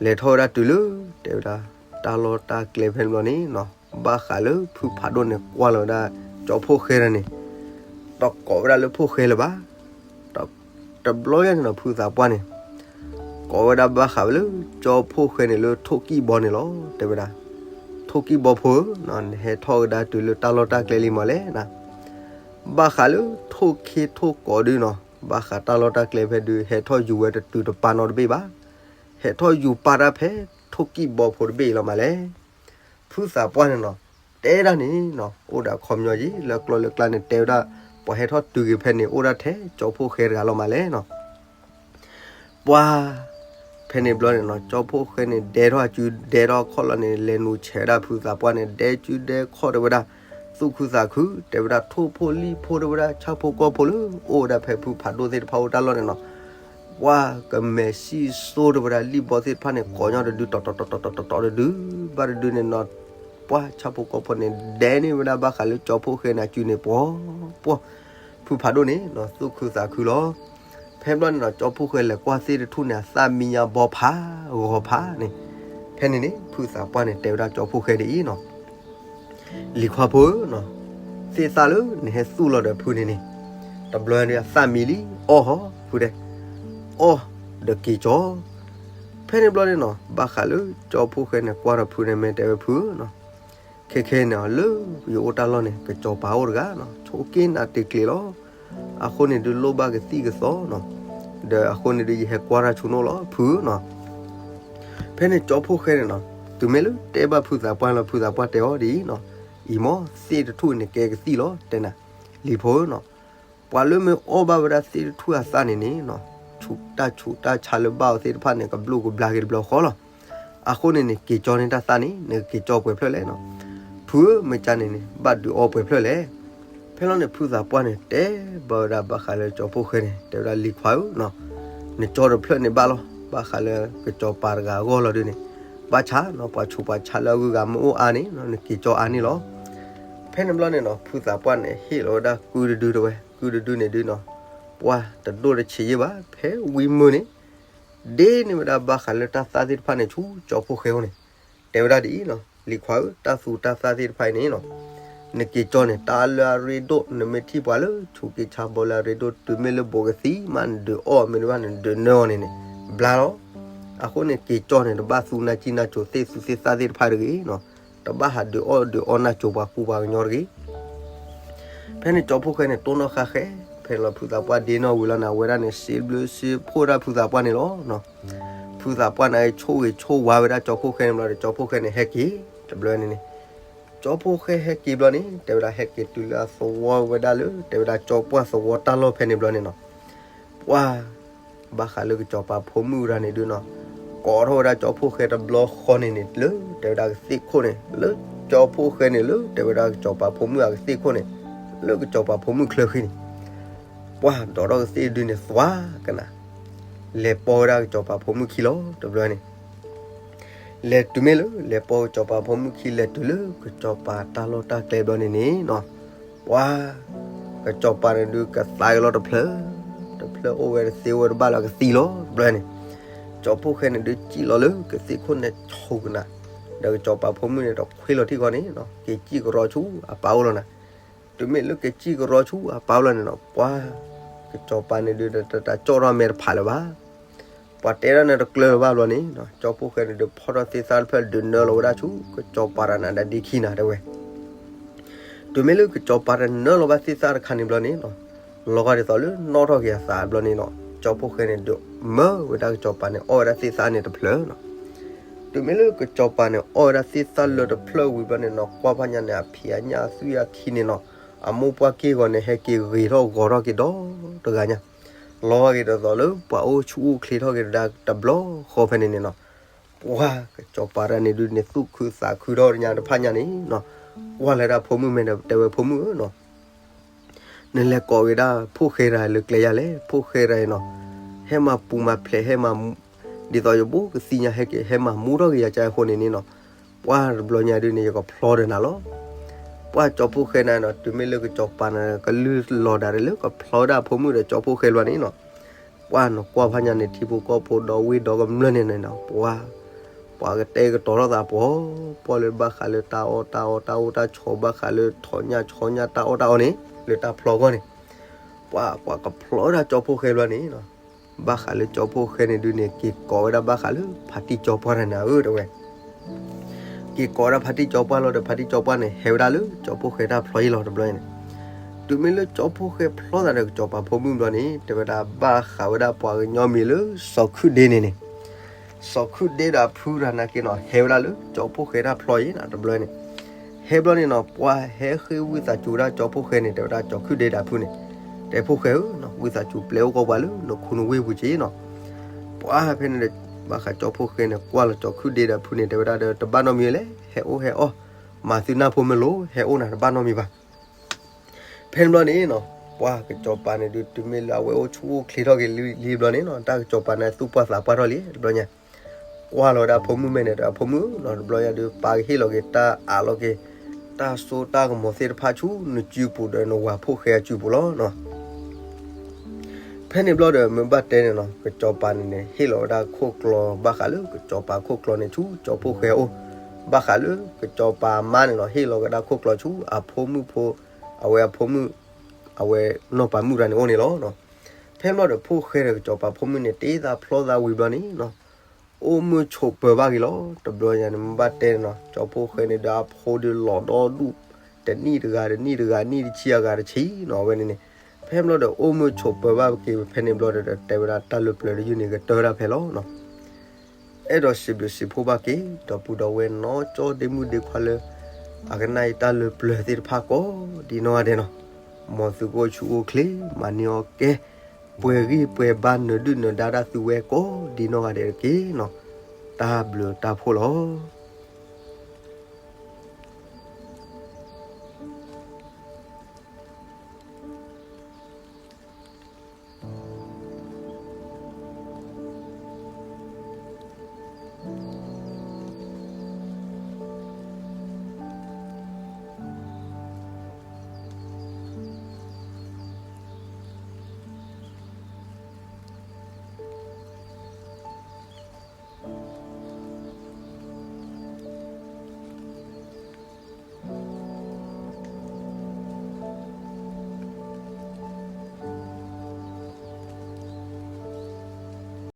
လဲၤထီၣ်ဝဲဒၣ်တုၤလၢ တဲဝဲဒၣ် တၢ်လီၢ်တၢ်ကျဲဖဲန့ၣ်ဘျီန့ၣ်နီၤ ဘၣ်ဃးလၢဖုဖးဒိၣ်န့ၣ် ကွၢ်လီၤဝဲဒၣ်ကၠီဖှိၣ်ဃဲတဂၤန့ၣ် တကိးဝဲဒၣ်လၢဖှိၣ်ဃဲလၢၤဘၣ်. တဘျီညါန့ၣ်နီၤ ဖုသးပှၢ်န့ၣ် ကိးဝဲဒၣ်ဘၣ်ဃးဝဲလၢကၠီဖှိၣ်ဃဲန့ၣ်လၢထိၣ်ကံၢ်ဘီန့ၣ်လီၤ တဲဝဲဒၣ် ထိၣ်ကံၢ်ဘီဖိဧၢ နဟဲထီၣ်ဝဲဒၣ်တုၤလၢတၢ်လီၢ်တၢ်ကျဲလံမးလဲၣ်နၤ ဘၣ်ဃးလၢထိၣ်ခ့ထိၣ်ကိးဒုးနီၤ ဘၣ်ဃးတၢ်လီၢ်တၢ်ကျဲဖဲဒုး ဟဲထီၣ်ယူၤဝဲတတုၤတပာ်နီတဘ့ၣ်ဘၣ်. ဟဲထီၣ်ယူၤပာ်တၢ်ဖဲထိၣ်ကံၢ်ဘီဖိတဘ့ၣ်အံၤလီၤမးလဲၣ်. ဖုသးပှၢ်န့ၣ်နီၤ တဲဒၣ်န့ၣ်နီၤ အိၣ်ဒီးအခီပညီယံၤ လၢကျိာ်လၢကျါန့ၣ် တဲဝဲဒၣ် ပှၤဟဲထီၣ်တုၤက့ၤဖဲန့ၣ် အိၣ်ဒၣ်ထဲကၠီဖှိၣ်ဃဲတဂၤလီၤမးလဲၣ်နီၤ ပှၢ် ဖဲန့ၣ်ဘျီန့ၣ်နီၤ ကၠီဖှိၣ်ဃဲန့ၣ် ဒဲထီၣ်အစုဒဲထီၣ်အခီၣ်လီၤန့ၣ် လဲၤနုာ်ဆဲးဝဲဒၣ်ဖုသးပှၢ်န့ၣ် ဒဲစုဒဲခီၣ်တဲဝဲဒၣ် သူၣ်ခုသးခု တဲဝဲဒၣ်ထိၣ်ဖိလံၣ်ဖိတဲဝဲဒၣ်ဆၣ်ဖိကီၢ်ဖိလၢ အိၣ်ဝဲဒၣ်ဖဲဖုဖးဒိၣ်သ့ၣ်တဖၣ်အိၣ်တၢ်လီၢ်န့ၣ်နီၤ ပှၢ်ကမဲာ်ဆံၣ်စိတဲဝဲဒၣ်လံၣ်ဘီသ့ၣ်တဖၣ်န့ၣ် ကိးညီတဒု တီတီတီတီတီတဒု ဘၣ်တဒုန့ၣ်နီၤ ပှၢ်ဆၣ်ဖိကီၢ်ဖိန့ၣ် ဒဲန့ၢ်ဝဲဒၣ်ဘၣ်ဃးလၢကၠီဖှိၣ်ဃဲန့ၣ်အစုန့ၣ် ပှီၤပှီၤ ဖုဖးဒိၣ်န့ၣ်နီၤ သူၣ်ခုသးခုလီၤ. ဖဲဘျီန့ၣ်နီၤ ကၠီဖှိၣ်ဃဲလဲၤကွၢ်သ့ၣ်တထူၣ်န့ၣ် အသၣ်မံညါဘီဖးဂီၤဖးန့ၣ်, ဖဲန့ၣ်န့ၣ် ဖုသးပှၢ်န့ၣ် တဲဝဲဒၣ်ကၠီဖှိၣ်ဃဲဒ်အံၤနီၤ, လံၤခွါဖိဧၢ, သ့ၣ်သၣ်လၢနဟဲသူၣ်လီၤဒီးဖုန့ၣ်န့ၣ်, တဘျီန့ၣ်အသၣ်မံလံ, အီၣ်ဟီဖုတဲ, အီၣ်ဒီးက့ၤကၠီ. ဖဲန့ၣ်ဘျီန့ၣ်နီၤ ဘၣ်ဃးလၢကၠီဖှိၣ်ဃဲန့ၣ် ကွၢ်ဒီးဖုန့ၣ် မ့ၢ်တဲဝဲဖုဧၢနီၤ, ခဲခဲန့ၣ် လၢယအိၣ်တၢ်လီၢ်န့ၣ် ကစီၤပၤအိၣ်တဂၤနီၤ, ဆိးက့နးတ့ကျ့ၤလီၤ. အဃိန့ၣ် ဒုးလိၣ်ဘၣ်ကသံၣ်ကသီနီၤ, ဒီးအဃိန့ၣ်ဒုး ယဟဲကွၢ်တၢ်ဆူနအိၣ်လီၤ ဖုဧၢနီၤ. ဖဲန့ၣ်ကၠီဖှိၣ်ဃဲန့ၣ်နီၤ တုၤမ့ၢ်လၢတဲဘၣ်ဖုသးပှၢ်လီၤ ဖုသးပှၢ်တဲအီၤဒ်အံၤနီၤ, အံၤမ့ၢ် သ့ၣ်တထူၣ်န့ၣ် ကဲကသံၣ်လီၤ တဲနၤ, လံၤဖိဧၢနီၤ, ပှၤလၢမ့ၢ်အီၣ်ဘၣ်ဝဲဒၣ်သ့ၣ်တထူၣ်အသၣ်န့ၣ်န့ၣ်နီၤ, ဆူးတၢ်ဆူးတၢ်ဆါလၢဘၣ်အီၤသ့ၣ်တဖၣ်န့ၣ် ကဘျိၣ်ကဘျါက့ၤတဘျီဃီလီၤ. အဃိန့ၣ်န့ၣ် က့ၤကၠီန့ၢ်တၢ်သၣ်န့ၣ် နကက့ၤကၠီပှဲၤဖျၢၣ်လဲၣ်နီၤ, ဖုဧၢ မ့ၢ်ကန့ၣ်န့ၣ် ဘၣ်ဒုးအီပှဲၤဖျၢၣ်လဲၣ်. ဖဲလီၤန့ၣ် ဖုသးပှၢ်န့ၣ် တဲဘၣ်ဝဲဒၣ်ဘၣ်ဃးလၢကၠီဖှိၣ်ဃဲန့ၣ် တဲဝဲဒၣ်လံၤခွါဧၢနီၤ, နကၠီတဖျၢၣ်န့ၣ်ဘၣ်လီၤ, ဘၣ်ဃးလၢကစီၤပၤတဂၤအဂီၢ်လီၤဒုးန့ၣ်, ဘၣ်ဆၣ်နီၤ ပှၤဆူးပှၤဆါလၢအဂုၤအဂၤမ့ၢ်အိၣ်အါန့ၣ်နီၤ နက့ၤကၠီအါန့ၣ်လီၤ. ဖဲန့ၣ်ဘျီန့ၣ်နီၤ ဖုသးပှၢ်န့ၣ် ဟ့ၣ်လီၤဝဲဒၣ်ကုတဒုတဝဲ, ကုတဒုန့ၣ်ဒုးနီၤ, ပှၢ်တဒိၣ်တဆံးယ့ၢ်ဘၣ်, ဖဲဝံၤမုၢ်န့ၣ် ဒ့န့ၢ်ဝဲဒၣ်ဘၣ်ဃးလၢတၢ်သၣ်သ့ၣ်တဖၣ်န့ၣ် ဆူကၠီဖှိၣ်ဃဲအအိၣ်န့ၣ်, တဲဝဲဒၣ်ဒ်အံၤနီၤ, လံၤခွါဧၢ တၢ်သူတၢ်သၣ်သ့ၣ်တဖၣ်အံၤန့ၣ်နီၤ, နက့ၤကၠီန့ၣ် တၢ်လၢအရ့ဒိၣ် နမ့ၢ်ထံၣ်ပှၤလၢဆူးက့ဆါဘီလၢအရ့ဒိၣ် တုၤမ့ၢ်လၢဘိးကသံၣ်မး နဒုးအီၣ်မ့ၢ်တဘၣ် နဒုးနၢအီၤန့ၣ်န့ၣ် ဘျါလီၤ. အဃိန့ၣ် က့ၤကၠီန့ၣ် တဘၣ်သူနၢ်ကံၣ်နၢ်ကိၤသ့ၣ်သူသ့ၣ်သၣ်သ့ၣ်တဖၣ်တဂ့ၤနီၤ, တဘၣ်ဟးဒုးအီၣ်ဒုးအီနၢ်ကိၤပှၤကူပှၤကညီတဂ့ၤ. ဖဲန့ၣ်ကၠီဖှိၣ်ဃဲန့ၣ် တိၢ်နီၣ်ဃါဃဲ, ဖဲလီၤဖုသးပှၢ်ဒ့နီၣ်ဝံၤလီၤန့ၣ် အဝဲဒၣ်န့ၣ် စံးဘျုးစံးဖှိၣ်ဒၣ်ဖုသးပှၢ်န့ၣ်လီၤ. ဖုသးပှၢ်န့ၣ် ဆိၣ်ဂ့ၤဆိၣ်ဝါဝဲဒၣ်ကၠီဖှိၣ်ဃဲန့ၣ်ဘျီဒီး ကၠီဖှိၣ်ဃဲန့ၣ် ဟဲက့ၤတဘျီန့ၣ်န့ၣ်, ကၠီဖှိၣ်ဃဲဟဲက့ၤဘျီန့ၣ် တဲဝဲဒၣ်ဟဲက့ၤတုၤလၢအသဝီဝဲဒၣ်လၢ တဲဝဲဒၣ်ကၠီပှၢ်သဝီတၢ်လီၢ်ဖဲန့ၣ်ဘျီန့ၣ်နီၤ, ပှၢ် ဘၣ်ဃးလၢကစီၤပၤဖိမုၣ်ဝဲဒၣ်န့ၣ်ဒုးနီၤ, ကိးထီၣ်ဝဲဒၣ်ကၠီဖှိၣ်ဃဲတဘျီဃီန့ၣ်န့ၣ် လၢတဲဝဲဒၣ်ကသ့ၣ်ခိၣ်န့ၣ် လၢကၠီဖှိၣ်ဃဲန့ၣ် လၢတဲဝဲဒၣ်ကစီၤပၤဖိမုၣ်အကသ့ၣ်ခိၣ်န့ၣ် လၢကစီၤပၤဖိမုၣ်ချၢဃံန့ၣ်, ပှၢ်ဒိးထီၣ်ကသ့ၣ်ဒုးန့ၣ်သွါကနၤ, လဲၤပိာ်ဝဲဒၣ်ကစီၤပၤဖိမုၣ်ခံလီၤတဘျီန့ၣ်, လဲၤတုၤမ့ၢ်လၢ လဲၤပိာ်ကစီၤပၤဖိမုၣ်ခံ လဲၤတုၤလၢကစီၤပၤတၢ်လီၢ်တၢ်ကျဲဘျီန့ၣ်န့ၣ်နီၤ, ပှၢ် ကစီၤပၤန့ၣ်ဒုးကသါက့ၤလီၤတဖျၢၣ်, တဖျၢၣ်အိၣ်ဝဲတသ့ဝဲတဘၣ်လၢကသံလီၤတဘျီန့ၣ်, ကၠီဖှိၣ်ဃဲန့ၣ်ဒုးစံၣ်လီၤလၢကသ့ၣ်ခိၣ်န့ၣ်ဆိကနၤ, ဒီးကစီၤပၤဖိမုၣ်န့ၣ်တခွ့လီၤထံၣ်ဃီန့ၣ်နီၤ က့ၤစံၣ်ကရီဆူအပၢ်အိၣ်လီၤနၤ, တုၤမ့ၢ်လၢက့ၤစံၣ်ကရီဆူအပၢ်အိၣ်လီၤန့ၣ်နီၤ ပှၢ် ကစီၤပၤန့ၣ်ဒုးတၢ်ကၠီၣ်ထီၣ်မဲာ်တဖးလၢၤဘၣ် ပှၤတဲဒၣ်န့ၣ်တကျၢၤလၢၤဘၣ်ဘျီန့ၣ်နီၤ ကၠီဖှိၣ်ဃဲန့ၣ်ဒုးဖီၣ်ထီၣ်သ့ၣ်သၣ်တဖျၢၣ်ဒုးနၢလီၤဝဲဒၣ်ဆူ ကစီၤပၤတၢ်နးဒ့ခံနၤတဲဝဲ, တုၤမ့ၢ်လၢကစီၤပၤတနၢလီၤဘၣ်သ့ၣ်သၣ်တခါန့ၣ်ဘျီန့ၣ်နီၤ, လီၤဂာ်ဒ်သိးလၢနီၣ်ထီၣ်က့ၤအသးဘျီန့ၣ်နီၤ ကၠီဖှိၣ်ဃဲန့ၣ်ဒုးမၢဝဲဒၣ်ကစီၤပၤန့ၣ်အီၣ်ဝဲဒၣ်သ့ၣ်သၣ်န့ၣ်တဖျၢၣ်နီၤ, တုၤမ့ၢ်လၢကစီၤပၤန့ၣ်အီၣ်ဝဲဒၣ်သ့ၣ်သၣ်လၢတဖျၢၣ်ဝံၤဘျီန့ၣ်နီၤ ကွၢ်ဖးညါန့ၣ် အဖံးအညၣ်အသွံၣ်အခံန့ၣ်နီၤ, အမိၢ်ပှၢ်က့ၢ်ဂီၤန့ၣ် ဟဲက့ၤဂ့ၤထီၣ်ဂီၤထီၣ်က့ၤဒီတဂၤညါ, လီၤဂာ်ဒ်သိးလၢပှၤအိၣ်ဆူၣ်အိၣ်ချ့ထီၣ်က့ၤတၢ်တဘျီဃီဖဲန့ၣ်န့ၣ်နီၤ, ပှၢ်ကစီၤပၤတၢ်န့ၣ်ဒုးန့ၣ် သူၣ်ခုသးခုထီၣ်ညါတဖၣ်ညါန့ၣ်နီၤ, ကွၢ်လၢဒၣ်ဖိမုၣ်မဲာ်ဒီးတဲဝဲဖိမုၣ်ဧၢနီၤ နလဲၤကိးက့ၤဒၣ်ဖိၣ်ဃဲတဂၤလၢကျဲယၤလဲၣ်, ဖိၣ်ဃဲတဂၤအံၤနီၤ, ဟဲမၤပူၤမၤဖျဲး ဟဲမၤ, ဒ်သိးယဘိကသံၣ်ညါဟဲက့ၤ ဟဲမၤမူထီၣ်က့ၤယၤကၢအဃိန့ၣ်န့ၣ်နီၤ, ပှၢ်တဘျီညါဒုးန့ၣ် ယကဖျီဒီးနၤလီၤ. ပှၢ်ကၠီဖှိၣ်ဃဲန့ၣ်နီၤ, တုၤမ့ၢ်လၢကစီၤပၤန့ၣ် ကလုၢ်လီၤဒၣ်လၢကဖျီဒၣ်ဖိမုၣ်ဒီးကၠီဖှိၣ်ဃဲလီၤန့ၣ်နီၤ, ပှၢ်နကွၢ်ဖးညါန့ၣ် ထံဖိကီၢ်ဖိဒီဝ့ၢ်ဒီကမျၢၢ်န့ၣ်န့ၣ်နီၤ, ပှၢ် ပှၤကတဲကတီၤထီၣ်သးပှီၤပှီၢ်လၢဘၣ်ဃးလၢတၢ်အီၣ်တၢ်အီတၢ်အိၣ်တၢ်ဆိး ဘၣ်ဃးလၢထိးညၣ်ဆီညၣ်တၢ်အီၣ်တၢ်အီန့ၣ် လၢတၢ်ဖျီအဂီၢ်န့ၣ်, ပှၤ ပှၤကဖျီဝဲဒၣ်ကၠီဖှိၣ်ဃဲဘျီန့ၣ်နီၤ, ဘၣ်ဃးလၢကၠီဖှိၣ်ဃဲန့ၣ်ဒုးန့ၣ် က့ၤကိးဝဲဒၣ်ဘၣ်ဃးလၢဖါတံၢ်ကၠီပှၢ်တဂၤန့ၣ်ဧၢတဲဝဲ က့ၤကိးဝဲဒၣ်ဖါတံၢ်ကၠီပှၢ်လီၤဒီး ဖါတံၢ်ကၠီပှၢ်န့ၣ် ဟဲဝဲဒၣ်လၢကၠီဖှိၣ်ဃဲတၢ်ဖျီအံၤလီၤတဘျီန့ၣ်, တုၤမ့ၢ်လၢကၠီဖှိၣ်ဃဲဖျီသးဒီးကစီၤပၤဖိမုၣ်ဘျီန့ၣ် တဲဝဲဒၣ်ဘၣ်ဃးဝဲဒၣ်ပှၤကညီမံၤလၢစီၤခုၣ်ဒ့န့ၣ်န့ၣ်, စီၤခုၣ်ဒ့ဒီးအဖုတဂၤနာ်က့နီၤ ဟဲဝဲဒၣ်လၢကၠီဖှိၣ်ဃဲတၢ်ဖျီအံၤနီၤ တဘျီန့ၣ်, ဟဲဘျီန့ၣ်နီၤ ပှၤဟဲဃ့ဝံသးစူၤဝဲဒၣ်ကၠီဖှိၣ်ဃဲန့ၣ် တဲဝဲဒၣ်ကၠီခုၣ်ဒ့ဒီးအဖုန့ၣ်, တဲဖှိၣ်ဃဲဧၢ, ဝံသးစူၤပျဲအိၣ်ကီးပှၤလၢနခိၣ်နဝ့ၢ်ပူၤက့နီၤ ပှၤဖဲန့ၣ်ဒီး ဘၣ်ဃးကၠီဖှိၣ်ဃဲန့ၣ် ကွၢ်လီၤကၠီခုၣ်ဒ့ဒီးဖုန့ၣ် တဲဝဲဒၣ်ဒီး တဘၣ်နီတမံၤလဲၣ်, ဟဲအိၣ်ဟဲအီၣ်, မၤသုနၢ်ဖိမ့ၢ်လိၤ ဟဲအိၣ်နၤတဘၣ်နီတမံၤဘၣ်. ဖဲန့ၣ်ဘျီန့ၣ်နီၤ ပှၤကစီၤပၤန့ၣ်ဒုး တုၤမ့ၢ်လၢအဝဲအိၣ်ဆူၣ်အိၣ်ချ့ထီၣ်က့ၤလံဘျီန့ၣ်နီၤ တၢ်ကစီၤပၤန့ၣ်သူၣ်ပှၢ်သးပှၢ်ထီၣ်လံ တဘျီညါ ကွၢ်လီၤဝဲဒၣ်ဖိမုၣ်မဲာ်န့ၣ်ဒီး ဖိမုၣ်ဧၢနီၤ တဘျီညါဒုး ပၢ်ကဟ့ၣ်လီၤက့ၤတၢ်အးလီၤက့ၤ တၢ်စိတၢ်ကမီၤသ့ၣ်တဖၣ်ဆူနစုပူၤဒီးနဝၤဖှိၣ်ဃဲအစုပူၤလီၤနီၤ. ဖဲန့ၣ်ဘျီဒီး မ့ၢ်ဘၣ်တဲန့ၣ်နီၤ, ကစီၤပၤန့ၣ်န့ၣ် ဟ့ၣ်လီၤဝဲဒၣ်ခိၣ်ကျီ ဘၣ်ဃးလၢကစီၤပၤခိၣ်ကျီန့ၣ်ဆူကၠီဖှိၣ်ဃဲအအိၣ်, ဘၣ်ဃးလၢကစီၤပၤမါန့ၣ်နီၤ ဟ့ၣ်လီၤကဒါခိၣ်ကျီဆူအဖိမုၣ်ဖိ, အဝဲအဖိမုၣ်, အဝဲနီၢ်ပၤမုၣ်တဂၤန့ၣ်အိၣ်န့ၣ်လီၤ. ဖဲန့ၣ်ဘျီဒီး ဖိၣ်ဃဲဒီးကစီၤပၤဖိမုၣ်န့ၣ် တ့သးဖျီသးဝံၤဘျီန့ၣ်နီၤ, အိၣ်မုာ်ဆိးပၢၤဘၣ်က့ၤလီၤ. တဘျီညါန့ၣ် မ့ၢ်ဘၣ်တဲန့ၣ်နီၤ, ကၠီဖှိၣ်ဃဲန့ၣ်ဒီးအဖိဒီးလီၤဒီဒူၣ်, တနံၣ်တဂၤတနံၣ်တဂၤ နံၣ်တဆံအဂၤတဆံနီၤ အဝဲန့ၣ်န့ၣ်, ဖဲန့ၣ်ဘျီဒီး အိၣ်မုာ်ဆိးပၢၤဘၣ်က့ၤဖဲန့ၣ်ဘျီဒီး တဲဝဲဒၣ်တၢ်လၢပျၢၤတယုၢ်န့ၣ် ကတၢၢ်ဒၣ်ဖဲလီၤနီၤ. အဲၣ်ဒိးစံးဘျုးစံးဖှိၣ်ဘၣ်က့ၤ ဒီပုၢ်ဒီဝဲၢ်နီၢ်ကၠီဒ့မုၣ်ဒ့ခွါလၢ အကနၣ်အံၤတၢ်လၢပျၢၤသ့ၣ်တဖၣ်ကိးဒ်နီၢ်ဂၤဒဲးနီၤ, မ်သုကအိၣ်ဆူၣ်အိၣ်ချ့ မၤန့ၢ်အီၣ်ကဲ ပှဲၤဂံၢ်ပှဲၤဘါ နၢၤဒုၣ်နၢၤဒါဒၣ်သုဝဲကိးဒ်နီၢ်ဂၤဒဲးတက့ၢ်နီၤ. တၢ်ဘျုးတၢ်ဖှိၣ်လီၤ.